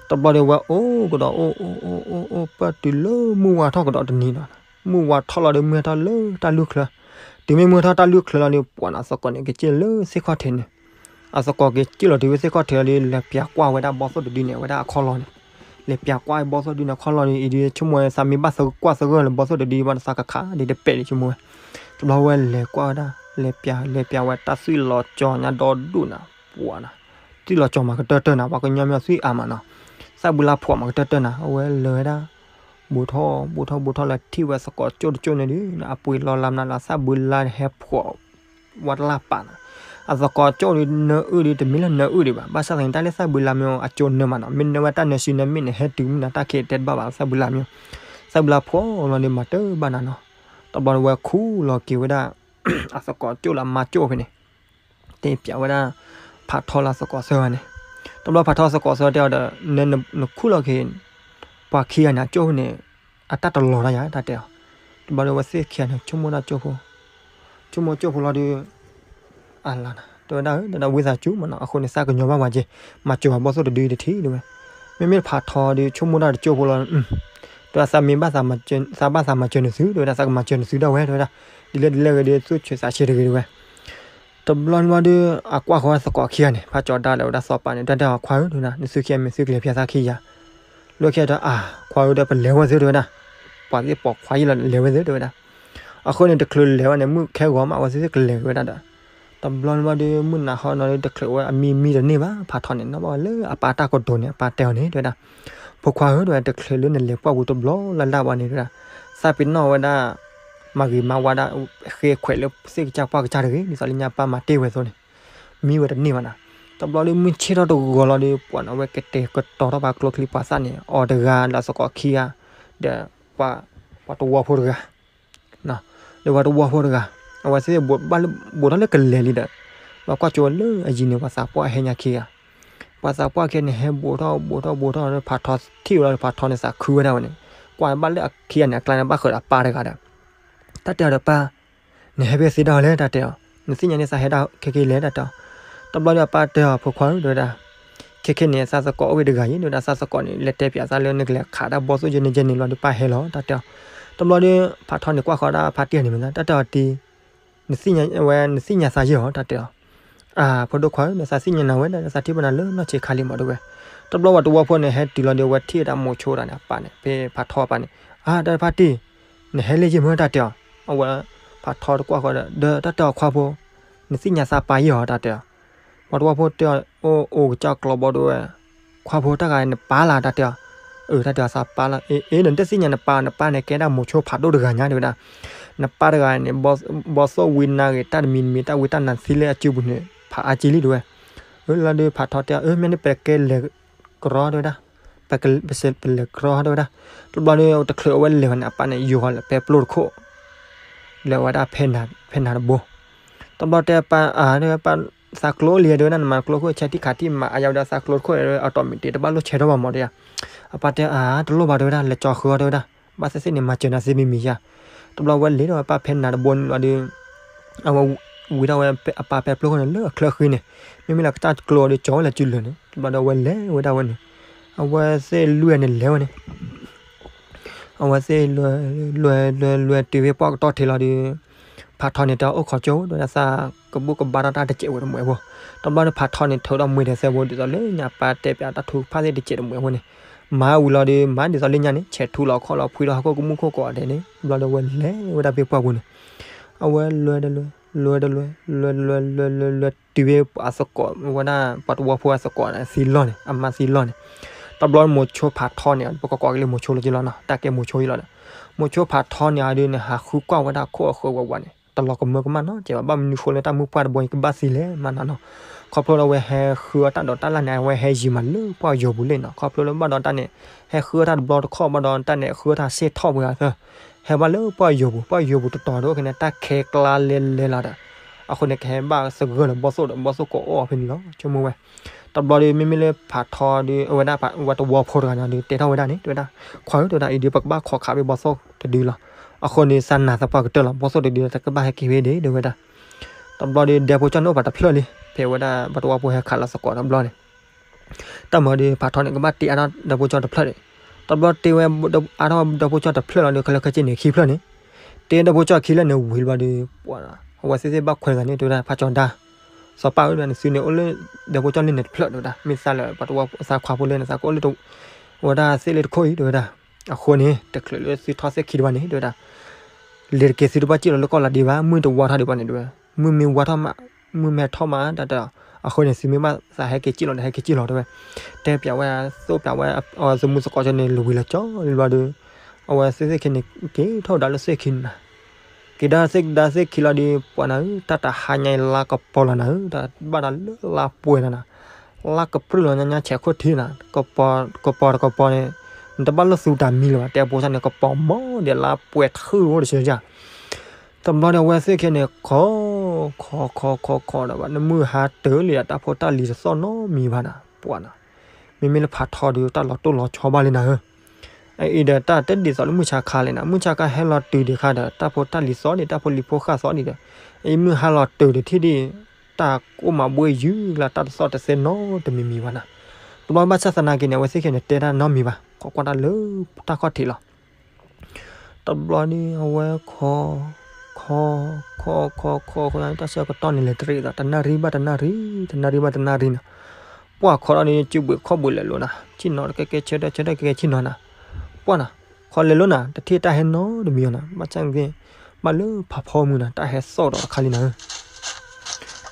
တဘျီဒီးဝဲအိၣ်ကဒီး အိၣ်အိၣ်အိၣ်အိၣ်အိၣ် ပၢၢ်တုၤလၢမုၢ်ဝါထီၣ်ကဒီးတနံၤဒီး, မုၢ်ဝါထီၣ်လီၤဒီး မုၢ်ဟဲထီၣ်လၢတၢ်လုၢ်ချၢ, တုၤမ့ၢ်မုၢ်ဟဲထီၣ်တၢ်လုၢ်ချၢလီၤဒီး ပှၤနၤအသကိးန့ၣ် က့ၤစံၣ်လၢသ့ၣ်ခီၣ်ထံးန့ၣ်, အသကိးက့ၤစံၣ်လီၤတုၤဝဲသ့ၣ်ခီၣ်ထံးလီၤဒီး လဲၤပျးကွၢ်ဝဲဒၣ်ဘီၣ်သိၣ်တဒုန့ၣ် အဝဲဒၣ်အခီၣ်လီၢ်န့ၣ်, လဲၤပျးကွၢ်ဘီၣ်သိၣ်တဒုန့ၣ်အခီၣ်လီၢ်ဒီး အံၤဒုးဆိကမိၣ်ဝဲသးမ့ၢ်ဘၣ်သဂၢၢ်ကွၢ်သဂၢၢ်လၢဘီၣ်သိၣ်တဒုဘၣ်ဒီး သးကခးဒ်တပဲာ်ဒံးဆိကမိၣ်ဝဲ, တဘျီဝဲလဲၤကွၢ်ဝဲဒၣ် လဲၤပျး လဲၤပျးဝဲတၢ်သွံၣ်လီၤကၠီညါဒီဒူၣ်နၤ, ပှၤနၤ, သွံၣ်လီၤကၠီမးကတၢၢ်တၢၢ်နၤ, ပှၤကညီမ့ၢ်သွံၣ်အါမးနီၤ, သၣ်ဘုလါဖှီၣ်မးကတၢၢ်တၢၢ်နၤ, အဝဲလဲၤဝဲဒၣ် ဘူးထီၣ် ဘူးထီၣ် ဘူးထီၣ်လၢထံၣ်ဝဲသကိးကၠိၣ်တကၠိၣ်န့ၣ်ဒုး အပှ့ၤလီၤလါမနုၤလီၤ သၣ်ဘုလါဟဲဖှီၣ် ဝဲတလၢ်ပာ်နၤ, အသကိးကၠိၣ်ဒုး နၢအုၣ်ဒုး တမ့ၢ်လၢနၢအုၣ်ဒံးဘၣ်, ဘၣ်ဆၣ်သနာ်က့ တၢ်လၢသၣ်ဘုလါမ့ၢ်အကၠိၣ်နၢမးနီၤ, မ့ၢ်နၢဝဲတၢ်နၢဆံနၢမ့ၢ်န့ၣ် ဟဲတုၤမုၢ်နၤတၢ်ခံးတဲတဘၣ်ဘၣ် သၣ်ဘုလါမ့ၢ်, သၣ်ဘုလါဖှီၣ်လီၤဒီးမၤတဘၣ်နၤနီၤ, တဘျီဒီးဝဲခူၣ်လီၤက့ၤဝဲဒၣ် အသကိးကၠိၣ်လၢအမါကၠိၣ်ဖဲန့ၣ် တဲပျးဝဲဒၣ် ဖးထီလၢအသကိးသၢဂၤန့ၣ်, တဘျီဖးထီသကိးသၢတဲအီၤဒီး န နခူၣ်လီၤက့ၤ ပှၤခံဂၤန့ၣ် အကၠိၣ်ဖဲန့ၣ် အတၢ်တလီၤတၢ်ယၤ တၢ်တဲအီၤ, တဘျီဒီးဝဲသ့ၣ်ခံဂၤန့ၣ် ဆိကမိၣ်ဒၣ်ကၠိၣ်ဖိ, ဆိကမိၣ်ကၠိၣ်ဖိလီၤဒီး အလၤနၤ တဲဝဲဒၣ်ဧၢ တဲဒၣ်ဝံသးစူၤမးနီၤ အဃိန့ၣ် သးကညီၤဘၣ်ပှၤက့ၤ မၤစၢၤပှၤဘီၣ်သိၣ်တဒုတထံၣ်တဲဝဲ, မ့မ့ၢ်ဖးထီဒီး ဆိကမိၣ်ဒၣ်တကၠိၣ်ဖိလီၤ, တဲဝဲဒၣ် သးမ့ၢ်ဘၣ်သးမၤစၢၤနသု တဲဝဲဒၣ် သးကမၤစၢၤနသုဒၣ်ဝဲ တဲဝဲဒၣ် ဒ်လဲၣ်ဒ်လဲၣ်ဂ့ၤဒီး သူၣ်ဆံးသးဆံးတဂ့ၤ တဲဝဲ. တဘျီန့ၣ်ဘျီဒီး အကွၢ်ဃီၤသကိးခံဂၤန့ၣ် ဖးကၠီၤဒါဒီးဝဲဒၣ်စီၤပၤန့ၣ် တၢ်တဲအီၤ ခွါဧၢ တဲဝဲဒၣ် နသုခံဂၤမ့ၢ်သုကလဲၤဖဲသးခံဂၤ လၢခံဒီး အါ ခွါဧၢ ဒီးပလဲၤဝဲသ့ တဲဝဲဒၣ် ပှၤသ့ၣ်ပိာ်ခွါယံာ်လီၤ လဲၤဝဲသ့ တဲဝဲဒၣ်. အဃိန့ၣ် တချုးလဲၤဝဲန့ၣ် မုၢ်ခဲဂီၤမး အဝဲသ့ၣ်ကလဲၤဝဲဒၣ်ဒီး တဘျီန့ၣ်ဘျီဒီး မုၢ်နၤဟီန့ၣ်ဒီး တချုးဝဲအမံမံတန့ၢ်ဘၣ် ဖးထီန့ၣ် နီၣ်ဘၣ်ဝဲလၢအပၢ်တၢ်ကဒိးန့ၣ် အပၢ်တဲအီၤန့ၣ် တဲဝဲဒၣ် ဖိခွါဧၢ တဲဝဲ တချုးလၢနလဲၤပှၢ်ပူၤတဘျီလၢ်လၢ်ဘၣ်န့ၣ် တဲဝဲဒၣ် သးပ့ၤနီၣ်ဝဲဒၣ် မၤဂ့ၤမၤဝါဒၣ် ဃ့ခွဲးလၢသ့ၣ်ကစၢ်ပှၢ်ကစၢ်တဂ့ၤ ဒ်သိးလၢညါပၢ်မၤတ့ၢ်ဝဲအသိးန့ၣ် မံဝဲတန့ၢ်ဘၣ်နၤ. တဘျီဒီးမုၢ်ဆ့ၣ်ထီၣ်တဂီၤလီၤဒီး ပှၤန့ၣ် အဝဲကတဲာ်ကတီၤထီၣ်ပှၤကျိချံ ပှၤသၣ်န့ၣ် အီၤတဂၤ ဒီးသကိးခံဂၤ ဒီး ပှၤတဝီဖိတဂၤ ဒီးပှၤတဝီဖိတဂၤ အဝဲသ့ၣ်ဘၣ်လၢ ဘူးထီၣ်လၢကလဲၤလံဒီး ဘၣ်ကွၢ်ကၠိဝဲလၢအယံၤန့ၣ် ပှၤသးပှၢ်ဟဲညါခံဂၤ ပှၤသးပှၢ်ခံဂၤန့ၣ် ဟဲဘူးထီၣ်ဘူးထီၣ်ဘူးထီၣ်ဒီး ဖးထီထံၣ်ဝဲလီၤဒီး ဖးထီန့ၣ်သးခုဝဲဒၣ်ဝဲန့ၣ် ကွၢ်ဘၣ်လၢအခံဂၤန့ၣ် အကျါန့ၣ် ဘၣ်ဃးဒီးအပၢ်တဂၤဒီး တၢ်တဲအီၤဒီးပၢ် နဟဲဖဲသ့ဒၣ်လဲၣ် တၢ်တဲအီၤ နသ့ၣ်ညါန့ၣ်သးဟဲဒၣ်ခဲက့ၤလဲၣ် တၢ်တဲအီၤ. တဘျီဒီးအပၢ်တဲအီၤ ဖိခွါဧၢ တဲဝဲဒၣ် ခဲခဲန့ၣ် သးသကိးအိၣ်ဝဲတဂၤအံၤ တဲဝဲဒၣ် သးသကိးန့ၣ် လဲၤတဲပၠးသးလၢနကလဲၤခးတၢ်ဘီသိၣ်ယဲန့ၣ်ယဲန့ၣ်လီၤဒီး ပၢ်ဟဲလီၤ တၢ်တဲအီၤ. တဘျီဒီး ဖးထီန့ၣ် ကွၢ်ဃီၤဒၣ်ဖးတံၢ်န့ၣ်မ့ၢ် တၢ်တဲအီၤတံၢ် နသ့ၣ်ညါဝဲ နသ့ၣ်ညါသးယဲၢ်ဧါ တၢ်တဲအီၤ. အါ ဖိဒိၣ်ခွါဧၢ သးသ့ၣ်ညါနၤဝဲဒၣ် သးထံၣ်ဘၣ်နၤလၢနီၢ်ဆံးခါလံမး တဲဝဲ. တဘျီဝဲတဝီဖိန့ၣ် ဟဲတုၤလီၤဒီး အဝဲထံၣ်ဝဲဒၣ်မိၤဆိတဂၤန့ၣ် အပၢ်န့ၣ် ဖဲဖးထီအပၢ်န့ၣ် အါ တၢ်ဖးတံၢ် နဟဲလၢယဲၢ်မ့ၢ် တၢ်တဲအီၤ. အဝဲ ဖးထီတကွၢ်ဃီၤဒီး တၢ်တဲအီၤခွါဖိ နသ့ၣ်ညါသးပၢ်ယဲၢ်ဧါ တၢ်တဲအီၤ. ပှၤတဝီဖိတဲအီၤ အိၣ်အိၣ်ကစၢ်ကျီဘီဒိဝဲ ခွါဖိတၢ်ဂၤနပၢ်လၢ တၢ်တဲအီၤ. အၢ တၢ်တဲအီၤသးပၢ်လၢ အ့ အ့ နတသ့ၣ်ညါနပၢ် နပၢ်န့ၣ် ကဲဒၣ်မိၤဆိဖးဒိၣ်တဂၤညါ တဲဝဲဒၣ်. နပၢ်တဂၤန့ၣ် ဘီသိၣ်ဝံနါဂ့ၤ တၢ်တမံၤတမံၤ တၢ်ဝံတၢ်နါသံလၢအစုပူၤန့ၣ် ဖးအါက့လံ တဲဝဲ. အၢ လီၤဒီးဖးထီတဲအီၤ အၢ မ့ၢ်န့ၣ် ပကလဲၤကရီ တဲဝဲဒၣ်. ပကလဲၤကရီ တဲဝဲဒၣ်. တဘျီဒီးတချုးအဝဲလဲၤဝဲန့ၣ် အပၢ်န့ၣ် ယိၤဃီၤလၢပဲပျိတခိၣ် လဲၤဝဲဒၣ်ဖဲနၤတဘိ တဘျီတဲပၢ် အါ တဲဝဲ ပၢ် သးကျိလံ တဲဝဲဒၣ် နမၤကျိခိၣ် ဆဲးထံၣ်ခးထံၣ်မၤအါယါဒီးသးကျိတခိၣ် အတီၢ်မံၤတ့ၢ် တဘၣ်လိၣ်ဆဲးထီၣ်ဘၣ်မး တဲယၤ. အပၢ်တဲ အါ တလိၣ်ဘၣ် တဲဝဲဒၣ် လဲၤကၠီဃုအီၤ တဲဝဲဒၣ်. ဘၣ်သ့ၣ်သ့ၣ်န့ၣ် မၤစၢၤနၤသ့မံၤမံၤယါ. တဘျီဝဲလဲၤဒီးပၢ်ဖဲနၤတဘိန့ၣ်လီၤဒီး အဝဲဝံထီၣ်ဝဲအပၢ်ပဲပျိခိၣ်န့ၣ် လၢအချၢဃံန့ၣ် မ့မ့ၢ်လၢကစၢ်ကျိဒီး ကၠီဝဲလၢစုလၢာ်န့ၣ် တဘျီဒီးအဝဲလဲၤဝဲဒၣ်ဝဲန့ၣ် အဝဲသ့ၣ်လွံၢ်ဂၤန့ၣ်လဲၤဝဲန့ၣ် အဝဲသ့ၣ်လွဲ လွဲ လွဲ လွဲတုၤဖဲပှၢ်ကတီၢ်ထံးလီၤဒီး ဖးထီန့ၣ်တဲအိၣ်ခိးကၠိ တဲဝဲဒၣ် သးကဘူၣ်ကဘါထီၣ်တၢ်တစဲးဝဲတမှဲးဖိ. တဘျီဒီးဖးထီန့ၣ် ထုးထီၣ်မှဲဒဲးသဲဘိ ဒ်သိးလၢညါပၢ်တဲပၠးတၢ်ထုကဖၣ်သ့ၣ်တစဲးတမှဲးဖိန့ၣ် မၤဝံၤလီၤဒီး မၤဒ်သိးလၢညါန့ၣ် ဆဲးထူလီၤခီၣ်လီၤဖှံထီၣ်ဟီၣ်ခိၣ်ကမူၣ်ခိၣ်ကီးဒဲးန့ၣ် တဘျီဒီးဝဲလဲၤဝဲဒၣ်ဖဲပှၢ်ပူၤန့ၣ် အဝဲလွဲတလွဲ လွဲတလွဲ လွဲတလွဲ လွဲလွဲလွဲတုၤဖဲအသကိးဝဲဒၣ် ပှၤတဝီဖိအသကိးသံလီၢ်န့ၣ် အမါသံလီၢ်န့ၣ် တဘျီမိၤဆိဖးထီန့ၣ် ပကကိးက့ၤလၢမိၤဆိလၢက့လီၤနီၤ တၢ်ကဲမိၤဆိအံၤလီၤဒီး မိၤဆိဖးထီန့ၣ်အဒုးန့ၣ် ဟးဃုကွၢ်ဝဲဒၣ်ခိၣ်အဃၢၤဝးဝးန့ၣ် တလီၤကမၢကမၣ်နီတစဲးဘၣ် ဘၣ်မနုၤဃိလၢတၢ်မုၢ်ပှၢ်တဘိအံၤကဘၣ်သံလဲၣ်မးနၤနီၤ ခီဖျိလၢအဝဲဟဲဃုအီၣ်တၢ်ဒိးတၢ်လၢ်န့ၣ် အဝဲဟဲယံၤမးလၢပှၢ်ယိာ်ပူၤလံနီၤ ခီဖျိလၢဘၣ်ဒီးတၢ်န့ၣ် ဟဲဃုအီၣ်တၢ်တဘျီတခီၣ်ဘၣ်ဒီးတၢ်န့ၣ် ဃုအီၣ်တၢ်စ့ၢ်ထီၣ်ပှဲၤအသၢ ဟဲဘၣ်လၢပှၢ်ယိာ်ပူၤ ပှၢ်ယိာ်ပူၤတတီၤဒိၣ်ခဲန့ၣ် တၢ်ခဲကျါလဲၤလဲၤလီၤဒီး အဃိန့ၣ် ကဟဲဘၣ်သဂၢၢ်လၢဘီၣ်သိၣ်ဒီး ဘီၣ်သိၣ်ကိးအိၣ်အီၤဖဲန့ၣ်လီၤ ဆိကမိၣ်ဝဲ တဘျီဒီး မ့မ့ၢ်လၢဖးထီဒီး အဝဲဒၣ်ဝဲတဝီဖိတဂၤန့ၣ်ဒီး တဲထီၣ်ဝဲဒၣ်န့ၣ် တဲဝဲဒၣ် ခွါဧၢ တဲဝဲဒၣ် အံၤဒီး ပကဘၣ်ခိးခးဖဲဘီၣ်သိၣ်တဒုလီၤ အဃိန့ၣ် သးနာ်သပှၢ်ကတၢၢ်လီၤ ဘီၣ်သိၣ်တဒုလီၤ တကဘၣ်ဟဲက့ၤဖဲဒၣ် တဲဝဲဒၣ် တဘျီဒီး ဒဲဖိကၠီန့ၣ်အိၣ်ပှၤတဖျၢၣ်လံ ဖဲဝဲဒၣ်ပှၤတဝီဖိဟဲခးလီၤသကိးတဘျီန့ၣ် တၢ်မၤဒီး ဖးထီန့ၣ် ကဘၣ်တ့အါထီၣ်ဒဲဖိကၠီတဖျၢၣ်န့ၣ် တဘျီတ့ဝဲ အါထီၣ်ဒဲဖိကၠီတဖျၢၣ်လီၤဒီး ခဲလၢာ်ခဲဆ့န့ၣ် ခံဖျၢၣ်န့ၣ် တ့ဒဲဖိကၠီခံဖျၢၣ်န့ၣ် ဝံၤလီၤဒီး ပှၤ အဝဲသ့ၣ်သ့ၣ်ဘၣ်ခွဲးသးန့ၣ် တဲဝဲဒၣ် ဖးကၠီဒါ စီၤပၢ်ဧၢ နသုန့ၣ်အိၣ်လၢ ဒဲဖိကၠီလၢန့ၣ်တဖျၢၣ် တဲဝဲဒၣ် မ့ၢ်သးလၢပှၤတဝီသးခွါဖိလၢန့ၣ် သးကအိၣ်လၢ ဝဲဒၣ်သ့ၣ်လၢတခိၣ်အံၤ တဲဝဲဒၣ် အဃိန့ၣ် တချုးလၢသုထီၣ်သ့ၣ်ခံတဘၣ်န့ၣ် တဲဝဲဒၣ် လဲၤတက့ၤသုတဘၣ်စံၣ်လီၤလၢကီၢ်လီၤဒံးဘၣ် မုၢ်တဝါထီၣ်ဒံးဘၣ်န့ၣ် တဲဝဲ မုၢ်မ့ၢ်ဝါထီၣ်မး မုၢ်မ့ၢ်ထီၣ်မး တၢ်တဲအီၤ အဃိန့ၣ် သုမ့ၢ်ဘၣ်သးဟဲက့ၤစံၣ်လီၤဒီး ဟဲက့ၤစံၣ်လီၤ တဲဝဲ တဲပၠးဝဲ သိၣ်ပၠးဝဲ အဝဲသမူသကိးကၠီန့ၣ် လီၤဝံၤလီၤကၠီလံဘျီဒီး အဝဲသ့ၣ်သ့ၣ်ခံန့ၣ် က့ၤထီၣ်ဝဲဒၣ်လၢသ့ၣ်ခံန့ၣ် က့ၤဒၣ်သ့ၣ်ကဒါသ့ၣ်ခံလီၤဒီး ပှၤနၤဧၢ တၢ်တဟါညါအံၤလါကပီၤလီၤနၤဧၢ တၢ်ဘၣ်ဒီးလၢလါပှဲၤလီၤနၤ လါကပြုၢ်လီၤညါညါဆဲးခိၣ်ထံးနၤ ကပီၤတကပီၤန့ၣ် နတဘၣ်လိၣ်သူတၢ်မံလၢၤဘၣ် တဲအဖိစၢ်န့ၣ် ကပီၤမီၢ်ဒီးလါပှဲၤထူၣ်အိၣ်တဆၢယါ တဘျီဒီးအဝဲသ့ၣ်ခဲန့ၣ် ခိး ခိး ခိး ခိး ခိးဒီး နမုၢ်ဟါတၢၢ်လံဒီးတၢ်ဖိတၢ်လံၤတသီၣ်နီတမံၤဘၣ်နၤ ပှၤနၤ မ့မ့ၢ်လၢဖးထီဒီး တၢ်လီၤတိၢ်လီၤဆီဘၣ်လံနၤဧၢ အအံၤဒီးတၢ်တဒ်သိးလၢမုၢ်ဆါခါလဲၣ်နၤ မုၢ်ဆါခါဟဲလီၤတုၤဒံးခါဒီး တၢ်ဖိတၢ်လံၤသီၣ်ဒံး တၢ်ဖိလံၤဖိဃၣ်သီၣ်ဒံးဒီး အအံၤမုၢ်ဟါလီၤတုၤဒံးထံၣ်ဒံး တၢ်ကအိၣ်မးဘှ့ၣ်ယုၢ်လၢတၢ်တသီၣ်တသဲနီတမံၤမံၤဘၣ်နၤ တဘျီဘၣ်ဆၣ်သနာ်က့န့ၣ် အဝဲသ့ၣ်ခဲန့ၣ် တဲတၢ်နီတမံၤဘၣ် ခိးကွၢ်တၢ်လၢတၢ်ခီၣ်ထံးလီၤ တဘျီန့ၣ် အဝဲခီ, ခီ, ခီ, ခီ, ခီ, ခီ, တၢ်ဆၢကတီၢ်န့ၣ်လဲၤတရံးဒီး တနၣ်ရံၣ်ဘၣ်တနၣ်ရံၣ်, တနၣ်ရံၣ်ဘၣ်တနၣ်ရံၣ်နီၤ. ပှၢ်ခီထီၣ်န့ၣ် စုဘှံးခီၣ်ဘှံးလဲၤလိၤနၤ, ဆ့ၣ်နီၤတကဲကဲဆၢထၢၣ်ဆၢထၢၣ်ကဲကဲဆ့ၣ်နီၤနၤ. ပှၢ်နၤ, ခီလဲၤလိၤနၤ တထံၣ်တၢ်ဟဲနီတမံၤအီၤနၤ, ဘၣ်ဆၣ်န့ၣ် ဘၣ်လၢဖးဖီမုၢ်နၤ တၢ်ဟဲသီၣ်ဒီးတခါလံနၤဧၢ.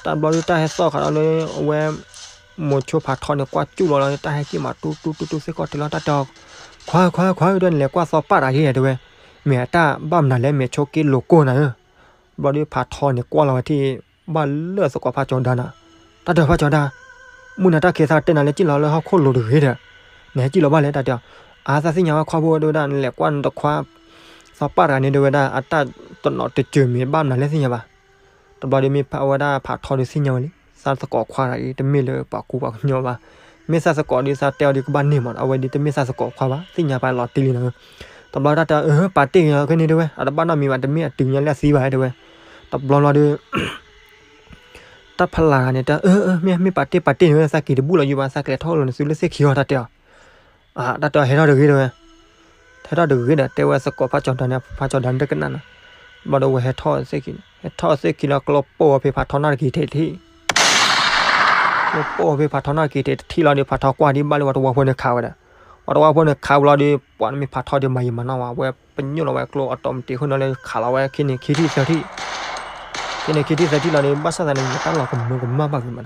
တဘျီဒုးတၢ်ဟဲသီၣ်ခါလီၤလၢ အဝဲ မိၤဆိဖးထီန့ၣ် ကွၢ်ကၠူၣ်လီၤလီၤ တၢ်ဟဲက့ၤမး တူတူတူတူ သ့ၣ်ခီၣ်ထံးလီၤ တၢ်တဲအီၤ, ခွါခွါခွါဧၢ ဒီးနလဲၤကွၢ်သီပၣ်တဂ့ၤတဲဝဲ, မ့ၢ်အတၢ်ဘၣ်မနုၤလဲၣ် မ့ၢ်ဆိက့လိၤကိၢ်နၤဧၢ. ဘျီဒုးဖးထီန့ၣ် ကွၢ်လီၤဝဲထံၣ် ဘၣ်လၢသကိးဖးကၠီၤဒါနၤ, တၢ်တဲဖးကၠီၤဒါ, မုၢ်နၤတၢ်ခံးသးတဲနၤလၢ ကံၣ်လီၤလၢဟီၣ်ခိၣ်လိၤတဂ့ၤဒီး နဟဲကံၣ်လီၤဘၣ်လဲၣ် တၢ်တဲအီၤ, အါ သးသ့ၣ်ညါဝဲခွါဖိဝဲဒၣ် နလဲၤကွၢ်နတခွါ သီပၣ်တဂၤန့ၣ်တဲဝဲဒၣ် အတၢ်တနီၤတစၢၤမ့ၢ်ဘၣ်မနုၤလဲၣ်သ့ၣ်ညါဘၣ်. တဘျီဒီးမ့ၢ်အဝဲဒၣ်ဖးထီဒီးသ့ၣ်ညါဝဲလံ သးသကိးခွါတဂၤအံၤ တမ့ၢ်လၢပှၤကူပှၤကညီဘၣ်. မ့ၢ်သးသကိးဒီးသးတဲအီၤဒီးကဘၣ်န့ၢ်မး အဝဲဒီးတမ့ၢ်သးသကိးခွါဘၣ် သ့ၣ်ညါပာ်လီၤတံၢ်လံနၤဧၢ. တဘျီတၢ်တဲအီၤ ပာ်တ့ၢ်က့ၤအီၤခဲန့ၣ်တဲဝဲ အတဘၣ်နီတမံၤဘၣ် တမ့ၢ်အတုၤညါလၢအသံဘၣ်တဲဝဲ. တဘျီလီၤဒီး တၢ်ဖီလာ်တဂၤန့ၣ် တၢ်အၢ မ့ၢ်မ့ၢ်ပာ်တ့ၢ်ပာ်တ့ၢ်န့ၣ်ဝဲ သးက့ၤတဘူၣ်လီၤယံၤဘၣ် သးကလဲၤထီၣ်လီၤနစုလၢသ့ၣ်ခံအီၤ တၢ်တဲအီၤ. တၢ်တဲအီၤဟဲထီၣ်တဂ့ၤတဲဝဲ, ဟဲထီၣ်တဂ့ၤဒီး တဲဝဲသကိးဖးကၠီၤဒါန့ၣ် ဖးကၠီၤဒါန့ၣ်တကနၣ်နၤ. ဘျီဒီးဝဲဟဲထီၣ်သ့ၣ်ခံန့ၣ် ဟဲထီၣ်သ့ၣ်ခံလီၤ ကျိပိၢ်အီၤဖဲဖးထီနီၢ်တက့ၤထဲတထံၣ် ကျိပိၢ်အီၤဖဲဖးထီနီၢ်တက့ၤထဲတထံၣ်လီၤဒီး ဖးထီကွၢ်ဒံးဘၣ်လၢပှၤတဝီဖိန့ၣ်ခးဝဲဒၣ်. ပှၤတဝီဖိန့ၣ်ခးဝဲလီၤဒီး ပှၤမ့ၢ်ဖးထီဒီးမၤယံာ်မၤနီၢ်ဝဲ အဝဲပညိၣ်လီၤဝဲကျိအတီၢ်မတံၤဃိန့ၣ်လၢခးလီၤဝဲခံန့ၣ်ခံထံၣ်သၢထံၣ် ခံန့ၣ်ခံထံၣ်သၢထံၣ်လီၤဒီး ဘၣ်ဆၣ်သးန့ၣ် တၢ်လီၤကမူကမၣ်ဘၣ်ဂ့ၤမးနီၤ.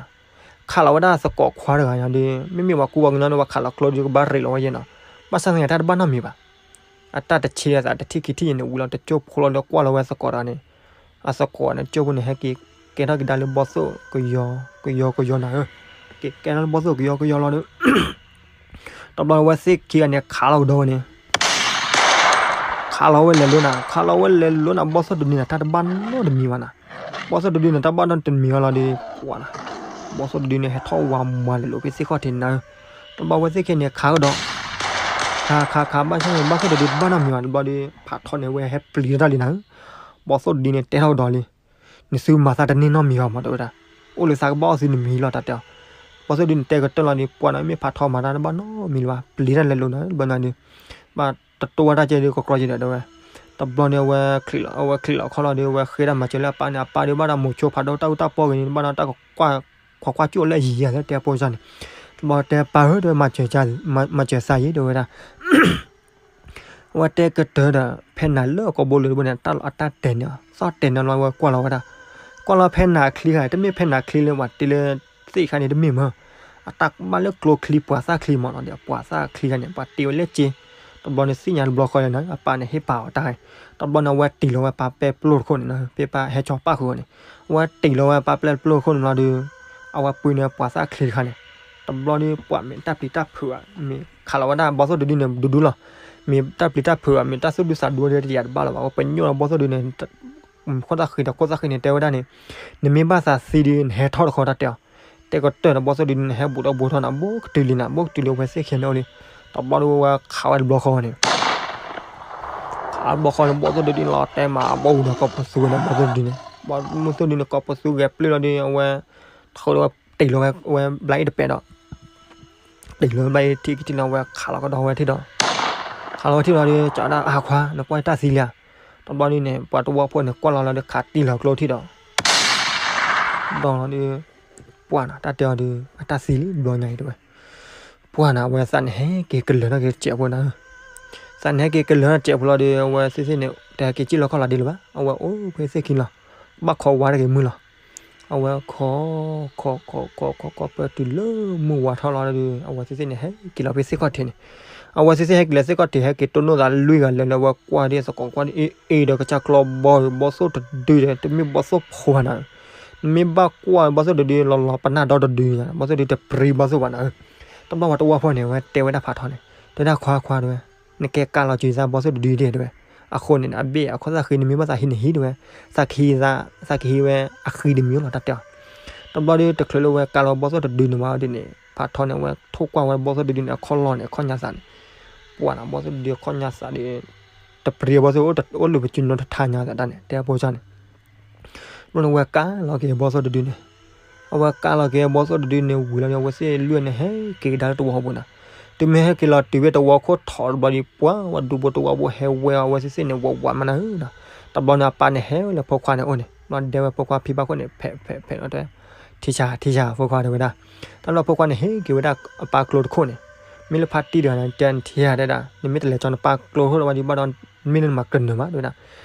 ခးလီၤဝဲဒၣ်သကိးခွါတဂၤညါဒီး မ့မ့ၢ်ပှၤကူပှၤကညီန့ၣ် ပှၤခးလီၤကျိဒီးကဘၣ်ရ့းလီၤဝဲယဲနီၤ. ဘၣ်ဆၣ်သးန့ၣ် တၢ်တဘၣ်နီတမံၤဘၣ်. အတၢ်တဆံအသးတထံၣ်ခံထံၣ်န့ၣ် ဝံၤလီၤတကၠိဖိလီၤဒီးကွၢ်လီၤဝဲသကိးတဂၤန့ၣ် အသကိးန့ၣ် ကၠိဖိန့ၣ် ဟဲက့ၤကဲထီၣ်ကဒါလၢဘီသိၣ်ကယီကယီကယီနၤဧၢ. က့ၤကဲထီၣ်လၢဘီသိၣ်ကယီကယီလီၤဒီး တဘျီဝဲသ့ၣ်ခံဂၤန့ၣ် ခးလီၤကဒီးဝဲန့ၣ် ခးလီၤဝဲလဲၤလိၤနၤ ခးလီၤဝဲလဲၤလိၤနၤ ဘီသိၣ်တဒုန့ၣ် တၢ်တဘၣ်နီတမံၤဘၣ်နၤ. ဘီသိၣ်တဒုန့ၣ် တၢ်ဘၣ်နီတမံၤအီၤလီၤဒီး ပှၤနၤ ဘီသိၣ်တဒုန့ၣ် ဟဲထီၣ်ဝးမၤလဲၤလိၤဖဲသ့ၣ်ခီၣ်ထံးန့ၣ်နၤဧၢ. တဘျီဝဲသ့ၣ်ခံန့ၣ် ခးကဒီး ခးခးခး ဘၣ်ဆၣ်န့ၣ် ဘီသိၣ်တဒုတဘၣ်နီတမံၤဘၣ် တဘျီဒီး ဖးထီန့ၣ် ဝဲဟဲပျံၤတၢ်လံနၤဧၢ. ဘီသိၣ်တဒုန့ၣ် တဲထီၣ်ကဒီးလံ နသုမၤသးတန့ၢ်နီတမံၤဘၣ်မး တဲဝဲဒၣ်. အိၣ်လၢသးကဘၣ်အီၣ်သုနမံၤလီၤ တၢ်တဲအီၤ. ဘီသိၣ်ဒုန့ၣ် တဲကတၢၢ်လီၤဒီး ပှၤန့ၣ်မ့ၢ်ဖးထီမၤတၢ်တဘၣ်နီတမံၤလၢၤဘၣ် ပျံၤတၢ်လဲၤလိၤနၤ တဘျီညါဒီး ဘၣ်တတိၢ်ဝဲတၢ်ကဲဒီး ကကြီက့ၤဒီးတဲဝဲ. တဘျီန့ၣ် အဝဲချံးလီၤ အဝဲချံးလီၤခီလီၤဒီး အဝဲဃ့တၢ်မၤစၢၤလၢအပၢ်န့ၣ် အပၢ်ဒီးဘၣ်ဒီးမိၤဆိဖးဒိၣ်တၢ်အူတၢ်ပီၢ်ဂ့ၤန့ၣ် ဘၣ်ဒီးတၢ်ကကွၢ် ခွါကွၢ်ကၠိၣ်လၢအယံၤယၤလၢတဲအပိစၢ်န့ၣ် တဘျီတဲပၢ်ဧၢ တဲဝဲ မၤစၢၤသးယံၤ တဲဝဲဒၣ်. အဝဲတဲကတၢၢ်ဒီး ဖဲနၤလၢအကိာ်ဘိလၢတဘိန့ၣ် တၢ်လီၢ်အတၢ်တဲာ်န့ၢ်အီၤ သီၣ်တဲာ်န့ၢ်လီၤ ဝဲကွၢ်လီၤဝဲဒၣ်. ကွၢ်လီၤဖဲနၤအချံခါန့ၣ် တမ့ၢ်ဖဲနၤချံလၢပှၤတ့လၢသ့ၣ်ခါန့ၣ် တမ့ၢ်မၢ်. အတၢ်ဘၣ်လၢကျိချံပှၤသၣ်ချံမးနီၤဒီး ပှၤသၣ်ချံခါန့ၣ် ပှၤတ့ဝဲလၢစ့ တဘျီန့ၣ်သ့ၣ်ညါတဘျီဃီလၢနၤ အပၢ်န့ၣ်ဟ့ၣ်ပာ်အီၤတၢ်ဂ့ၢ်. တဘျီန့ၣ် အဝဲတ့ၢ်လီၤဝဲပၢ်ပဲပျိတခိၣ်န့ၣ် ဖဲပၢ်ဟဲကၠီၤပၣ်ဃုာ်အီၤန့ၣ် အဝဲတ့ၢ်လီၤဝဲပၢ်ပဲပျိတခိၣ်န့ၣ်လီၤဒီး အဝဲပှ့ၤန့ၢ်ပှၤသၣ်ချံတခါန့ၣ် တဘျီဒီးပှၤမ့ၢ်တၢ်ပျံၤတၢ်ဖုးဘၣ် မ့ၢ်ခးလီၤဝဲဒၣ်ဘီသိၣ်တဒုန့ၣ် ဒူဒူလီၤ. မ့ၢ်တၢ်ပျံၤတၢ်ဖုးဘၣ် မ့ၢ်တၢ်သူၣ်ဒူသးဒူဒီးတယာ်တဘၣ်လၢၤဘၣ် အဝဲပညိၣ်လီၤဘီသိၣ်တဒုန့ၣ် ခိၣ်သၣ်ဃံဒီးခိၣ်သၣ်ဃံန့ၣ် တဲဝဲဒၣ်န့ၣ် နမ့ၢ်ဘၣ်သးသံဒီး နဟဲထီၣ်တခီတၢ်တဲအီၤ. တဲကတၢၢ်ဒီးဘီသိၣ်တဒုန့ၣ် နဟဲဘူးထီၣ်ဘူးထီၣ်နၤ ဘူးကတုၤလံနၤ ဘူးကတုၤလံဝဲသ့ၣ်ခံန့ၣ်အိၣ်လံ. တဘျီဒီးဝဲခးဝဲတဘျီဃီန့ၣ် ခးတဘျီဃီန့ၣ် ဘီသိၣ်တဒုန့ၣ်လီၤတဲမး ဘီဝံၤဒီးကိးပသူဝဲန့ၣ် ဘီသိၣ်တဒုန့ၣ် ဘီသိၣ်တဒုန့ၣ် ကိးပသူဂဲၤပျုၢ်လီၤဒီး အဝဲ ထီၣ်ဒီးဝဲတ့ၢ်လီၤဝဲ ဝဲဘျါအ့ၣ်တပဲာ်ဒီး တ့ၢ်လီၤဝဲဘျါအ့ၣ်ထံၣ်ကထံၣ်လီၤ ဝဲခးလီၤကဒီးဝဲထံၣ်ဒီး ခးလီၤဝဲထံၣ်လီၤဒီး ကးဒၣ်အဟးခွါ နကွၢ်တၢ်သံလံဧါ. တဘျီဒုန့ၣ် ပှၤတဝီဖိန့ၣ် ကွၢ်လီၤလီၤဒီးခးတံၢ်လီၤကျိထံၣ်ဒီး ဒီးလီၤဒီး ပှၢ်နၤ တၢ်တဲအီၤဒီး အတၢ်သံလံတဘျီညါအံၤတဲဝဲ. ပှၢ်နၤ အဝဲသးန့ၣ်ဟဲက့ၤကလၢၤထီၣ်က့ၤတစဲးဖိနၤဧၢ. သးန့ၣ်ဟဲက့ၤကလၢၤထီၣ်တစဲးဖိလီၤဒီး အဝဲသ့ၣ်သ့ၣ်န့ၣ် တဟဲက့ၤစံၣ်လီၤခီၣ်လီၤဒ့လၢၤဘၣ် အဝဲအိၣ်ဖဲသ့ၣ်ခံလီၤ. ဘၣ်ခိးဝါတဂ့ၤမုၢ်လီၤ. အဝဲခိး ခိး ခိး ခိး ခိး ခိး ပၢၢ်တုၤလၢမုၢ်ဝါထီၣ်လီၤဒီး အဝဲသ့ၣ်သ့ၣ်န့ၣ် ဟဲက့ၤလီၤဖဲသ့ၣ်ခီၣ်ထံးန့ၣ်. အဝဲသ့ၣ်သ့ၣ်ဟဲက့ၤလၢသ့ၣ်ခီၣ်ထံး ဟဲက့ၤတိၢ်နီၣ်သးလွံၢ်ဂၤလၢာ်လၢအဝဲကွၢ်ဒ်သကိးကွၢ်ဒ်အ့ၣ်အ့ၣ်ဒီးကစၢ်ကျီဘီ ဘီသိၣ်တဒုဒီး တမ့ၢ်ဘီသိၣ်ဖိဘၣ်နၤဧၢ. နမ့ၢ်ဘၣ်ကွၢ်ဘီသိၣ်တဒုလီၤလီၤပနၢ်ဒီတဒု ဘီသိၣ်တဒုတပြံဘီသိၣ်ဘၣ်နၤဧၢ. တဘျီပှၤတဝီဖိန့ၣ် အဝဲတဲဝဲဒၣ်ဖးထီန့ၣ် တဲဒၣ်ခွါခွါတဲဝဲ နကဲကးလီၤက့ၤသးဘီသိၣ်တဒုဒဲၣ်တဲဝဲ. အဃိန့ၣ် အဘ့ၣ်အခိၣ်သၣ်ဃံ နမ့ၢ်ဘၣ်သးဟံးန့ၣ်ဟံးတဲဝဲ. သးကဟံးသး သးကဟံးဝဲအဃံတမံၤလီၤ တၢ်တဲအီၤ. တဘျီဒီးတချုးလၢဝဲကးလီၤဘီသိၣ်တဒုန့ၣ်မးဒ်န့ၣ် ဖးထီန့ၣ် အဝဲထိၣ်ကွၢ်ဝဲဘီသိၣ်တဒုန့ၣ် အခီၣ်လီၢ်န့ၣ် အခီၣ်ညါသးန့ၣ် ပှၢ်နၤ ဘီသိၣ်တဒုအခီၣ်ညါသးဒီး တပြံဘီသိၣ် အိၣ်လၢပစုနိတထါညါသးတၢ်န့ၣ် တဲအဖိစၢ်န့ၣ် ဘျီန့ၣ်ဝဲကးလီၤက့ၤဘီသိၣ်တဒုန့ၣ် အဝဲကးလီၤက့ၤဘီသိၣ်တဒုန့ၣ်ဝံၤလီၤဒီး အဝဲသ့ၣ်လွံၢ်န့ၣ် ဟဲက့ၤကဒါလၢတဝီပူၤနၤ. တုၤမ့ၢ်ဟဲက့ၤလီၤတုၤဝဲတဝီခိၣ်ထီၣ်တဘျီဒီး ပှၤဝဲဒူဖိတဝီဖိဟဲဝဲအီၤဝဲသ့ၣ်သ့ၣ်န့ၣ် ဝးဝးမးနၤဧၢနီၤ. တဘျီန့ၣ် အပၢ်န့ၣ်ဟဲလၢဖိခွါန့ၣ်အိၣ်န့ၣ် ဘျီဒဲဝဲဖိခွါဖံဘၣ်ခိၣ်န့ၣ် ဖဲးဖဲးဖဲးလီၤတဲ ထံဆါထံဆါဖိခွါတဲဝဲဒၣ်. တဘျီဖိခွါန့ၣ်ဟ့ၣ်က့ၤဝဲဒၣ်အပၢ်ကျိတခိၣ်န့ၣ် မ့ၢ်လၢဖါတံၢ်တဂၤန့ၣ် တဲနထံၣ်ဧါတဲဒၣ် နမ့ၢ်တလဲၤကၠီနပၢ်ကျိတခိၣ်ဘၣ်ဒီးဘၣ်ဒီး မ့ၢ်လၢနမၤကနၢၤမးတဲဝဲဒၣ်.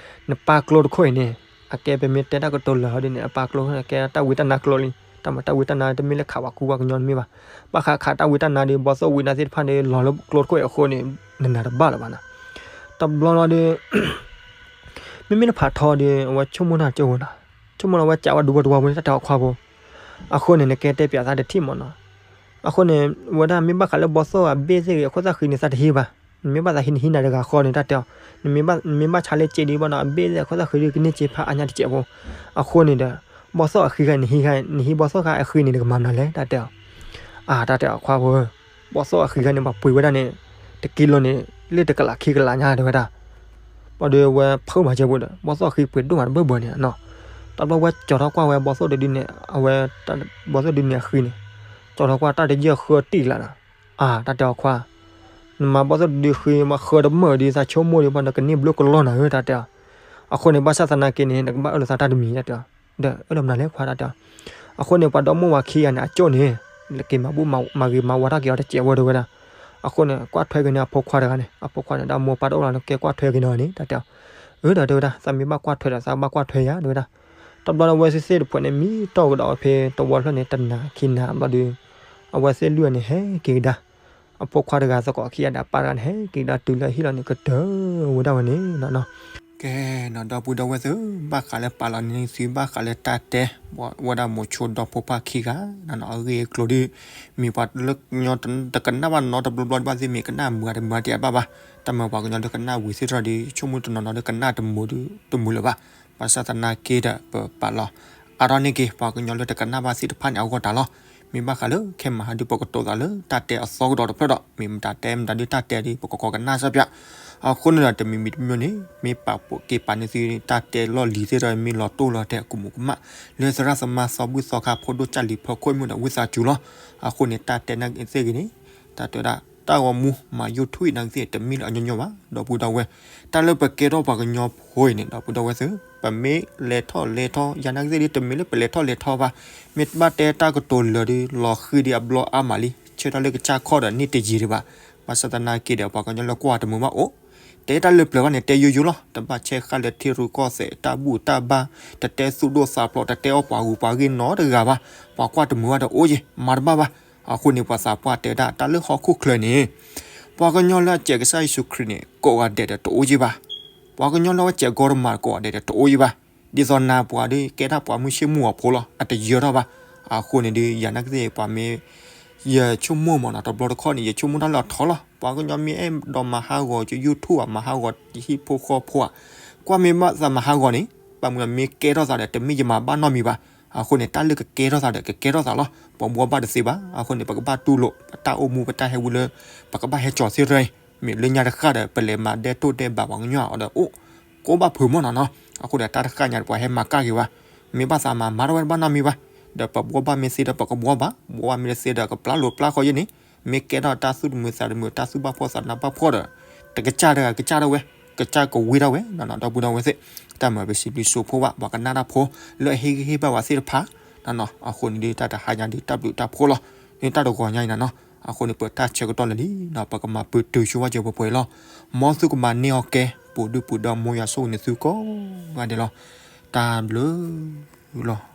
နပၢ်ကျိတခိၣ်အံၤန့ၣ် အကဲပမ့ၢ်တဲတၢ်ကတိၤလၢာ်ဟီဒ်န့ၣ် အပၢ်ကျိန့ၣ် အကဲတၢ်ဝံတၢ်နါကျိလံ. တၢ်မၤတၢ်ဝံတၢ်နါတမ့ၢ်လၢခးပှၤကူပှၤကညီတမ့ၢ်ဘၣ်. ဘၣ်ဃးခးတၢ်ဝံတၢ်နါဒီး ဘီသိၣ်ဝံနါသ့ၣ်တဖၣ်ဒီး လီၤလၢကျိတခိၣ်အံၤအဃိန့ၣ် နနာ်တဘၣ်လၢၤဘၣ်နၤ. တဘျီလီၤဒီး မ့မ့ၢ်တဖးထီဒီး အဝဲဆိကမိၣ်တၢ်ကၠိဝဲနီၤ. ဆိကမိၣ်လီၤဝဲကးဝဲဒူဖိတဝီဖိန့ၣ် တၢ်တဲအီၤခွါဖိ. အဃိန့ၣ် နကဲတဲပၠးသးတထံၣ်မးနီၤ. အဃိန့ၣ် ဝဲဒၣ်မ့ၢ်ဘၣ်ဃးလၢဘီသိၣ်အဘ့ၣ်သ့ၣ်ဂ့ၤ အခိၣ်သၣ်ဃံန့ၣ် သးတဟံးဘၣ်. နမ့ၢ်ဘၣ်သးဟံးနဟံးနၤတဂၤဃီန့ၣ် တၢ်တဲအီၤ. နမ့ၢ်ဘၣ်ဆါလၢစ့ဒံးဘၣ်နီၤ အဘ့ၣ်သ့ၣ်အခိၣ်သၣ်ဃံဒံးကန့ၢ်စ့ဖးအါညါတစဲးဖိ. အဃိန့ၣ်ဒီး ဘီသိၣ်အဃံခါ နဟံးခါ နဟံးဘီသိၣ်ခါအဃံန့ၣ် နကမၤမနုၤလဲၣ် တၢ်တဲအီၤ. အါ တၢ်တဲအီၤခွါဖိဧၢ, ဘီသိၣ်အဃံခါန့ၣ် ပှၤပှ့ၤဝဲဒၣ်န့ၣ် တကံလိၤန့ၣ် လၢတကလးခံကလးညါတဲဝဲဒၣ်. ဘၣ်ဒီးဝဲဖုးမၤစဲပူၤဒီး ဘီသိၣ်အဃံပှ့ၤဒိၣ်မးတဘၢၣ်ဘၢၣ်န့ၣ်နီၤ. တဘျီဝဲကၠီထီၣ်ကွၢ်ဝဲဘီသိၣ်တဒုန့ၣ် အဝဲ ဘီသိၣ်ဒုန့ၣ်အဃံန့ၣ် ကၠီထီၣ်ကွၢ်တၢ်တယၢၢ်ဃၢတံၢ်လၢနီၤ. အါ တၢ်တဲအီၤခွါ, နမၤဘီသိၣ်တဒုဃံ မၤဃၢတမၢၢ်ဒံး သးဆိကမိၣ်ဒံး ဘၣ်ဒီးကန့ၢ်ဘျုးကလီၢ်နၤဧၢ တၢ်တဲအီၤ. အဃိန့ၣ် ဘၣ်ဆၣ်သနာ်က့န့ၣ် နကဘၣ်အၢၣ်လီၤသးတၢ်တမံၤ တၢ်တဲအီၤ. ဒီးအၢၣ်လီၤမနုၤလဲၣ်ခွါ တၢ်တဲအီၤ. အဃိန့ၣ် ပှၤဒီမါဝၤခံဂၤန့ၣ် အကၠိန့ၣ် က့ၤမၤဘူၣ်မၤဂ့ၤမၤဝါတၢ်က့ၤအီၤတစဲးဝဲတဲဝဲဒၣ်. အဃိန့ၣ် ကွၢ်ထွဲက့ၤန့ၣ် အဖိခွါတဂၤန့ၣ် အဖိခွါန့ၣ် ဒီးမိၢ်ပၢ်တအိၣ်လီၤ နကဲကွၢ်ထွဲက့ၤန့ၣ်အီၤန့ၣ် တၢ်တဲအီၤ. အၢ ဒီးတဲဝဲဒၣ် သးမ့ၢ်ဘၣ်ကွၢ်ထွဲဒီး သးဘၣ်ကွၢ်ထွဲယၤ တဲဝဲဒၣ်. တဘျီဒီးဝဲသ့ၣ်သ့ၣ်တဖုန့ၣ် မံတီၢ်ကဒီးဖဲတဝီတဖျၢၣ်န့ၣ် တနၤခံနၤဘျီဒီး အဝဲသ့ၣ်လွံၢ်ဂၤန့ၣ် ဟဲက့ၤကဒါ အဖိခွါတဂၤသကိးခံဂၤဒီးအပၢ်တဂၤန့ၣ် ဟဲက့ၤကဒါတုၤလၢဟံၣ်လီၤန့ၣ် ကတၢၢ်ဝဲဒၣ်ဝဲန့ၣ်နီၤ. ကဲနီၤ ဒီပုၢ်ဒီဝဲၢ်သ့ၣ်, ဘၣ်ဃးလၢပာ်လီၤန့ၢ်သု ဘၣ်ဃးလၢတၢ်တဲ ဝဲဒၣ်မိၤဆိဒီဖိပၢ်ခံဂၤနီၤ အဂ့ၢ်အကျိၤဒ် မ့ၢ်ပှၤလၢကညီတကနၣ်ဘၣ်နီတဘျီဘျီဒံးဘၣ်သ့ၣ် မ့ၢ်ကနၣ်မုာ်တမုာ်တဘၣ်ဘၣ်. တၢ်မၤပှၤကညီလၢကနၣ်ဝံၤသ့ၣ်တဖၣ်ဒီး ဆိကမိၣ်တနီၤနီၤလၢကနၣ်တမုာ်တမုာ်လၢၤဘၣ်. ဘၣ်ဆၣ်သနာ်က့ဒီး ပပာ်လီၤ အါထီၣ်န့ၢ်က့ၤ ပှၤကညီလၢတကနၣ်ဘၣ်သ့ၣ်တဖၣ်န့ၣ် အဂီၢ်တၢ်လီၤ. မ့ၢ်ဘၣ်ဃးလၢခဲမုၢ်ဟါဒုး ပကတိၤသးလၢတၢ်တဲအသီကဒီးတဖျၢၣ်ဒီး မ့ၢ်မတၤတဲမတၤဒုး တၢ်တဲဒုး ပကကိးကနၣ်စၢ်ပၠး. အဃိန့ၣ်ဒီး တမံၤမံၤတမံၤန့ၣ် မ့ၢ်ပာ်ဖှိၣ်က့ၤပာ်န့ၢ်သုတၢ်တဲလီၢ်လံၤသ့ၣ်တဖၣ် မ့ၢ်လီၤတိၢ်လီၤတဲာ်ကမူးကမၣ် လၢသရၣ်သမါသီဘူၣ်သီခါ ဖိဒိၣ်ကၢ်လံၤဖီခိၣ်မ့ၢ်ဒီး ဝံသးစူၤလီၤ. အဃိန့ၣ် တၢ်တဲန့ၣ်သ့ၣ်ဂ့ၤန့ၣ် တၢ်တဲဒၣ် တၢ်ဂီၤမူ မၤ YouTube န့ၣ်သ့ၣ် တမ့ၢ်လၢအညီညီဘၣ် ဒီပုၢ်ဒီဝဲၢ်. တၢ်လၢပကဲထီၣ်ပှၤကညီဖိအံၤန့ၣ် ဒီပုၢ်ဒီဝဲၢ်သ့ၣ်, ပမ့ၢ်လဲၤထီၣ်လဲၤထီ ယၤန့ၣ်သ့ၣ်ဒုး တမ့ၢ်လၢပလဲၤထီၣ်လဲၤထီဘၣ်. မ့ၢ်ဘၣ်တဲတၢ်ကတိၤလၢာ်ဒုး လီၤဃံၤဒံးအဘျီအါမးလံ. ဆၢတၢ်လၢကစၢ်ခီၣ်ဒီးန့ၢ်တယံာ်ဒံးဘၣ်. ဘၣ်ဆၣ်သနာ်က့ဒီး ပှၤကညီလၢကွၢ်တမုာ်ဘၣ်အိၣ် တဲတၢ်လၢပျၢၤဘၣ်န့ၣ် တဲယိယိလီၤ. တဘၣ်ဆဲးဃာ်လၢထံရူၢ်ကီၢ်သဲး တၢ်ဘူၣ်တၢ်ဘါ, တတဲသူၣ်ဒိၣ်သးဖျိး, တတဲအီၣ်ပှၤဂုၤပှၤဂ့ၢ်နီတဂၤဘၣ်. ပှၤကွၢ်တမုာ်ဘၣ်ဒီးအိၣ်ယဲ မၤတဘၣ်ဘၣ်. အဃိန့ၣ် ပှၤသးပှၢ်တဲဒၣ် တၢ်လၢဟီၣ်ခိၣ်ချၢန့ၣ် ပှၤကညီလၢအစဲးကစၢ်ယ့ၣ်ၡူးခရံာ်န့ၣ် ကိးဂၤဒဲးဒီးတအိၣ်ယဲဘၣ်. ပှၤကညီလၢအစဲးကီတမးကိးဂၤဒဲးဒီးတအိၣ်ယဲဘၣ်. ဒ်သိးနၤပှၤဒုးကဲဒၣ်ပှၤမုၢ်ဆ့ၣ်မုၢ်ဂီၤဖိလီၤ. အတယၢထီၣ်ဘၣ်. အဃိန့ၣ်ဒုး ယၤန့ၣ်သ့ၣ် ပှၤမ့ၢ် ယဆိကမိၣ်မးနီၤ တဘျီတခီၣ်န့ၣ် ယဆိကမိၣ်တၢ်လၢအထီလီၤ. ပှၤကညီမ့ၢ်အဲၣ်ဒိးမၤဟးဂီၤ YouTube မၤဟးဂီၤဟံၣ်ဖိဃီဖိဧါ, ကွၢ်မ့ၢ်ဘၣ်သးမၤဟးဂီၤန့ၣ် ဘၣ်မနုၤမ့ၢ်ကဲထီၣ်သးဒီး တမ့ၢ်ယမၤဘၣ်နီတမံၤဘၣ်. အဃိန့ၣ် တၢ်လၢကကဲထီၣ်သးဒီး ကကဲထီၣ်သးလီၤ. ပှၤဘှီဘၣ်တသ့ဘၣ်. အဃိန့ၣ် ပကဘၣ်တူၢ်လိာ် ပတၢ်အိၣ်မူပတၢ်ဟဲဝံလၢ ပကဘၣ်ဟဲကၠီၤသ့ၣ်တဖၣ်အံၤ မ့ၢ်လၢညါတဃၣ်ဒီး ပလဲၤမၤဒဲးတိၢ်ဒဲးဘးပှၤကညီအီၤဒီးအိၣ် ကိးဘၣ်ဖုးမးနီၤနီၤ. အဃိဒီးတၢ်တဃၣ်ညါဒီး ပှၤဟဲမၤကၣ်က့ၤဘၣ်. မ့ၢ်ဘၣ်သးမၤမၤထီၣ်ဝဲတဘၣ်နီတမံၤဘၣ်. ဒီးပဘှီဘၣ်မ့ၢ်သ့ဒီး ပကဘှီဘၣ်, ဘှီဘၣ်မ့ၢ်တသ့ဒီး ကပျၢ်လိာ်ပျၢ်ဃီယဲန့ၣ် မ့ၢ်ကဲထီၣ်တၢ်သူၣ်တမုာ်သးတမုာ် တၢ်သူၣ်ဘၣ်ဖှီၣ်သးနါဘၣ်ဖှီၣ်ဒီး တကစၢ်တဂၤကစၢ်ထီၣ်ဝဲ, ကစၢ်ကဝံထီၣ်ဝဲနီၤနီၤ ဒီပုၢ်ဒီဝဲၢ်သ့ၣ်. တၢ်မၤပစံးဘျုးစံးဖှိၣ်ဘၣ် ပှၤကနၣ်တၢ်ဖိ လၢအဟ့ၣ်ဂံၢ်ဟ့ၣ်ဘါဝဲသ့ၣ်တဖၣ်နီၤနီၤ. အဃိန့ၣ်ဒုး တၢ်တဟါညါဒုး တၢ်ဘျုးတၢ်ဖှိၣ်လီၤ. ဒ်တၢ်တဂီၤညါအံၤနီၤနီၤ. အဃိန့ၣ် ပတၢ်ဆၢကတီၢ်လၢာ်လံနီၤ ပကမၤပတုာ်ဆိဝဲစၢၤပှဲၤပှဲၤလီၤ. မ်သုကမၤန့ၢ်အီၤကဲ ပူၤဒုၣ်ပူၤဒီ မ်ယွၤဆိၣ်ဂ့ၤန့ၢ်သုကိးဂၤဒဲးလီၤ. တၢ်ဘျုးလီၤ.